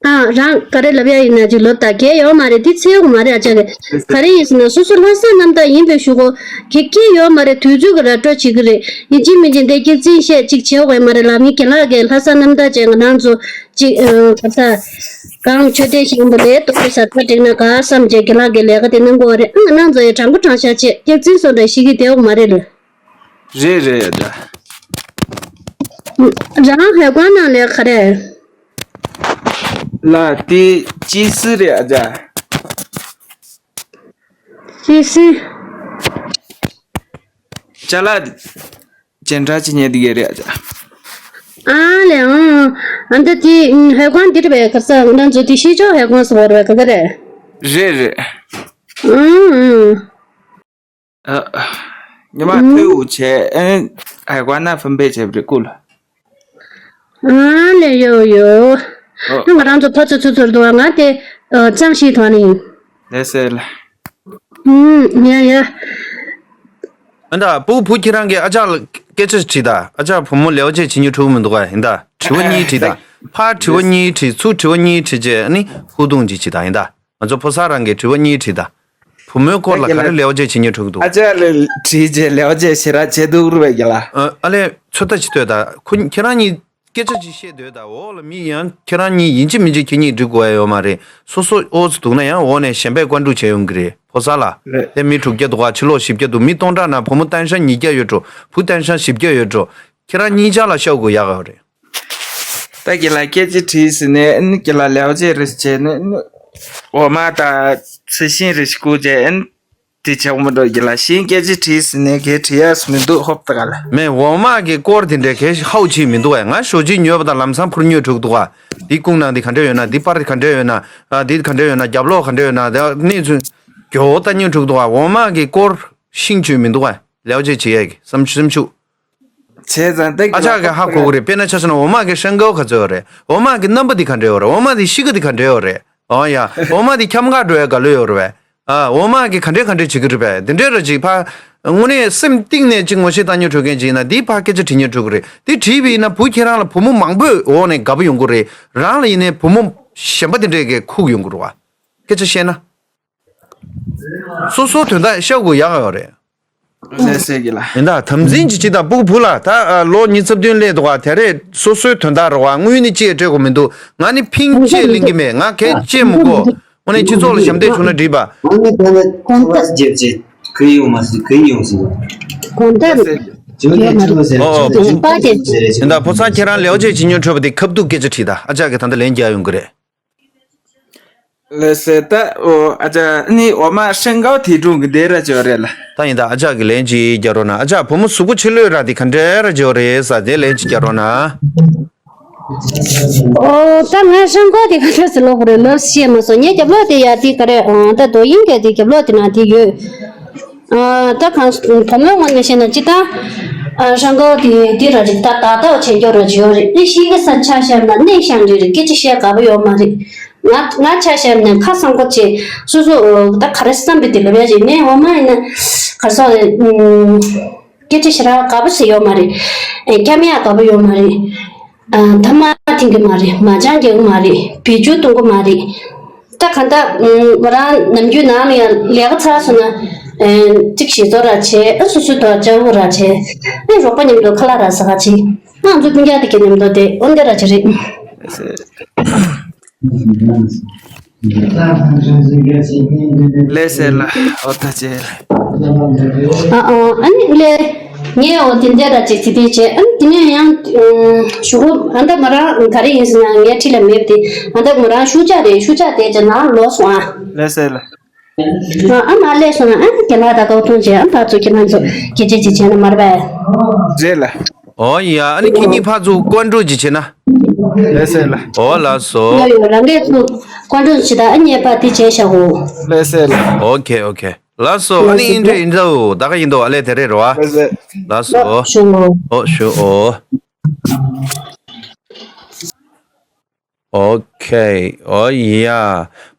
ཨ་རང་ག་རེ་ལབ་ཡ་ཡིན་ན་ཅིག་ལབ་ད། གལ་ཡོད་མ་རེད། འདི་ཚེ་ཡོད་མ་རེད། ཨ་ཅག་གི་ག་རེ་ཡིན་ཟེར་ན་སོ་སོ་ལྷ་ས་གནམ་བདག་ཡིན་པའི་ཞུ་གོ། གེ་གེ་ཡོད་མ་རེད། དུས་ཚོད་ཀྱི་ར་སྤྲོད་བྱེད་ཀྱི་རེད། ཡིན་གཅིག་མིན་གཅིག་འདི་སྐྱག་རྫུན་བཤད་ཅིག་བྱེད་འོས་མ་རེད་ལབ། ངའི་རྒན་ལགས་ཀྱིས་ལྷ་ས་གནམ་བདག་ཅེས་ང་རང་ཚོ་ཅིག་ཨ་ག་ས་གང་ཆོས་སྡེ་ཞིག་ཡིན་པ་ལས་ཏོག་ཙམ་ས་ཁ་འགྲིག་ན་ག་བསམ་བྱས་རྒན་ལགས་ཀྱིས་ལས་ཀ་དེ་གནང་དགོས་རེད། ཨ་ང་རང་ཚོ་ཡི་དྲང་པོ་དྲང་བཞག་བྱས་སྐྱག་རྫུན་བཟོ་འདྲ་ཞིག་གིས་བསྡད་འོས་མ་རེད་ལ། རེད་རེད་ཡ་ད། རང་ཧའེ་ཀོན་ནང་ལས་ག་རེ། ལ་དེ་ཅི་སི་རེད་ཨ་ཅག་ཅི་སི། ཅ་ལག་ཅན་དྲ་ཅི་ཉེ་དི་གེ་རེད་ཨ་ཅག་ཨ་ལེ་ཨང་། ཨ་འདི་དེ་ཧའེ་ཀོན་འདི་རེད་པས། ག་ས་ང་ཚོ་དེ་ཤེས་ཆོག་ཧའེ་ཀོན་སི་བོར་བས་ག་ག་རེད། རེད་རེད། ཨང་ཨང་། ཨ། ཉི་མ་ཐུའུ་བྱས་ཨ་ནི་ཧའེ་ཀོ་ན་ཕུན་པེ་བྱས་པ་རེད་ཀུ་ལ། ཨ་ལེ་ཡོ་ཡོ། ཨོ། ང་རང་ཚོ་ཕ་ཚོ་ཚོ་ཚོར་འདུག་ང་དེ་ཨ་ཙམ་ཞིག་ཐོག་ནས་ཡིན། ལེ་སེ་ལ། ཨུམ་ཡ་ཡ། ཨ་ད་བུ་བུ་ཁྱེད་རང་གིས་ཨ་ཅག་ལ་སྐད་ཆ་དྲིས་ད། ཨ་ཅག་བུ་མོ་ལེའོ་ཅེ་བྱེད་མྱོང་འཁྲུག་མི་འདུག་ག་ཡིན་ད། དྲི་བ་གཉིས་དྲིས་ད། ཕར་དྲི་བ་གཉིས་དྲིས། ཚུར་དྲི་བ་གཉིས་དྲིས་རྗེས་ཨ་ནི་ཧུ་དུང་ཅིག་བྱེད་ད་ཡིན་ད། ང་ཚོ་ཕོ་གསར་རང་གིས་དྲི་བ་གཉིས་དྲིས་ད། བུ་མོའི་སྐོར་ལ་ག་རེ་ལེའོ་ཅེ་བྱེད་མྱོང་འཁྲུག་འདུག་ཨ་ཅག་ལ་དྲིས་རྗེས་ལེའོ་ཅེ་ཞེ་དྲག་བྱེད་འདུག་རུ་བས་རྒྱ་ལ། ཨ་ཨ་ལས་ཚོད་ལྟ་ཅིག་ལྟོས་ད། ཁོ་ཁྱེད་རང་གཉིས་སྐད་ཆ་ཅིག་བཤད་སྡོད་ད། འོག་ལ་མི་ཡང་ཁྱེད་རང་གཉིས་ཡིན་གཅིག་མིན་གཅིག་ཁྱེད་གཉིས་འགྲིག་དགོས་ཡ་ཡོད་མ་རེད། སོ་སོ་ཨོ་ཙི་འདུག་ན་ཡང་འོག་ནས་གཞན་པས་བཀའ་འགྲུབ་བྱས་ཡོང་གི་རེད། ཕོ་གསར་ལ། རེད། དེ་མི་དྲུག་བརྒྱ་འདུག་ག་ཕྱི་ལོགས་བཞི་བརྒྱ་འདུག་མི་སྟོང་ཕྲག་ནང་བུ་མོ་ཏན་ཤན་ཉིས་བརྒྱ་ཡོད་འགྲོ། བུ་ཏན་ཤན་བཞི་བརྒྱ་ཡོད་འགྲོ། ཁྱེད་རང་གཉིས་ཆ་ལ་ཤོག་དགོས་ཡག་ཡོད་རེད། ད་ཁྱེད་ལ་སྐད་ཆ་དྲིས་ཟིན་ནས་ཨ་ནི་ཁྱེད་ལ་ལེའོ་ཅེ་རེ་བྱས་ནས་ཨ་ནི་འོ་མ་དང་ཚི་ཤིང་རེ་བསྐུར་བྱས་ཨ་ནི་དེ་བྱས་འོ་མ་འགྲོ་ཁྱེད་ལ་ཤིང་སྐད་ཆ་དྲིས་ཟིན་ནས་གས་དྲི་ཡག་མི་འདུག་ཧོབ་ད་ག་ལ། མེད། འོ་མ་གི་སྐོར་དེ་འདྲའི་གས་ཧའུ་ཅི་མི་འདུག་ཨ། ང་ཞོ་ཅི་ཉོས་པ་དང་ལམ་སང་ཕུར་ཉོས་འཁྲུག་འདུག་ཨ། འདི་ཀུང་ནང་འདི་ག་འདྲ་ཡོད་ན། འདི་པར་ག་འདྲ་ཡོད་ན། ཨ་འདི་ག་འདྲ་ཡོད་ན། རྒྱབ་ལོགས་ག་འདྲ་ཡོད་ན། དེ་གནས་ཚུལ་གྱོ་ད་ཉོས་འཁྲུག་འདུག་ཨ། འོ་མ་གི་སྐོར་ཤིང་ཆུ་མི་འདུག་ཨ། ལེའོ་ཅེ་བྱེད་ཡག་གི་སེམས་སེམས་ཤུགས། བྱས་ཙང་ད་ཨ་ཅག་གི་ཧ་གོ་གི་རེད། དཔེར་ན་ཆ་བཞག་ན་འོ་མ་གི་ཧྲེང་ཀའོ་ག་ཚོད་ཡོད་རེད། འོ་མ་གི་རྣམ་པ་འདི་ག་འདྲ་ཡོད་རེད། འོ་མ་འདི་ཤི་ཁ་འདི་ག་འདྲ་ཡོད་རེད། ཨོ་ཡ། འོ་མ་འདི་འཁྱམ་ག་འགྲོ་ཡ་ག་ལོས་ཡོད་རེད་པས། ཨ་འོ་མ་གི་ག་འདྲ་ག་འདྲ་བྱེད་ཀྱི་རེད་པས། འདི་འདྲ་ར་ཅིག་ཕ། དངོས་གནས་སེམས་གཏིང་ནས་ཅིག་ངོ་ཤེས་བཏང་མྱོང་འཁྲུག་མཁན་ཅིག་ཡིན་ན་འདི་ཕ་སྐད་ཆ་དྲི་མྱོང་འཁྲུག་གི་རེད། འདི་དྲིས་པ་ཡིན་ན་བུ་ཁྱེད་རང་ལ་བུ་མོ་མང་པོས་འོག་ནས་དགའ་པོ་ཡོང་གི་རེད། རང་ལ་ཡིན་ནའི་བུ་མོ་གཞན་པ་འདི་འདྲས་ཀྱིས་ཁུག་ཡོང་གི་རེད་པ། སྐད་ཆ་བཤད་ན། སོ་སོ་དོན་དག་ཤོད་དགོས་ཡག་ཡོད་རེད། ལགས་སེ་གི་ལ། ཡིན་ད། དམ་འཛིན་གྱི་ཅི་དང་སྤུ་གུ་བུ་ལ་ད་ཨ་ལོ་ཉི་ཤུ་རྩ་བདུན་སླེབས་འདུག་ག་དེ་རེད། སོ་སོའི་དོན་དག་རེད་པ། དངུལ་ནི་ཅི་ཡང་སྤྲད་དགོས་མི་འདུག་ང་ནི་ཕིང་ཅི་ཡང་ལེན་གྱི་མེད། ང་གས་ཅི་ཡང་མི་དགོས། དངོས་གནས་སྤྱི་ཚོགས་ལ་ཞབས་འདེགས་བྱུང་ན་འགྲིག་པ། ཨ་ནི་ད་ནི་ཁོང་ཁྲོ་ལ་རྒྱབ་ཅིག་གུས་ཡོང་མ་སྲིད་གུས་ཡོང་སྲིད། གོང་ལྟར་ཡོད་མ་རེད། ཨོ་ཨོ་སྤུ་གུ། པ་དེ། ཡིན་ད་ཕོ་གསར་ཁྱེད་རང་ལེའོ་ཅེ་བྱེད་མྱོང་འཁྲུག་པ་དེ་ཁ་ཐུག་སྐད་ཆ་དྲིས་ད། ཨ་ཅག་གིས་ད་ལྟ་ལན་རྒྱག་ཡོང་གི་རེད། ལགས་སེ་ད། ཨོ་ཨ་ཅག་ནི་འོ་མ་ཧྲེང་ཀའོ་དེ་སྒྲུང་གི་འདི་ར་ཅོ་རེད་ལ། ད་ཡིན་ད། ཨ་ཅག་གི་ལན་ཅིག་རྒྱག་རོགས་གནང་། ཨ་ཅག་བུ་མོ་གཟུགས་པོ་ཆེ་ལོས་ར་དེ་ག་འདྲ་ར་ཅོ་རེད་ས་དེ་ལན་ཅིག་རྒྱག་རོགས་གནང་། ཨོ་ད་ང་ཧྲེང་ཀའོ་དེ་ག་འདྲ་སེ་ལོག་རེད་ལབ་ཤེས་མ་སོང་། ངའི་རྒྱབ་ལོགས་དེ་ཡ་དེ་ག་རེ་ཨང་ད་རྡོ་དབྱིངས་གི་དེ་རྒྱབ་ལོགས་དེ་ན་དེ་ཡོད། ཨ་ད་གང་བུ་མོའི་ངོས་ནས་བཤད་ན་ཅི་ད། ཨ་ཧྲེང་ཀའོ་དེ་དེ་ར་རེད། ད་ད་ལྟ་བྱེད་རྒྱུ་ར་ཅིག་ཡོད་རེད། ཨེ་ཤི་གི་ས་ཆ་བཤད་ན་གནས་ཤང་རེད་རེད། སྐད་ཆ་བཤད་དགའ་པོ་ཡོད་མ་རེད། ང་ང་ཆ་བཤད་ནས་ཁ་སང་གོ་ཆེ་སོ་སོ་ད་ག་རེ་བསམ་པའི་དེ་ལབ་ཡ་ཅིག་ནས་འོ་མ་ཡིན་ན་ག་རེ་ཟེར་རེད། སྐད་ཆ་ཞེ་དྲག་དགའ་པོ་ཟེར་ཡོད་མ་རེད། ཨེ་སྐྱབས་ཡ་དགའ་པོ་ཡོད་མ་རེད། ཨ་ཐ་མག་འཐེན་གི་མ་རེད། མ་ཅང་རྒྱག་གི་མ་རེད། བེད་སྤྱོད་གཏོང་གི་མ་རེད། ད་གང་ལྟར་ང་རང་ནམ་རྒྱུན་ནང་ལ་ཡང་ལས་ཀ་ཚར་སོང་ན་ཅིག་ཞེ་ཚོ་ར་བྱས། ཨ་སོ་སོའི་ཐོག་ལྕགས་པོ་ར་བྱས། ཨ་རོགས་པ་མཉམ་དུ་ཁ་ལག་ར་ཟ་ག་ཕྱིན། ང་ཚོ་སྤུན་ཀྱག་དེ་གའི་མཉམ་དུ་དེ་འོ་འདི་ར་ཅིག་རེད། ལགས་སེ་ལ། ཨོ་ད་ཅེ་ལ། ཨ་ཨ་ཨ་ནི་ལས་ངས་འོ་དེ་འདྲ་ར་ཅིག་ཚིག་དེ་བྱས། ཨ་ནི་དེ་ནས་ཡང་ཞུ་གོ་ཨ་ད་ང་རང་ག་རེ་ཡིན་ཟེར་ན་ངའི་འཁྲིས་ལ་མེད་པ་དེ་ཨ་ད་ང་རང་ཤུགས་ཆག་རེད། ཤུགས་ཆག་དེ་ཅེ་ནང་ལོག་སོང་ཨ། ལགས་སེ་ལ། ཨ་ཨ་མ་སླེབས་སོང་ན་ཨ་ནི་རྒན་ལགས་ད་ཀའོ་ཐུང་བྱས། ཨ་ཕར་ཚུར་ཁྱེད་རང་ཚོ་སྐད་ཆ་ཅིག་བྱས་ན་མ་རེད་པས། རེད་ལ། ཨོ་ཡ། ཨ་ནི་ཁྱེད་གཉིས་ཕར་ཚུར་བཀའ་འགྲོ་ཅིག་བྱས་ན། ལགས་སེ་ལ། ཨོ་ལགས་སོ། ཡོད་ཡོད། རང་གིས་ཚུར་བཀའ་འགྲོ་ཅིག་ད་ཨ་ནི་ཕར་དེ་བྱས་བཞག་གོ། ལགས་སེ་ལ། ཨོ་ཁེ་ཨོ་ཁེ། ལགས་སོ། ཨ་ནི་ཨིན་དྲེ་ཨིན་དྲའོ་ད་ག་ཡིན་དོ་ཨ་ལས་དེ་རེད་རོ་ཨ། ལགས་སེ། ལགས་སོ། ཞུ་ངོ་། ཨོ་ཞུ་ཨོ། ཨོ་ཁེ། ཨོ་ཡ།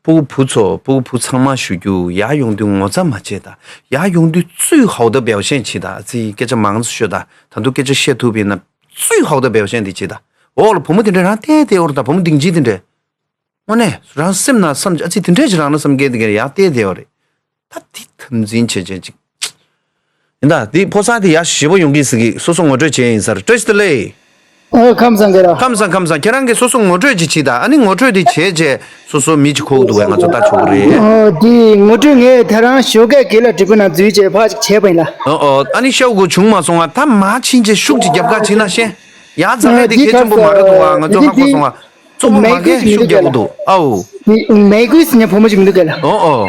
སྤུ་གུ་བུ་ཚོ། སྤུ་གུ་བུ་ཚང་མ་ཞུ་རྒྱུ། ཡར་ཡོང་དུས་ངོ་ཚ་མ་བྱེད་ད། ཡར་ཡོང་དུས་最好的表现བྱེད་ད། ཨ་ཙི་སྐད་ཆ་མང་ཙམ་ཤོད་ད། ད་དུང་སྐད་ཆ་བཤད་ཐུབ་པ་ཡིན་ན་最好的表现དེ་བྱེད་ད། འོག་ལ་བུ་མོ་དེ་འདྲ་རང་བལྟས་བལྟས་འོར་ད། བུ་མོ་སྡིངས་ཆའི་དེ་འདྲ། དངོས་གནས་རང་སེམས་ན་བསམ་ཨ་ཙི་དེ་འདྲ་ཅིག་རང་ན་བསམ་སྐད་དེ་ག་ཡར་བལྟས་བལྟས་འོ་རེད། ད་འདི་དམ་འཛིན་བྱེད་བྱེད་ཅིག་ཡིན་ད། འདི་ཕོ་གསར་དེ་ཡ་ཞེ་པོ་ཡོང་གི་ཟེར་གི། སོ་སོ་ངོ་སྤྲོད་བྱས་ཡིན་ཟེར། བཀྲ་ཤིས་བདེ་ལེགས། ཨོ་ཁམས་བཟང་གི་ར། ཁམས་བཟང་ཁམས་བཟང་། ཁྱེད་རང་གིས་སོ་སོ་ངོ་སྤྲོད་ཅིག་བྱེད་ད། ཨ་ནི་ངོ་སྤྲོད་དེ་བྱས་རྗེས་སོ་སོ་མི་ཅིག་ཁོག་འདུག་བས་ང་ཚོ་ལྟ་ཆོག་གི་རེད། ཨོ་དེ་ངོ་སྤྲོད་ངས་དེ་རང་ཞོགས་ཀས་དགེ་ལ་འབྲས་བུ་ན་འཛུལ་བྱས་ཕར་ཅིག་བྱས་པ་ཡིན་ལ། ཨོ་ཨོ། ཨ་ནི་ཤོག་གུ་བྱུང་མ་སོང་ང་། ད་མ་ཕྱིན་རྗེས་ཤུགས་ཅིག་རྒྱབ་ཁ་ཕྱིན་ན་ཤེས། ཡ་རྫ་ལས་དེ་གལ་ཆེན་པོ་མ་རེད་འདུག་བ། ང་ཚོ་ཧ་གོ་སོང་ང་། གཙོ་བོ་མ་གས་ཤུགས་རྒྱག་གི་འདུག་ཨའོ། མེ་གུས་ཟེར་ནས་བུ་མོ་ཅིག་མི་འདུག་གས་ལ། ཨོ་ཨོ།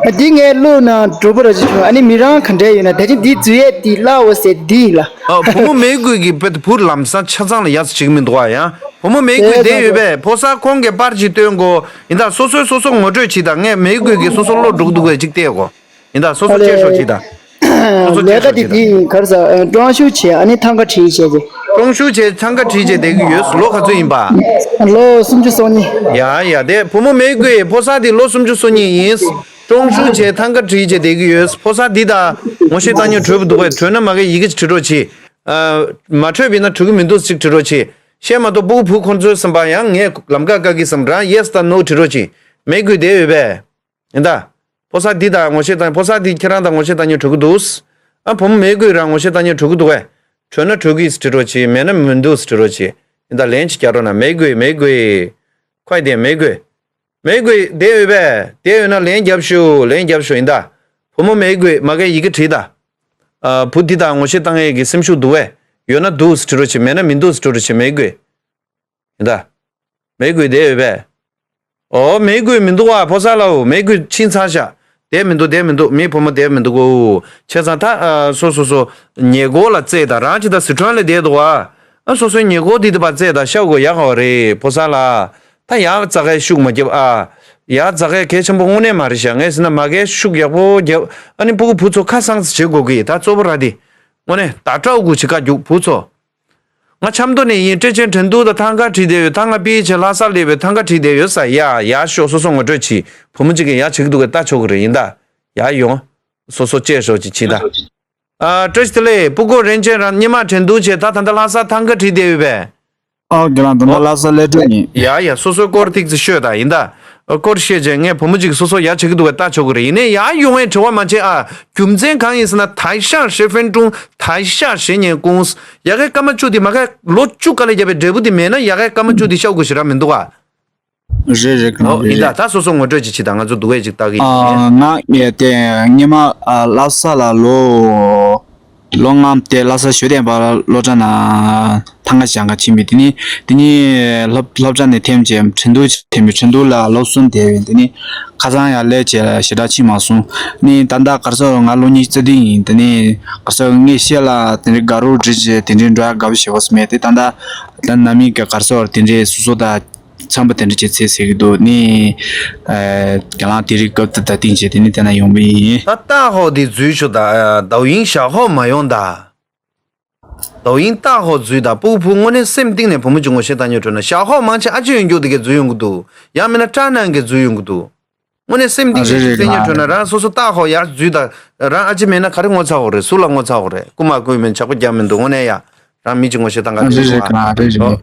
ཨ་འདི་ངའི་བློ་ནང་གྲོགས་པོ་ར་ཅིག་བྱུང་། ཨ་ནི་མི་རང་ག་འདྲ་ཡོད་ན་ད་ཅི་འདི་འཛུལ་ཡས་འདི་སླ་བོ་ཟེར་འདི་ཡིན་ལ། ཨ་བུ་མོ་མེ་གུས་ཀྱི་བུ་བུ་ལམ་སང་ཆ་ཚང་ལ་ཡ་ཅིག་མི་འདུག་ཨ། ཡང་བུ་མོ་མེ་གུས་དེ་ཡོད་པས་ཕོ་གསར་ཁོང་གིས་པར་ཅིག་སྟོན་གོ། ཡིན་ད་སོ་སོས་སོ་སོ་ངོ་སྤྲོད་བྱེད་ད། ངས་མེ་གུས་ཀྱི་སོ་སོ་བློ་འགྲོ་གི་འདུག་གས་ཅིག་བལྟས་གོ། ཡིན་ད་སོ་སོ་ཨ་ལེ། ཅེས་ཤོག་ཅིག་ད། ཚོ་ལས་ཀ་དེ་དེ་ག་རེ་ཟ་ཀྲོང་ཞུ་བྱས་ཨ་ནི་ཐང་ག་བྲིས་བྱས་ཏེ། ཀྲོང་ཞུ་བྱས་ཐང་ག་བྲིས་བྱས་བསྡད་ཀྱི་ཡོད། ལོ་ག་ཚོད་ཡིན་པ། ལོ་སུམ་ཅུ་སོ་གཉིས། ཡ་ཡ་དེ་བུ་མོ་མེ་གུའི་ཕོ་གསར་དེ་ལོ་སུམ་ཅུ་སོ་གཉིས་ཡིན། ཀྲོང་ཞུ་བྱས་ཐང་ག་བྲིས་བྱས་བསྡད་ཀྱི་ཡོད། ཕོ་གསར་འདི་དང་ངོ་ཤེས་བཏང་མྱོང་འཕྲོད་པ་འདུག་གས། འཕྲོད་ན་མ་གས་ཡི་གེ་ཅིག་བྲི་རོགས་གྱིས། ཨ། མ་འཕྲོད་པ་ཡིན་ན་འགྲིག་གི་མི་འདུག་ཅིག་བྲི་རོགས་གྱིས། བཤད་མ་གཏོགས་སྤུ་གུ་བུ་ཁོང་ཚོའི་བསམ་པ་ཡང་ངས་ལམ་ཁ་བཀག་གི་བསམ་རང་ཡེས་དང་ནོ་བྲི་རོགས་གྱིས། མེ་གུའི་བསྡད་ཡོད་པས། ཡིན་ད། ཕོ་གསར་འདི་དང་ངོ་ཤེས་བཏང་། ཕོ་གསར་འདི་ཁྱེད་རང་དང་ངོ་ཤེས་བཏང་མྱོང་འཕྲོད་ཀྱི་འདུག་ཨ། བུ་མོ་མེ་གུའི་རང་ངོ་ཤེས་བཏང་མྱོང་འཕྲོད་ཀྱི་འདུག་གས། འཕྲོད་ན་འཕྲོད་ཀྱིས་བྲི་རོགས་གྱིས། མེད་ན་མི་འདུག་བྲི་རོགས་གྱིས། ཡིན་ད་ལན་ཅིག་རྒྱག་རོགས་གནང་། མེ་གུའི། མེ་གུའི། ཁོས་དེ་མེ་གུའི། མེ་གུའི་བསྡད་ཡོད་པས། བསྡད་ཡོད་ན་ལན་རྒྱབ་ཤོག་ལན་རྒྱབ་ཤོག་ཡིན་ད། བུ་མོ་མེ་གུའི་མ་གས་ཡི་གེ་བྲིས་ད། ཨ། བུ་འདི་དང་ངོ་ཤེས་བཏང་ཡས་ཀྱི་སེམས་ཤུགས་འདུག་གས། ཡོད་ན་འདུག་བྲི་རོགས་གྱིས། མེད་ན་མི་འདུག་བྲི་རོགས་གྱིས། མེ་གུའི། ཡིན་ད། མེ་གུའི་བསྡད་ཡོད་པས། ཨོ། མེ་གུའི་མི་འདུག་བ། ཕོ་གསར་ལགས། མེ་གུའི་ཕྱིན་ཚར་ཤག་བསྡད་མི་འདུག་བསྡད་མི་འདུག་མི་བུ་མོ་བསྡད་མི་འདུག་གོ། བྱས་ཙང་ད། ཨ། སོ་སོ་སོ། ཉེ་འཁོར་ལ་བརྩེ་ད། རང་ཅི་ད་སི་ཁྲོན་ལ་བསྡད་འདུག་བ། ཨ། སོ་སོའི་ཉེ་འཁོར་འདི་དེ་བ་བརྩེ་ད། ཤ་དགོས་ཡག་ག་བ་རེད་ཕོ་གསར་ལགས། ད་ཡག་ཙག་གའི་ཤུགས་མ་རྒྱབ་ཨ། ཡག་ཙག་གའི་གལ་ཆེན་པོ་དངོས་གནས་མ་རེད་ཤག་ངས་ཟེར་ན་མ་གའི་ཤུགས་ཡག་པོ་རྒྱབ། ཨ་ནི་སྤུ་གུ་བུ་ཚོ་ཁ་སང་ཙི་བྱེད་དགོས་གི། ད་གཙོ་བོ་ར་དེ། དངོས་གནས་ད་སྤྲོ་དགོས་བྱེད་ཀ་རྒྱུག་བུ་ཚོ། ང་ཆབ་མདོ་ནས་ཡིན། ཊེ་ཆེན་ཁྲིན་ཏུའུ་དང་ཐང་ག་བྲིས་བསྡད་ཡོད། ད་ང་པིའི་ཆེ་ལྷ་ས་སླེབས་པའི་ཐང་ག་བྲིས་བསྡད་ཡོད་ས། ཡ་ཡ་ཤོག་སོ་སོ་ངོ་སྤྲོད་བྱེད། བུ་མོ་གཅིག་གིས་ཡ་བྱེད་ཀྱི་འདུག་གས། ལྟ་ཆོག་གི་རེད། ཡིན་ད། ཡ་ཡོང་། སོ་སོ་བཅད་ཤོག་ཅིག་བྱེད་ད། ཨ། བཀྲ་ཤིས་བདེ་ལེགས། སྤུ་གུ་རིན་ཆེན་རང་ཉི་མ་ཁྲིན་ཏུའུ་བྱས་ད་ད་ལྟ་ལྷ་ས་ཐང་ག་བྲིས་བསྡད་ཡོད་པས། ཨོ་རྒན་ལགས། ད་ལྟ་ལྷ་ས་སླེབས་འགྲོ་ཡིན། ཡ་ཡ་སོ་སོའི་སྐོར་ཐིག་ཙི་ཤོད་ད་ཡིན་ད། སྐོར་བཤད་བྱས་ངས་བུ་མོ་གཅིག་སོ་སོ་ཡ་བྱེད་ཀྱི་འདུག་གས། ལྟ་ཆོག་གི་རེད། ཡིན་ནའི་ཡ་ཡོང་བའི་དྲི་བ་མ་བྱེད་ཨ། རྒྱུ་མཚན་གང་ཡིན་ཟེར་ན། 台上十分钟，台下十年功། ཡ་གའི་སྐར་མ་བཅུ་དེ་མ་གའི་ལོ་བཅུ་དཀའ་ལས་བརྒྱབ་པའི་འབྲས་བུ་དེ་མེད་ན་ཡ་གའི་སྐར་མ་བཅུ་དེ་ཤོར་དགོས་ཞེ་དྲག་མི་འདུག་ཨ། རེད་རེད། ག་ཨོ་རེད་ཡིན་ད། རེད། ད་སོ་སོ་ངོ་སྤྲོད་ཅིག་བྱེད་ད། ང་ཚོ་འདུག་གས་ཅིག་ལྟ་གི་ཡིན། ཨ། ང་ངས་དེ་སྔོན་མ། ཨ། ལྷ་ས་ལ་ལོ། ལོ་ལྔ་དེ་ལྷ་ས་ཞོལ་བསྟན་པ་སློབ་གྲྭ་ནང་ཐང་ག་སྦྱང་ག་ཕྱིན་པས། དེ་ནི་དེ་ནི་སློབ་སློབ་གྲྭ་ནས་ཐོན་བྱས་ཁྲིན་ཏུའུ་ཐོན་པས། ཁྲིན་ཏུའུ་ལ་ལོ་གསུམ་བསྡད་པས། དེ་ནི་ཁ་སང་ཡར་སླེབས་བྱས་ཞེ་དྲག་ཕྱིན་མ་སོང་། ནི་ད་ལྟ་ག་རེ་ཟེར། ང་ལོ་ཉི་ཤུ་རྩ་བདུན་ཡིན། དེ་ནི་ག་རེ་ཟེར། ངས་ཤེས་ལ་དེ་འདྲའི་དགའ་རབ་བྲིས་བྱས་དེ་འདྲའི་འགྲོ་ཡག་དགའ་པོ་ཞེ་པོ་མེད་དེ། ད་ལྟ་ད་ནམ་ཡིན་ག་ག་རེ་ཟེར། དེ་འདྲའི་སོ་སོ་ད། ཚན་པ་དེ་འདྲ་བྱེད་ཚེ་ཟེར་གྱི་འདུག་ནི། ཨ། རྒན་ལགས་དེ་རིང་སྐབས་དེ་ད་ཐེངས་བྱས་དེ་ནི་དེ་ན་ཡོང་པ་ཡིན། ད་ཏཱ་ཧོ་དེ་འཛུལ་ཤོག་ད། ཨ། ཏའོ་ཡིན་ཞའོ་ཧོ་མ་ཡོང་ད། ཏའོ་ཡིན་ཏཱ་ཧོ་འཛུལ་ད། སྤུ་གུ་བུ་དངོས་གནས་སེམས་གཏིང་ནས་བུ་མོ་གཅིག་ངོ་ཤེས་བཏང་མྱོང་འཕྲོད་ན། ཞའོ་ཧོ་མང་ཆེ་ཨ་ཅེ་ཡོན་ཀྱོག་དེ་གས་འཛུལ་ཡོང་གི་འདུག་ཡང་མིན་ན་ཀྲ་ནང་གས་འཛུལ་ཡོང་གི་འདུག་དངོས་གནས་སེམས་གཏིང་ནས་ཨ། རེད་རེད། གཏན་ཉར་ག་གྲོལ་ན་རང་སོ་སོ་ཏག་ཧོ་ཡར་འཛུལ་དང་། རང་ཨ་ཅེ་མེད་ན་ག་རེ་ངོ་ཚ་འོ་རེད། སུ་ལ་ངོ་ཚ་འོ་རེད། རྐུ་མ་རྐུས་མིན་ཇག་པོ་རྒྱག་མི་འདུག་དངོས་གནས་ཡ། རང་མི་གཅིག་ངོ་ཤེས་བཏང་ག་ཨ། རེད་འཛུལ་རེད། འོ། ག་རེད་རེད།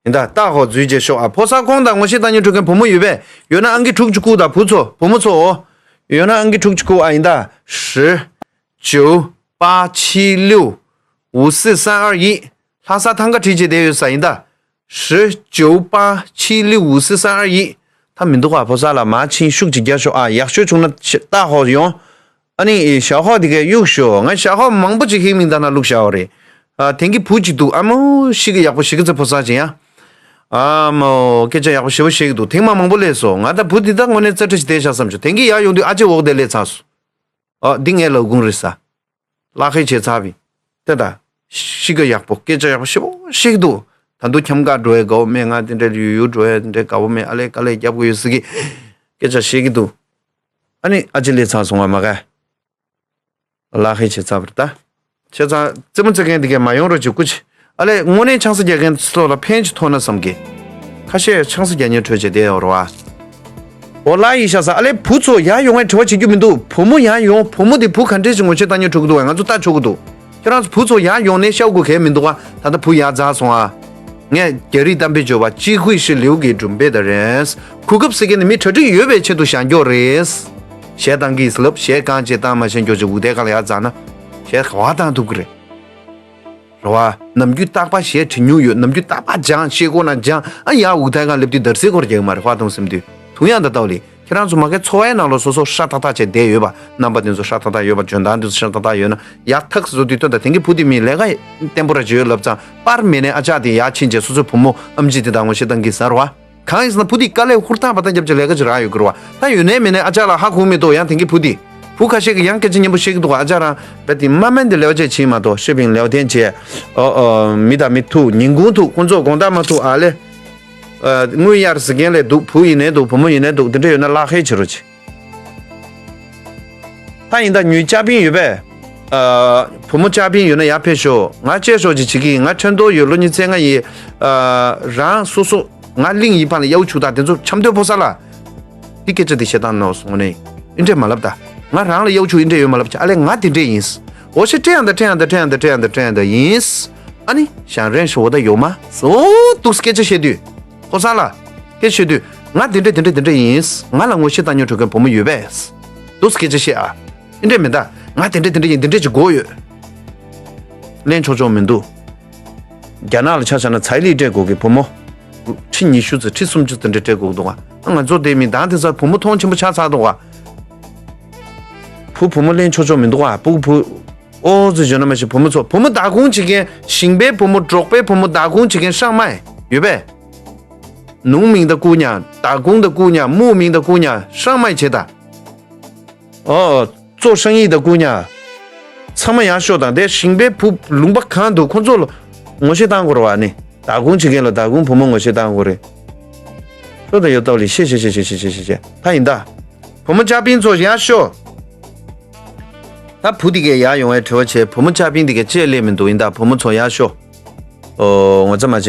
ཡིན་ད། ཏག་ཧོ་འཛུལ་རྗེས་ཤོག་ཨ། ཕོ་གསར་ཁོང་དང་ངོ་ཤེས་བཏང་མྱོང་འཕྲོད་མཁན་བུ་མོ་ཡོད་པས། ཡོད་ན་ཨང་ཀི་དྲུག་ཅིག་བཀུག་དང་བུ་ཚོ། བུ་མོ་ཚོ་འོ། ཡོད་ན་ཨང་ཀི་དྲུག་ཅིག་བཀུག་ཨ། ཡིན་ད། 十、九、八、七、六、五、四、三、二、一། ལྷ་ས་ཐང་ག་བྲིས་བྱས་བསྡད་ཡོད་ས་ཡིན་ད། 十、九、八、七、六、五、四、三、二、一། ད་མི་འདུག་ཨ། ཕོ་གསར་ལགས་མར་ཕྱིན་ཤུགས་ཅིག་རྒྱག་ཤོག་ཨ། ཡག་ཤོས་བྱུང་ན་ཏག་ཧོ་ཡོང་། ཨ་ནི་ཞའོ་ཧོ་དེ་གས་གཡུག་ཤོག་ང་ཞའོ་ཧོ་མང་པོ་ཅིག་ཧིང་མིང་ད་ན་བླུགས་བཞག་པ་རེད། ཨ། དེང་གི་བུ་ཅིག་འདུག་ཨ་མོ་ཤི་གི་ཡག་པོ་ཤི་གི་ཚེ་ཕོ་གསར་ཅིག་ཡ། ཨ་མོ་སྐད་ཆ་ཡག་པོ་ཞེ་པོ་བཤད་གི་འདུག་ཐེངས་མ་མང་པོ་སླེབས་སོང་། ང་ད་བུ་འདི་ད་དངོས་གནས་རྩེ་གྲ་ཞིག་བསྡད་ཤག་བསམ་བྱུང་། དེང་གི་ཡར་ཡོང་དུས་ཨ་ཅེ་འོག་དེ་སླེབས་ཚར་སོང་། ཨ། འདི་ངའི་ལག་ཁུང་རེད་ས། གླ་ཁེ་བྱས་ཚར་བས། དེ་ད། ཤི་གི་ཡག་པོ་སྐད་ཆ་ཡག་པོ་ཞེ་པོ་བཤད་གི་འདུག་ད་དུང་འཁྱམ་ག་འགྲོ་ཡས་དགའ་བོ་མེད། ང་དེ་འདྲ་ཡུལ་ཡུལ་འགྲོ་ཡས་དེ་འདྲ་དགའ་བོ་མེད། ཨ་ལས་དཀའ་ལས་རྒྱབ་དགོས་ཡོད་ཟེར་གི། སྐད་ཆ་བཤད་གི་འདུག་ཨ་ནི་ཨ་ཅེ་སླེབས་ཚར་སོང་ང་མ་ག་གླ་ཁེ་བྱས་ཚར་བ་རེད་ད། བྱས་ཙང་རྩེད་མོ་རྩེ་མཁན་དེ་གས་མ་ཡོང་རོགས་བྱེད་སྐུ་མཁྱེན། ཨ་ལས་དངོས་གནས་ཆང་ས་རྒྱག་མཁན་ཚོ་ལ་ཕན་ཅིག་ཐོགས་ན་བསམ་གི། ཁ་ཤས་ཆང་ས་རྒྱག་མཁན་འཕྲོད་བྱས་བསྡད་ཡོད་རེད་བ། འོ་ལ་ཡི་ཤ་ས། ཨ་ལས་བུ་ཚོ་ཡར་ཡོང་བའི་དྲི་བ་བྱེད་རྒྱུ་མི་འདུག་བུ་མོ་ཡར་ཡོང་། བུ་མོ་དེ་བུ་ག་འདྲས་ཞིག་ངོ་ཤེས་བཏང་མྱོང་འཕྲོད་གི་འདུག་བས། ང་ཚོ་ལྟ་ཆོག་གི་འདུག་ཁྱེད་རང་ཚོ་བུ་ཚོ་ཡར་ཡོང་ནས་ཤོག་གུ་གས་མི་འདུག་བ། ད་ལྟ་བུ་ཡར་འཛེགས་སོང་ཨ། ངས་རྒྱ་རིགས་གཏམ་དཔེ་བརྗོད་པ་ཅི་ཧུའི་ཧྲི་ལིའུ་གི་གྲུམ་པེ་ད་རེས། གོ་སྐབས་ཟེར་མཁན་ནི་མི་གྲ་སྒྲིག་ཡོད་པའི་ཆེད་དུ་བཞག་རྒྱུ་རེད། གཞས་བཏང་གི་ལབ། གཞས་གང་བྱས་བཏང་མ་ཤེས་རྒྱུ་ཅིག་འུ་དེ་ག་ལ་ཡར་འཛེགས་ན་གཞས་ག་བ་བཏང་ཐུབ་གི་རེད། རེད་བ། ནམ་རྒྱུན་རྟག་པར་གཞས་བྲི་མྱོང་ཡོད། ནམ་རྒྱུན་རྟག་པར་སྦྱང་ཤེས་དགོས་ན་སྦྱང་ཨ། ཡར་འུ་ཐག་སྒང་སླེབས་དུས་འདར་སིག་སྐོར་རྒྱག་གི་མ་རེད། ཧ་ཐོང་སེམས་དུས་ཐུང་ཡང་ད་ལྟ་བ་ལས་ཁྱེད་རང་ཚོ་མ་གའི་འཚོ་བའི་ནང་ལོགས་སོ་སོ་ཧྲ་ཐག་ཐག་བྱས་བསྡད་ཡོད་པ། རྣམ་པ་དེ་ཚོ་ཧྲ་ཐག་ཐག་ཡོད་པ། འཇོན་ཐང་དེ་ཚོ་ཧྲ་ཐག་ཐག་ཡོད་ན་ཡག་ཐག་བཟོ་དུས་སྟོན་དང་། དེང་གི་བུ་དེ་མི་ལས་ཀ་བརྟན་པོ་ར་ཅིག་ཡོད་ལབ་ཙང་པར་མེད་ནས་ཨ་ཅག་དེ་ཡར་ཕྱིན་བྱས་སོ་སོའི་བུ་མོ་ཨམ་ཆི་དེ་དང་ངོ་ཤེས་བཏང་གི་ཟེར་བ། གང་ཡིན་ཟེར་ན་བུ་དེ་དཀའ་ལས་ཧུར་ཐག་པ་ཐག་རྒྱབ་བྱས་ལས་ཀ་ཅིག་རག་ཡོད་ཀྱི་རེད་བ། ད་ཡོད་ནའི་མེད་ནའི་ཨ་ཅག་ལ་ཧ་གོ་མི་འདུག་ཡང་དེང་གི་བུ་དེ། བུ་ཁ་ཤས་ཀྱིས་ཡང་སྐད་ཆ་སྙན་པོ་བཤད་ཀྱི་འདུག་ཨ་ཅག་རང་རྦད་དེ་མ་སྨན་དེ་ལེ་བ་ཅིག་བྱེད་མ་གཏོགས་ཤེས་པིན་ལེ་བ་དན་བྱས། ཨོ་ཨོ་མི་དང་མི་ཐུག་ཉིན་གུང་ཐུག་ཁོང་ཚོ་དགོང་དག་མ་ཐུག་ཨ་ལེ། ཨ། དངུལ་གཡར་ཟེར་མཁན་ལས་འདུག་བུ་ཡིན་ནའི་འདུག་བུ་མོ་ཡིན་ནའི་འདུག་དེ་འདྲ་ཡོད་ན་གླ་ཁེལ་བྱེད་རོགས་གྱིས། ད་ཡིན་ད་ཉུའི་ཅ་པིན་ཡོད་པས། ཨ། བུ་མོ་ལྕགས་ཕིང་ཡོད་ན་ཡར་ཕེབས་ཤོག་ང་བཅས་ཤོག་ཅིག་བྱེད་ཀྱི་ཡིན། ང་ཁྲོན་ཐོག་ཡོད། ལོ་ཉི་ཚེ་ལྔ་ཡིན། ཨ། རང་སོ་སོ་ང་གླིང་ཡིན་པ་ལ་གཡའ་ཆུ་དང་དེ་ཚོ་འཆམ་སྡོད་ཕོ་གསར་ལ། འདི་སྐད་ཆ་འདི་བཤད་སྟངས་ནོར་སོང་ནས། ཨིན་འདྲས་མ་ལབ་ད། ང་རང་ལ་གཡའ་ཆུ་ཨིན་འདྲས་ཡོད་མ་ལབ་ཅིག་ཨ་ལས་ང་དེ་འདྲས་ཡིན། འོ་ཤེ་སྤྲད་ཡང་ད་སྤྲད་ཡང་ད་སྤྲད་ཡང་ད་སྤྲད་ཡང་ད་སྤྲད་ཡང་ད་ཡིན། ཨ་ནི་ཞང་རན་ཤོ་བ་ད་ཡོད་མ། འོ་འདུག་སྐད་ཆ་བཤད་དུས། ཕོ་གསར་ལ། སྐད་ཆ་བཤད་དུས། ང་དེ་འདྲས་དེ་འདྲས་དེ་འདྲས་ཡིན། ང་ལ་ངོ་ཤེས་བཏང་མྱོང་བྲོ་མཁན་བུ་མོ་ཡོད་པས། འདུག་སྐད་ཆ་བཤད་ཨ། ཨིན་འདྲས་མིན་ད། ང་དེ་འདྲས་དེ་འདྲས་ཡིན། དེ་འདྲས་ཅིག་དགོས་ཡོད། ལེན་ཆོག་ཆོག་མི་འདུག་རྒྱ་ནག་ལ་ཆ་བཞག་ན་ཚའི་ལི་སྤྲད་དགོས་ཀྱི་བུ་མོ། ཁྲི་ཉི་ཤུ་ཙམ་ཁྲི་སུམ་ཅུ་ཙམ་འདྲ་སྤྲད་དགོས་འདུག་ག་ང་ཚོ་དེ་མི་དང་དེ་ཚོ་བུ་མོ་མཐོང་ཆེན་པོ་ཆགས་ཚར་འདུག་ག་བུ་བུ་མོ་ལེན་ཆོག་ཆོག་མི་འདུག་ག་བུ་བུ། ཨོ་ཙི་བརྗོད་ན་མ་ཤེས། བུ་མོ་ཚོ་བུ་མོ་བདག་སྐྱོང་བྱེད་མཁན། ཞིང་པའི་བུ་མོ། འབྲོག་པའི་བུ་མོ་བདག་སྐྱོང་བྱེད་མཁན་ཧྲང་མའི་ཡོད་པས། ནུང་མིང་ད་ཀུ་ཉ། བདག་སྐྱོང་ད་ཀུ་ཉ། མུའུ་མིང་ད་ཀུ་ཉ། ཧྲང་མའི་བྱེད་ད། ཨོ། ཙོ་ཧྲང་ཡིག་ད་ཀུ་ཉ། ཚང་མ་ཡར་ཤོག་དང་དེ་ཞིང་པའི་བུ་ལུང་པ་གང་འདུག་ཁོ་ཚོ་ལ་ངོ་ཤེས་བཏང་དགོས་རེད་བ། ནི་བདག་སྐྱོང་བྱེད་མཁན་ལ་བདག་སྐྱོང་བུ་མོ་ངོ་ཤེས་བཏང་དགོས་རེད། ལོ་ད་ཡོད་ཏོ་ལི་ཤེ་ཤེ་ཤེ་ཤེ་ཤེ་ཤེ་ཤེ་ཤེ་ད་ཡིན་ད། བུ་མོ་ལྕགས་ཕིང་ཚོ་ཡར་ཤོག་ད་བུ་དེ་གས་ཡར་ཡོང་བའི་དྲི་བ་བྱས། བུ་མོ་ལྕགས་ཕིང་དེ་གས་ཅེས་སླེབས་མི་འདུག་ཡིན་ད། བུ་མོ་ཚོ་ཡར་ཤོག་ཨོ། ངོ་ཚ་མ་བྱེད།